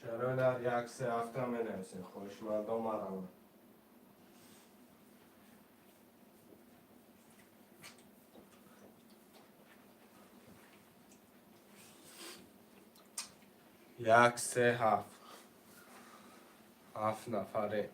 Шерои нар, 1 3 7 менависем. Хоҳишмандо, марамад. 1 3 7, ҳафт нафаре.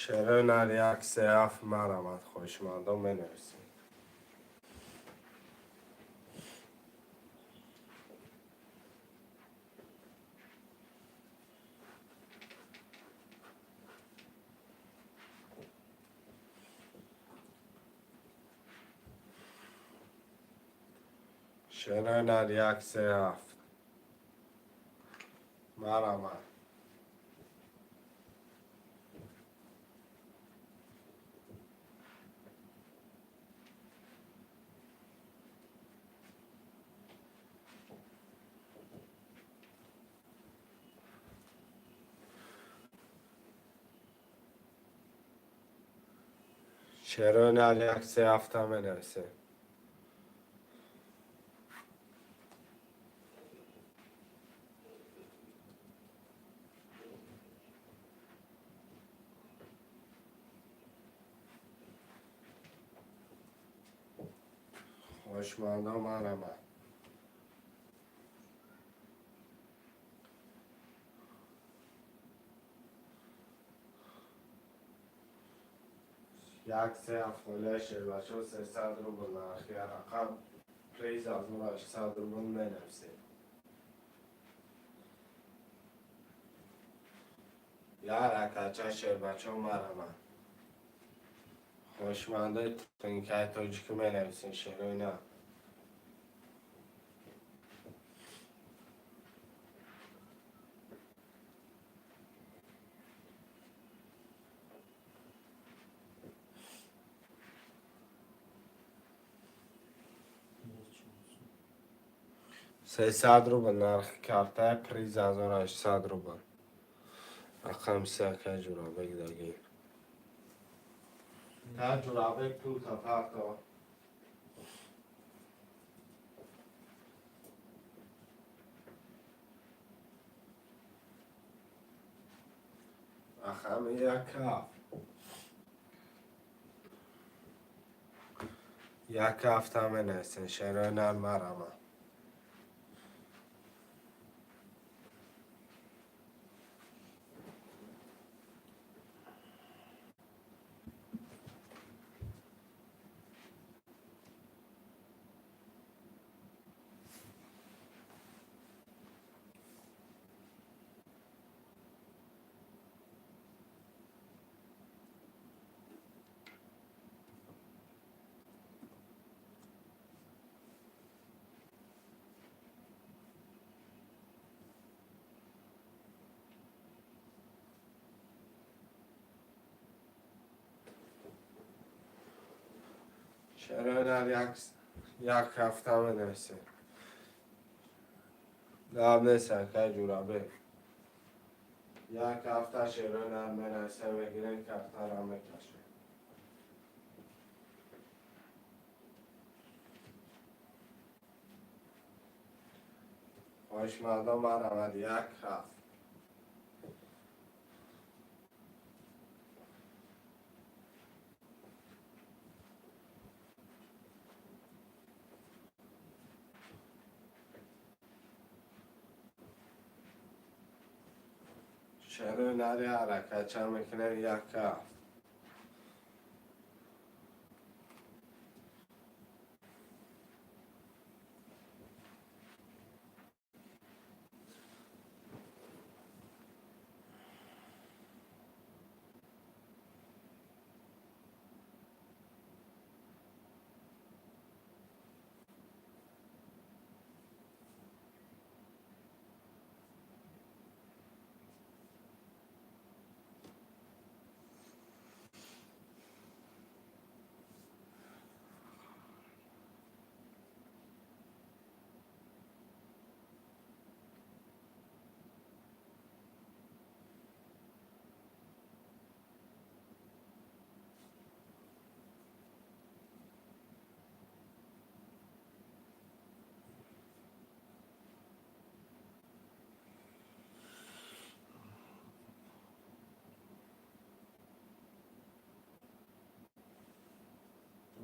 Шерои нар, 1 3 7, марамад. Хоҳишмандо, менависем. Шерои нар, 1 3 7, марамад. Шерои нар, 1 3 7 менависем. Хоҳишмандо, марамад. 1 3 7 холия шербачо, 300 рубл нархи рақам, приз 1800 рубл. Менависем. Як ракача шербачо, марамад. Хоҳишмандои тринкаи тоҷикӣ, менависем, шерои нар. 300 рубл нархи картаи, приз 1800 рубл. Рақами се, акай Ҷурабек дагир. Та, Ҷурабек, пулта парто. Рақами 1 7, 1 7 менависен. Шерои нар, марама. Шерои нар, 1 7 менависем. Гап нест, акай Ҷурабек. 1 7 шерои нар менависем, мегирем, картара мекашем. Хоҳишмандо, марамад, 1 7. Шерои нари ҳаракат чанд мекунем? 1,7.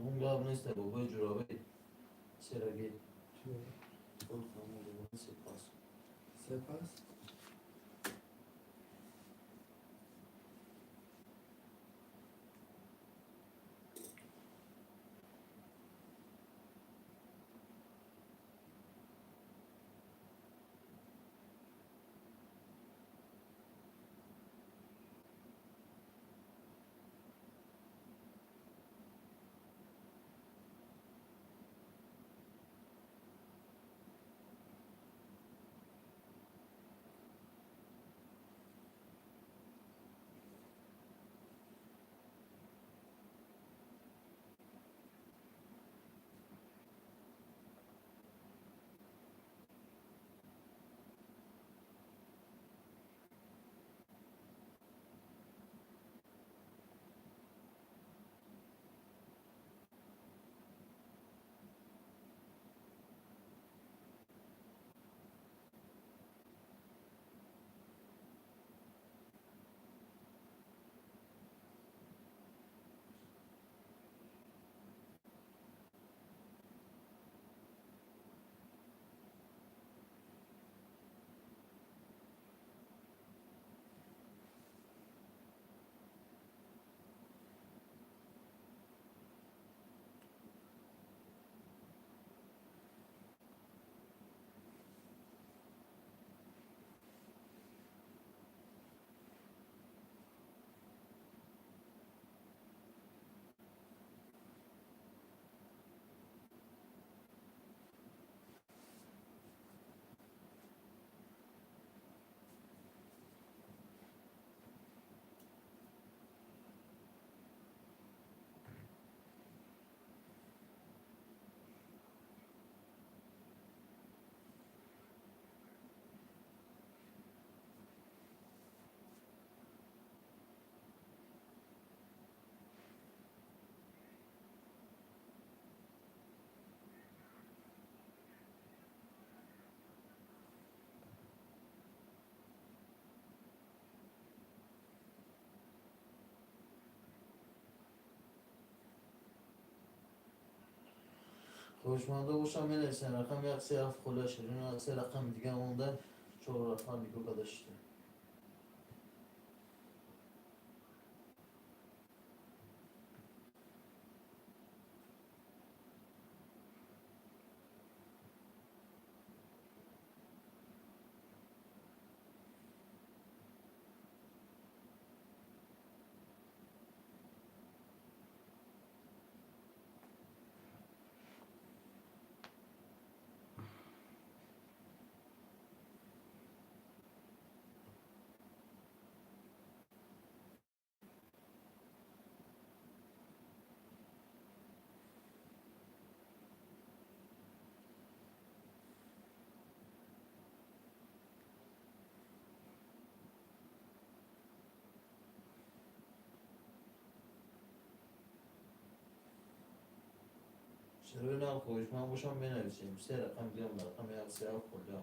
Тамом, гап нест, бобои ҷурабе сераги. Сепас. Сепас. Хоҳишмандо бошам, менависем рақами 137 холя ширина, се рақами дига монда, чор рақам нигоҳ карда шуда. Шерои нав хоҳишманд бошам, менависем се рақам дига, рақами 137 холя.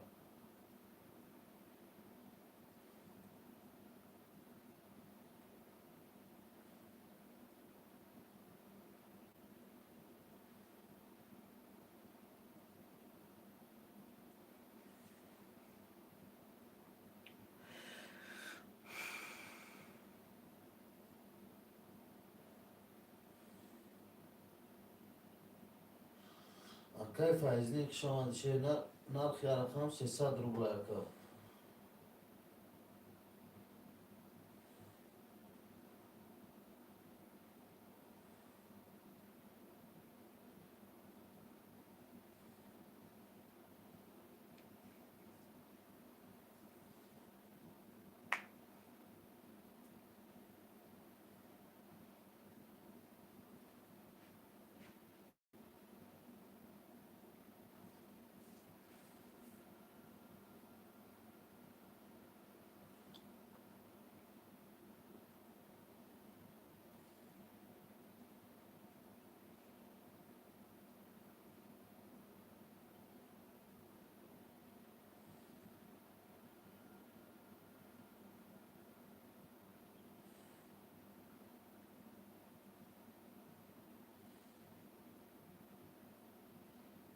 Акай Файзни, шомад, шер, нархи рақам 300 рубл, ака.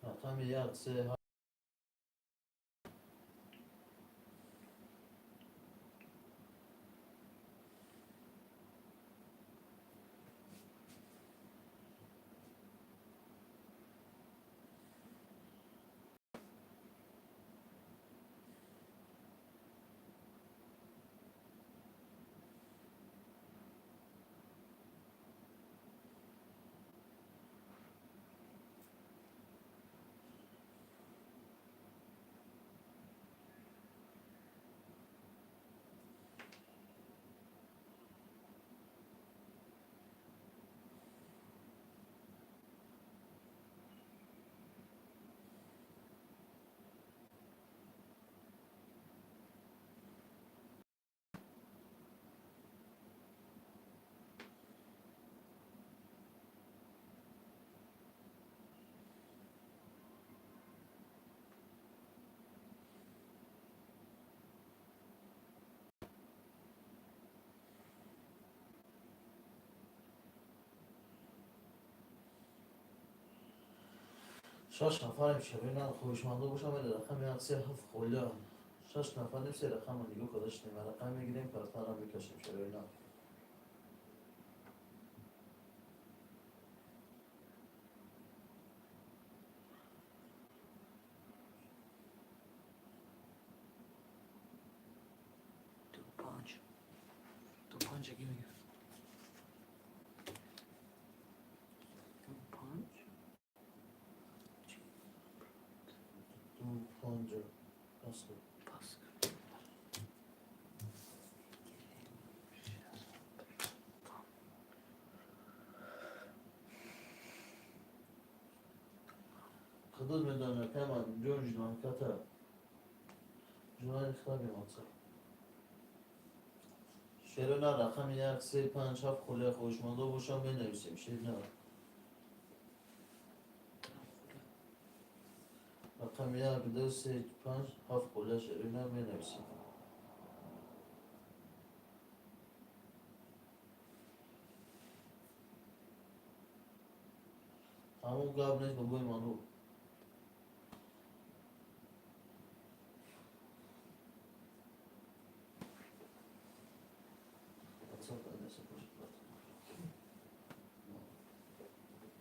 Рақами як, се. Шаш нафарем, шабина, хоҳишмандо бошам, вале рақами як, се, ҳафт холия. Шаш нафарем, се рақама нигоҳ карда шудем, рақам мегирем, картара мекашем, шабина. Ду, панҷ. Ду, панҷ, яки мегирад. Ду, панҷ. Ду, панҷа. Пас кун. Пас. Худот медонад, кама ҷон ҷунанката. Ҷунани хлаби маца. Шерона, рақами як, се, панҷ, ҳафт холия, хоҳишмандо бошам, менависем. Шерина. Рақами як, ду, се, панҷ, ҳафт холия, шерина, менависем. Ҳамон гап нест, бобои ману. WhatsApp адреса бошад, брат.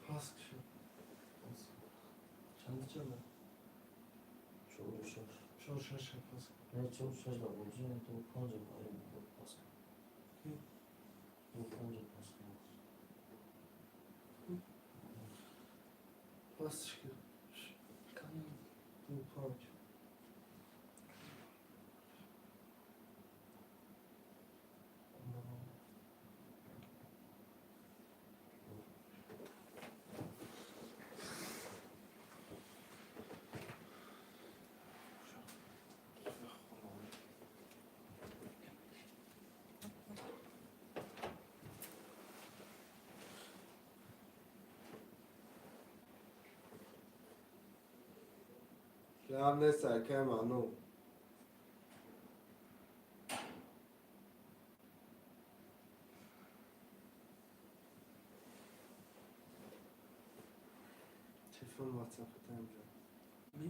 Пас шуд. Чанда, чанда? Чору шаш. Чор, шаш, пас. Не, чору шаш да бозӣ, ду, панҷа барем, пас. Ду, панҷа пас. Пас шуд. Ду, панҷ. Гап нест, акай ману. Телефон WhatsApp инҷо. Ми?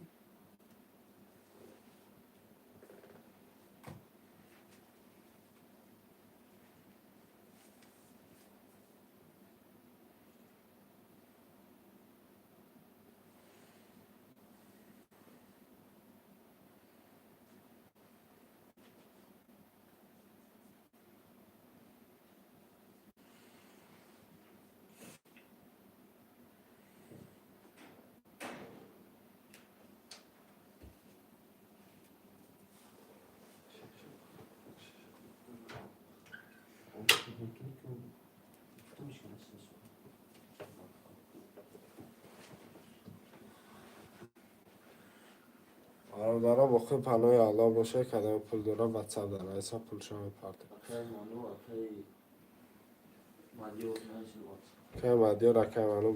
Мекунӣ, ки гуфта мешканад. Бародаро, боқӣ паноҳи Аллоҳ бошед. Кадоме пул дора, ватсап данависа, пулшо мепартем. Акай Ману, акай Мадиёр нависед. Акай Мадиёр, акай Ману.